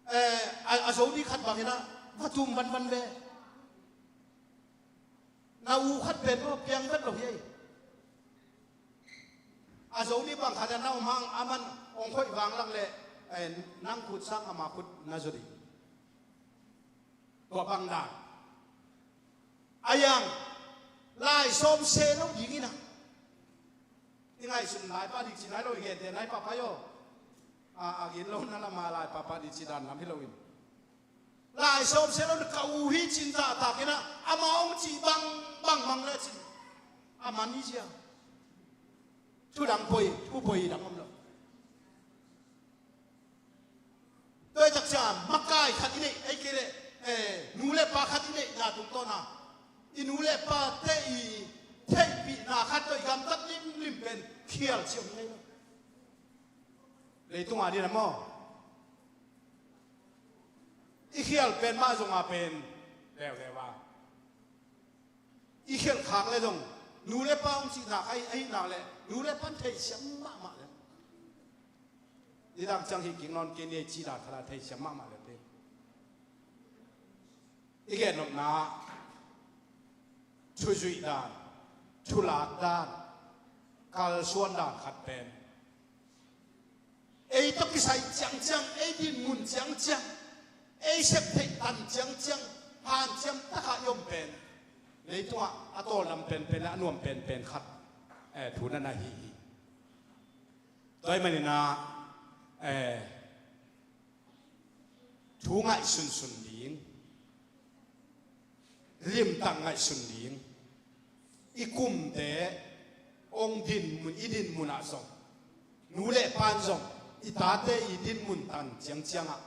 eh, a, a zo ni khat bangin ah va tum vanvan ve. Na u khat pen maw piang vet lo hi ei. A zo ni bang khat a na om hang a man hong khoih vang lang le, eh, nang khut sang ama khut na zo ding. Tua bang dan. A yang lai sawm se lo ding inah. I ngaihsun lai pa dik ci nai lo i gente nai pa pai aw. A, a gin lo na lama lai pa pa dik ci dan lam hi lo in. Lai sawm se lo na ka u hi cin zahtak inah ama hong cih bang bang mang le cin. A man hi cia. Thu dang poi, thu poi dang om lo. Tua i tak ciang makai khat i neih, ei kei leh, eh, nu le pa khat i neihna tungtawna i nu le pate i theihpihna khat tawh i gamtat limlim pen khialci om ngei lo. Leitung a dina maw? I khial pen mah zonga pen leuleu a i khialh khak le zong nu le pa hong cihnak ahi, ahihnak le nu le pan theisiam mahmah le. Nidang ciang hih kik nawn kei ni ei cih dan khat a theisiam mahmah le te. I gennopna thuzuih dan, thulak dan, kalsuan dan khat pen ei tawh kisai ciangciang, ei dinmun ciangciang, ei septheih tan ciangciang, hanciam takah i om pen leitungah a tawldam penpen le a nuam penpen khat, eh, thu na na hi hi. Tua ahih manin ah, eh, thu ngaihsunsun ding, limtak ngaihsun ding, i kumte hong dinmun, i dinmun ah zong, nu le pan zong i tate i dinmun tan ciangciang ah,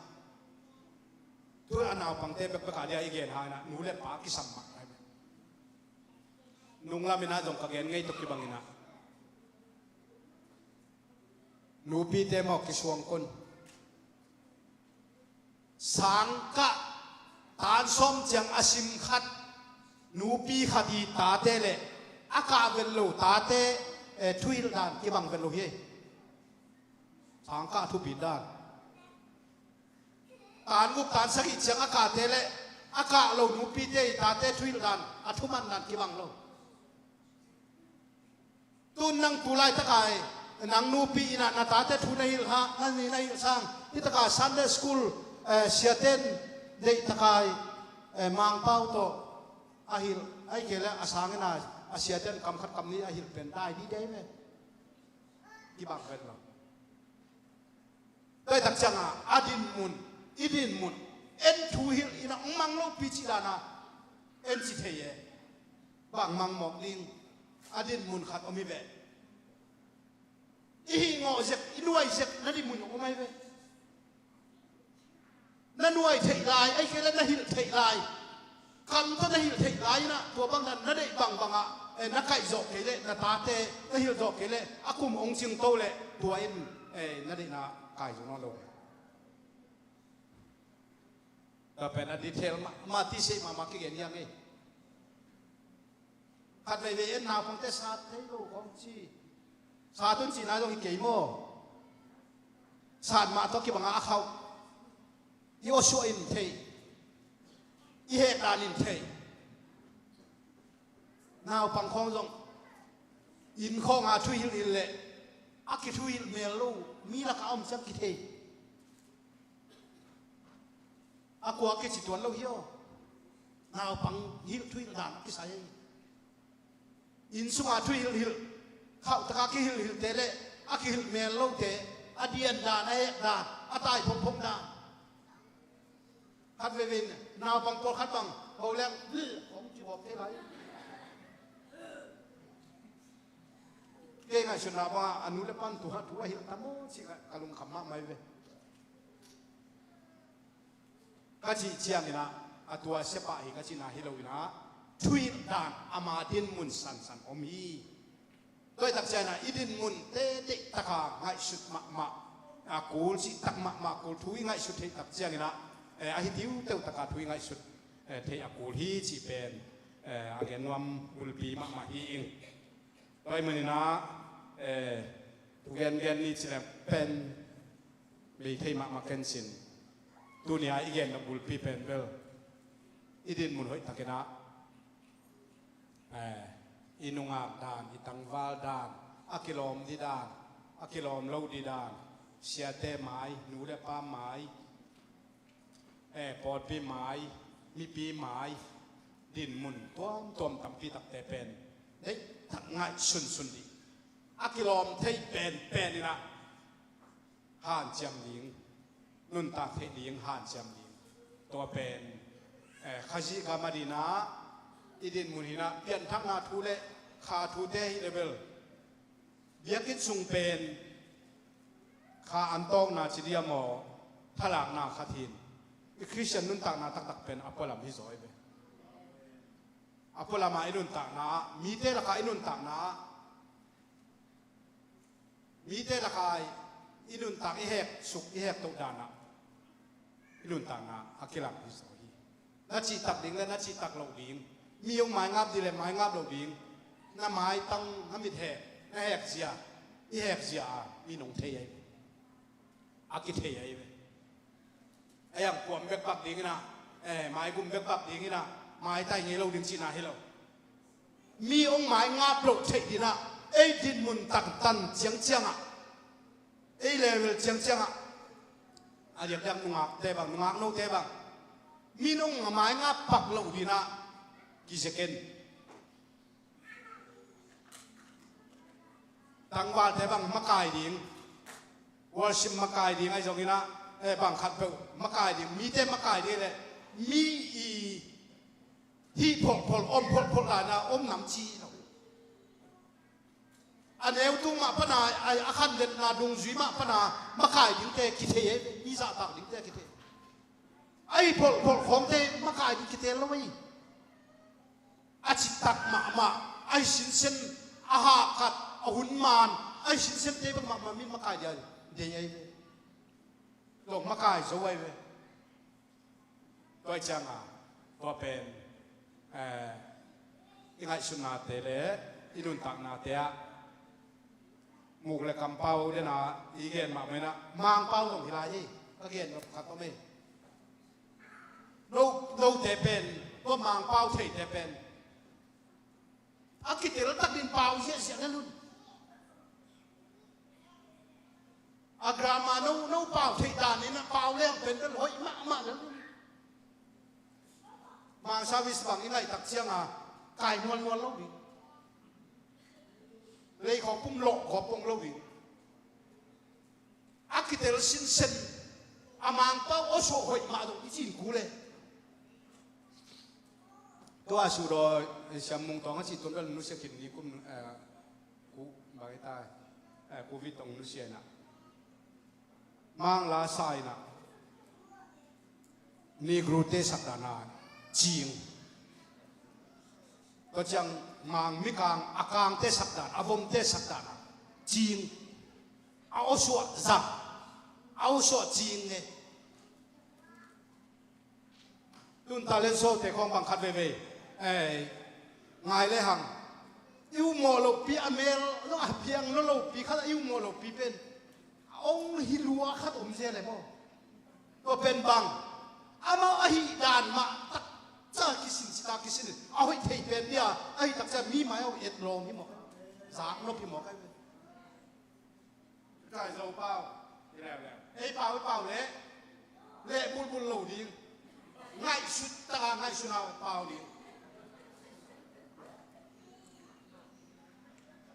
tu a naupangte bekbek a dia i gen hang in ah nu le pa kisam mah nai. Nunglam in ah zong ka gen ngei tawh kibang in ah nupite maw kisuang kun. Sangkah tan sawm ciang a sim khat nupi khat i tate le a kah vet lo tate, eh, thuhilh dan kibang vet lo hi. Sangkah thupi dan. Tan guk tan sagih ciang a kahte le a kah lo nupite i tate thuhilh dan, a thuman dan kibang lo. Tun nang tu laitaka i nang nupi in ah na tate thu na hilh hang, na ni na hilh sang, hitaka Sunday school, eh, siaten deihtaka i, eh, Mangpau tawh a hilh, ahih kei leh a sangin a, a siaten kam khat kam nih a hilh pen dai dih dei ve. Kibang vet lo. Tua hi tak ciangin a dinmun, i dinmun, en thuhilh in ah hong mang lopi cih dan a en ci thei e. Bang mang mawk ding, a dinmun khat om hi ve. I hih ngawh zek, i nuai zek na dinmun om ahi ve. Na nuai theih lai, ahih kei leh na hilh theih lai, kam tawh na hilh theih lai in ah tua bang dan na deih bangbang ah, eh, na kaih zawh kei leh, na tate na hilh zawh kei leh a kum hong cingto leh tua in, eh, na deihna kai zo nawn lo. Tua pen a detail mahmah, tisiah mahmah kigen hi hang ei. Khat veivei en naupangte sat thei lo kong ci. Sat un cihna zong hi kei maw? Sat mah tawh kibang a khauh. I awsuah in thei, i hek dan in thei. Naupang khawng zong inn khawng a thuhilh hilh leh a kithuhilh mel lo mi lakah a om ciang kithei. A kua kici tuan lo hi aw. Naupang hilh thuhilh dan a kisai ahi. Inn sunga thuhilh hilh, khauhtaka kihilh hilhte le a kihilh mel lote, a dian dan, a hek dan, a tai phomphom dan. Khat veivei in naupang pawlkhat bang ho leng hong ci bawk thei lai. Kei ngaihsutna bangah a nu le pan tu khat thu a hilh tam aw cih ka lungkham mahmah hi ve. Ka cih ciangin ah a tua siapa hi ka cihna hi lo in ah, thuhilh dan ama dinmun sansan om hi. Tua hi tak ciangin ah i dinmunte deihtaka ngaihsut mahmah a kul, cihtak mahmah a kul, thu i ngaihsut theih tak ciangin ah, eh, a hi tiuteu taka thu i ngaihsut, eh, theih a kul hi cih pen, eh, a gen nuam bulpi mahmah hi ing. Tua ahih manin ah, eh, thu gengen ni ci leng pen bei thei mahmah ken cin. Tuni a i gen nop bulpi pen bel i dinmun hoih takin ah, eh, i nungak dan, i tangval dan, a kilawm dih dan, a kilawm lo dih dan, siate mai, nu le pa mai, eh, pawlpi mai, mipi mai, dinmun tuamtuam tampi takte pen deihtaka ngaihsunsun dih. A kilawm thei penpen in ah hanciam ding, nuntak theih ding hanciam ding. Tua pen, eh, Khazih gam a ding ah i dinmun hi in ah, pianthakna thu le kha thute hi le bel biakinn sung pen kha an tawkna ci diam aw, thalakna khat hi in, i Khristian nuntakna taktak pen a pualam hi zaw hi ve. A pualam ah i nuntakna ah, mite lakah i nuntakna ah, mite lakah i nuntak, i hek suk, i hek toh dan ah i nuntakna a kilang hi zaw hi. Na cihtak ding le na cihtak loh ding, mi hong maingap ding le maingap loh ding, na maitang, na mit hek, na hek zia, i hek zia a mi nong thei ahi ve. A kithei ahi ve. A iang kuam bek bak ding in ah, eh, maigum bek bak ding in ah, maitai ngei lo ding cihna hi lo. Mi hong maingap loh theih dinah, ei dinmun tantan ciangciangah, ei level ciangciangah, a diakdiak nungakte bang, nungak note bang, mi nong maingap pak loh dinah kizeken. Tangvalte bang makai ding, worship makai ding ahi zonginah, eh, bang khat peuh makai ding, mite makai ding le mi i hih pholhpholh, om pholhpholh laina om nam ci lo. A neutu mah pana, a, a khanletna dungzui mah pana makai dingte kithei ei ve, mi zahtak dingte kithei. A hih pholhpholh khawngte makai ding kithei lo ei. A citak mahmah, a hih sinsen, a hahkat, a hun man, a hih sinsente bek mahmah mi makai dia dei ei ve. Dong makai zo ei ve. Tua cianga, tua pen, eh, i ngaihsutnate le i nuntaknate ah muk le kampau dena i gen mahmah inah Mangpau zong hi lai ei. Ka gen nop khat om ei. No, note pen, tua Mangpau theite pen a kitel takin pau ziahziah le lun. A grammar no, no pau theih danin a pau leng pen bel hoih mahmah lel. Mang service bang i ngaihtak cianga kai nualnual lo ding. Leikhawk pum lawh khawk pong lo ding. A kitel sinsen a Mangpau awsuah hoih mah dong i cin ku le. Tua sudaw siam mung tawng a cih tun bel nusia khin ni kum, eh, ku bang i ta, eh, covid tawng nusia inah. Mangla sa inah Negrote sakdana cing. Tua ciang Mang mikang a kangte sakdan, a vomte sakdana cing. A awsuah zak, a awsuah cing nge. Tun talent show te khawng bang khat veivei, eh, ngai le hang i umawh lohpi a mel lo a piang lo lohpi khat a i umawh lohpi pen a ong hi lua khat om zel e maw? Tua pen bang amau a hih dan mah takca kisin, sita kisin a hoih thei pen dia a hih takca mi mai a hoih et lawm hi maw? Zak nop hi maw kai ve? Kai zo pau hi leuleu. Ei pau, ei pau leh leh bulbul lo ding. Ngaihsut taka ngaihsut a pau ding.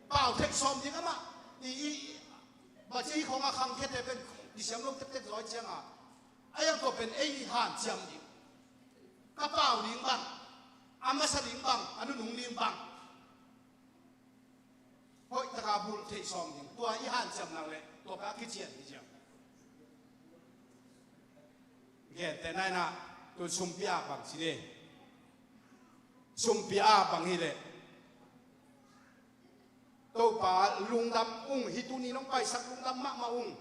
Pau thek sawm ding amah i, i, i baci khawng a khangkhiate pen i siam lo tektek zaw i cianga a iang tua pen ei hanciam ding. Ka pau ding bang, a masa ding bang, a nunung ding bang. Hoih taka bulh theih sawm ding tua i hanciam nak leh tua pen a kician hi ciang. Gente nainah tun sumpi a bang ci dei. Sumpi a bang hileh Topa lungdam ung, hi tuni nong paisak lungdam mahmah ung.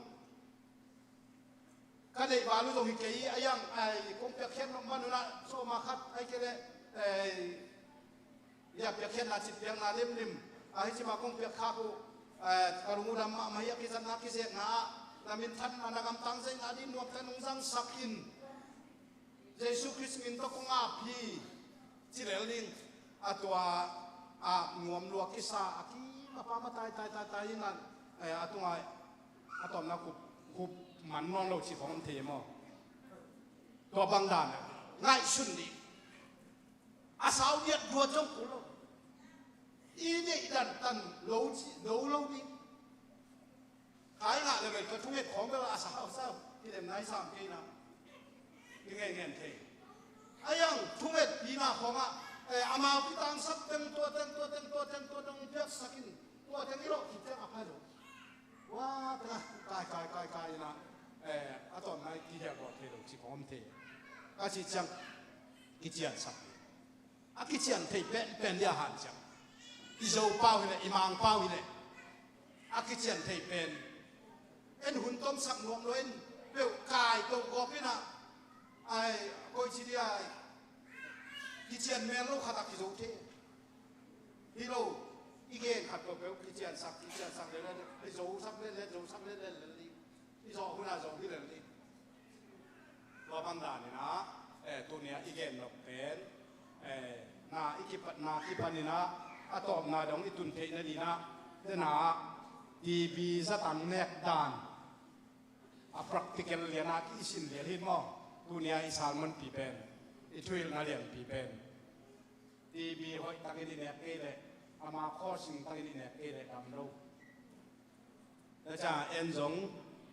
Ka neih val uh zong hi kei a iang ai kong piakkhiat nop man unah sawma khat ai kei leh ai ia piakkhiatna citpiakna limlim a hi cima kong piakkhak uh. Ai ka lung uh dam mahmah hi a kizatna kizekna ah na minthanna na gamtang zeina din nuamte nong zangsak in Jesu Khrist min tawh kong ap hi. Ci lel ding a tua a nuam lua kisa a kim a pam a tai tai tai tai in a, eh, a tunga a tawmna khup khup man nawn lo ci khong om thei maw? Tua bang dan a ngaihsun ding a sau diat duat zong kul lo. I neih dan tan lo ci lo lo ding. Kai ngah le bel tua thunget khawng bel a sau sau hi lem nai sam kei na. I ngen ngen thei. A iang thunget pina khawngah, eh, amau kitangsak teng tua teng tua teng tua teng tua teng piaksak in tua teng i lawh khit teng a phai lo. Wa tengah kai kai kai kai ina, eh, a tawn nai kihiak lawh thei lo ci khawng om thei. Ka ci ciang kiciansak. A kician thei penpen dia hanciam. I Zo pau hileh i Mang pau hileh a kician thei pen en hun tomsak nuam lo in peuh kai toh gawp inah ai koici dia ai kician mel lo khatah kizo thei. Hi lo i gen khat peuhpeuh kiciansak kiciansak lele i zosak lele zosak lele lele i zawh hunah zo hi lele. Tua bang daninah, eh, tunia i gen nop pen, eh, na i kipat na kipaninah, a tawpna dong i tun theih nadinah, denah T B zatang nek dan a practical lianah ki i sin lian hi maw? Tunia i sermon pi pen, i thuhilhna lianpi pen, T B hoih takin i nek kei leh, ama khawsing takin i nek kei leh dam lo. Tua en zong,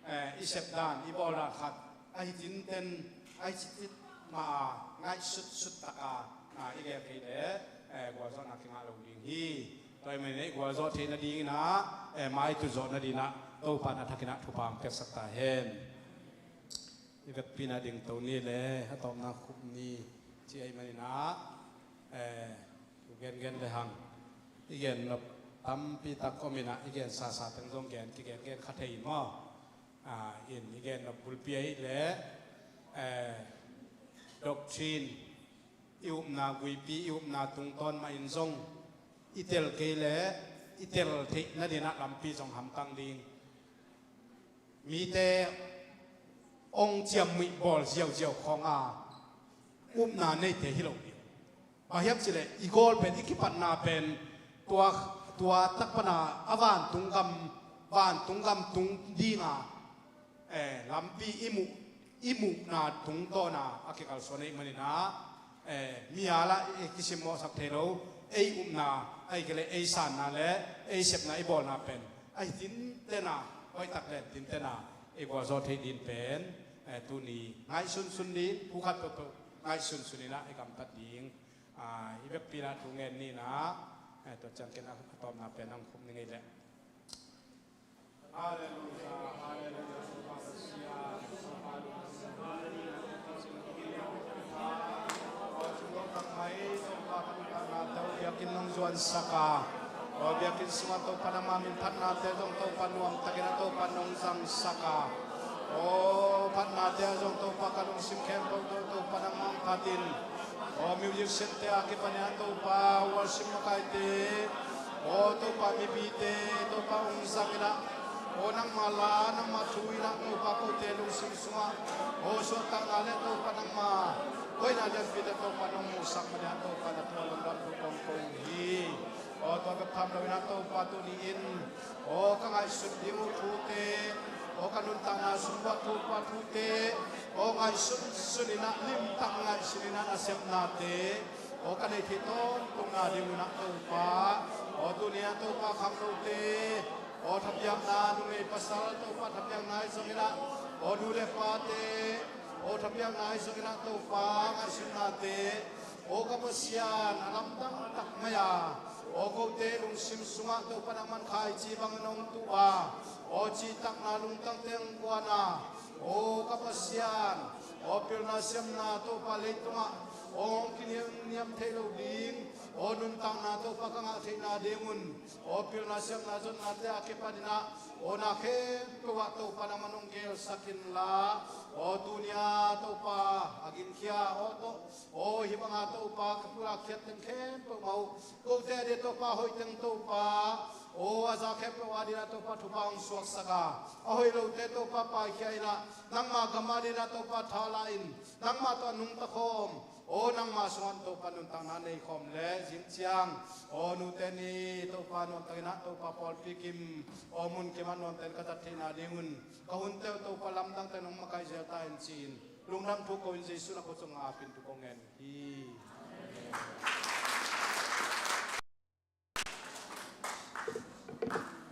eh, i sep dan, i bawl dan khat ahi tinten, ahi citit ma a ngaihsutsut taka, ah, i gel kei leh, eh, gualzawhna kingah lo ding hi. Tua ahih manin i gualzawh theih nadinginah, eh, mai tut zawh nadinah Topa na thakinah thupha hong piaksak ta hen. I vekpi na ding to ni le a tawpna khup ni ci ahih maninah, eh, u gengen le hang i gen nop tampi tak om inah, i gen sasa teng zong gen, kigen gen kha thei maw? Ah, in i gen nop bulpi ahih le, eh, doctrine, i upna guipi, i upna tungtawn mah in zong i tel kei le i tel theih nadinah lampi zong hamtang ding. Mite hong ciammuih bawl ziauziau khawnga upna neite hi lo ding. Bang hiam cileh i gawl pen, i kipatna pen tua, tua tak pana a vantung gam, vantung gam tung dinga, eh, lampi i muh, i muhna tungtawna a kikalsuan ahih maninah, eh, mi a lah i kisimmawhsak thei lo. Ei upna, ahih kei leh ei sanna le ei sepna, i bawlna pen ahi tintena, hoihtak le tintena i gualzawh theih din pen, eh, tuni ngaihsunsun din, thu khat peuhpeuh ngaihsunsun inah i gamtat ding. Ah, i vekpi lah thu ngen ninah, eh, tua ciangkin a tawpna pen hong khup ni ngei leh. Halleluia, halleluia, Topa Pasian. Biakinn nong zuansak a, aw biakinn sungah Topa nangma min phatnate zong Topa nuamtakin a Topa nong zangsak a, aw phatnate ah zong Topa ka lungsim khempeuh tawh Topa nangma hong phatin, aw musician-te a kipanin a Topa worship makaite, aw Topa mipite Topa hong zangin ah, aw nangma la nangma thu in ah Topa kote lungsim sungah, aw suahtakna le Topa nangma hoihna lianpite Topa nong musak manin ah Topa na thu a lungdam thu kong ko hi. Aw tua bek tham loin ah Topa tuni-in, aw ka ngaihsut ding uh thute, aw ka nuntakna sung uah Topa thute, aw ngaihsunsun in ah limtak ngaihsun in ah na sepnate, aw ka neih theih tawntungna ding un ah Topa, aw tuni ah Topa khangnote, aw thapiakna numei pasal Topa thapiakna ahi zongin ah, aw nu le pate, aw thapiakna ahi zongin ah Topa ngaihsutnate, aw ka Pasian a lamdang tak mai a, aw kote lungsim sungah Topa nangman khaici bangin hong tuh a, aw cihtakna lungtangte hong guan a, aw ka Pasian, aw pilna siamna Topa leitungah aw hong kiniamniam thei lo ding, aw nuntakna Topa ka ngah theihna ding un, aw pilna siamna zonnate a kipanin ah, aw na khempeuh ah Topa nangman hong gelsak inla, aw tuni ah Topa a ginkhia aw tawh, aw hih banga Topa ka pulak khiat teng khempeuh mah uh kote ading Topa hoih teng Topa, aw a za khempeuh ading ah Topa thupha hong suaksak a, a hoih lote Topa paikhia in ah nangma gam ading ah Topa thala in nangma tawh a nungta khawm, aw nangma sungah Topa nuntakna nei khawm le zing ciang, aw nute ni Topa nuamtakin ah Topa pawlpi kim, aw mun kim ah nuamtakin ka zat theihna ding un ka hunte uh Topa lamdangte nong makaih zel ta hen ci-in lungdam thu ko-in Jesuh na khutsung apin thu ko ngen hi.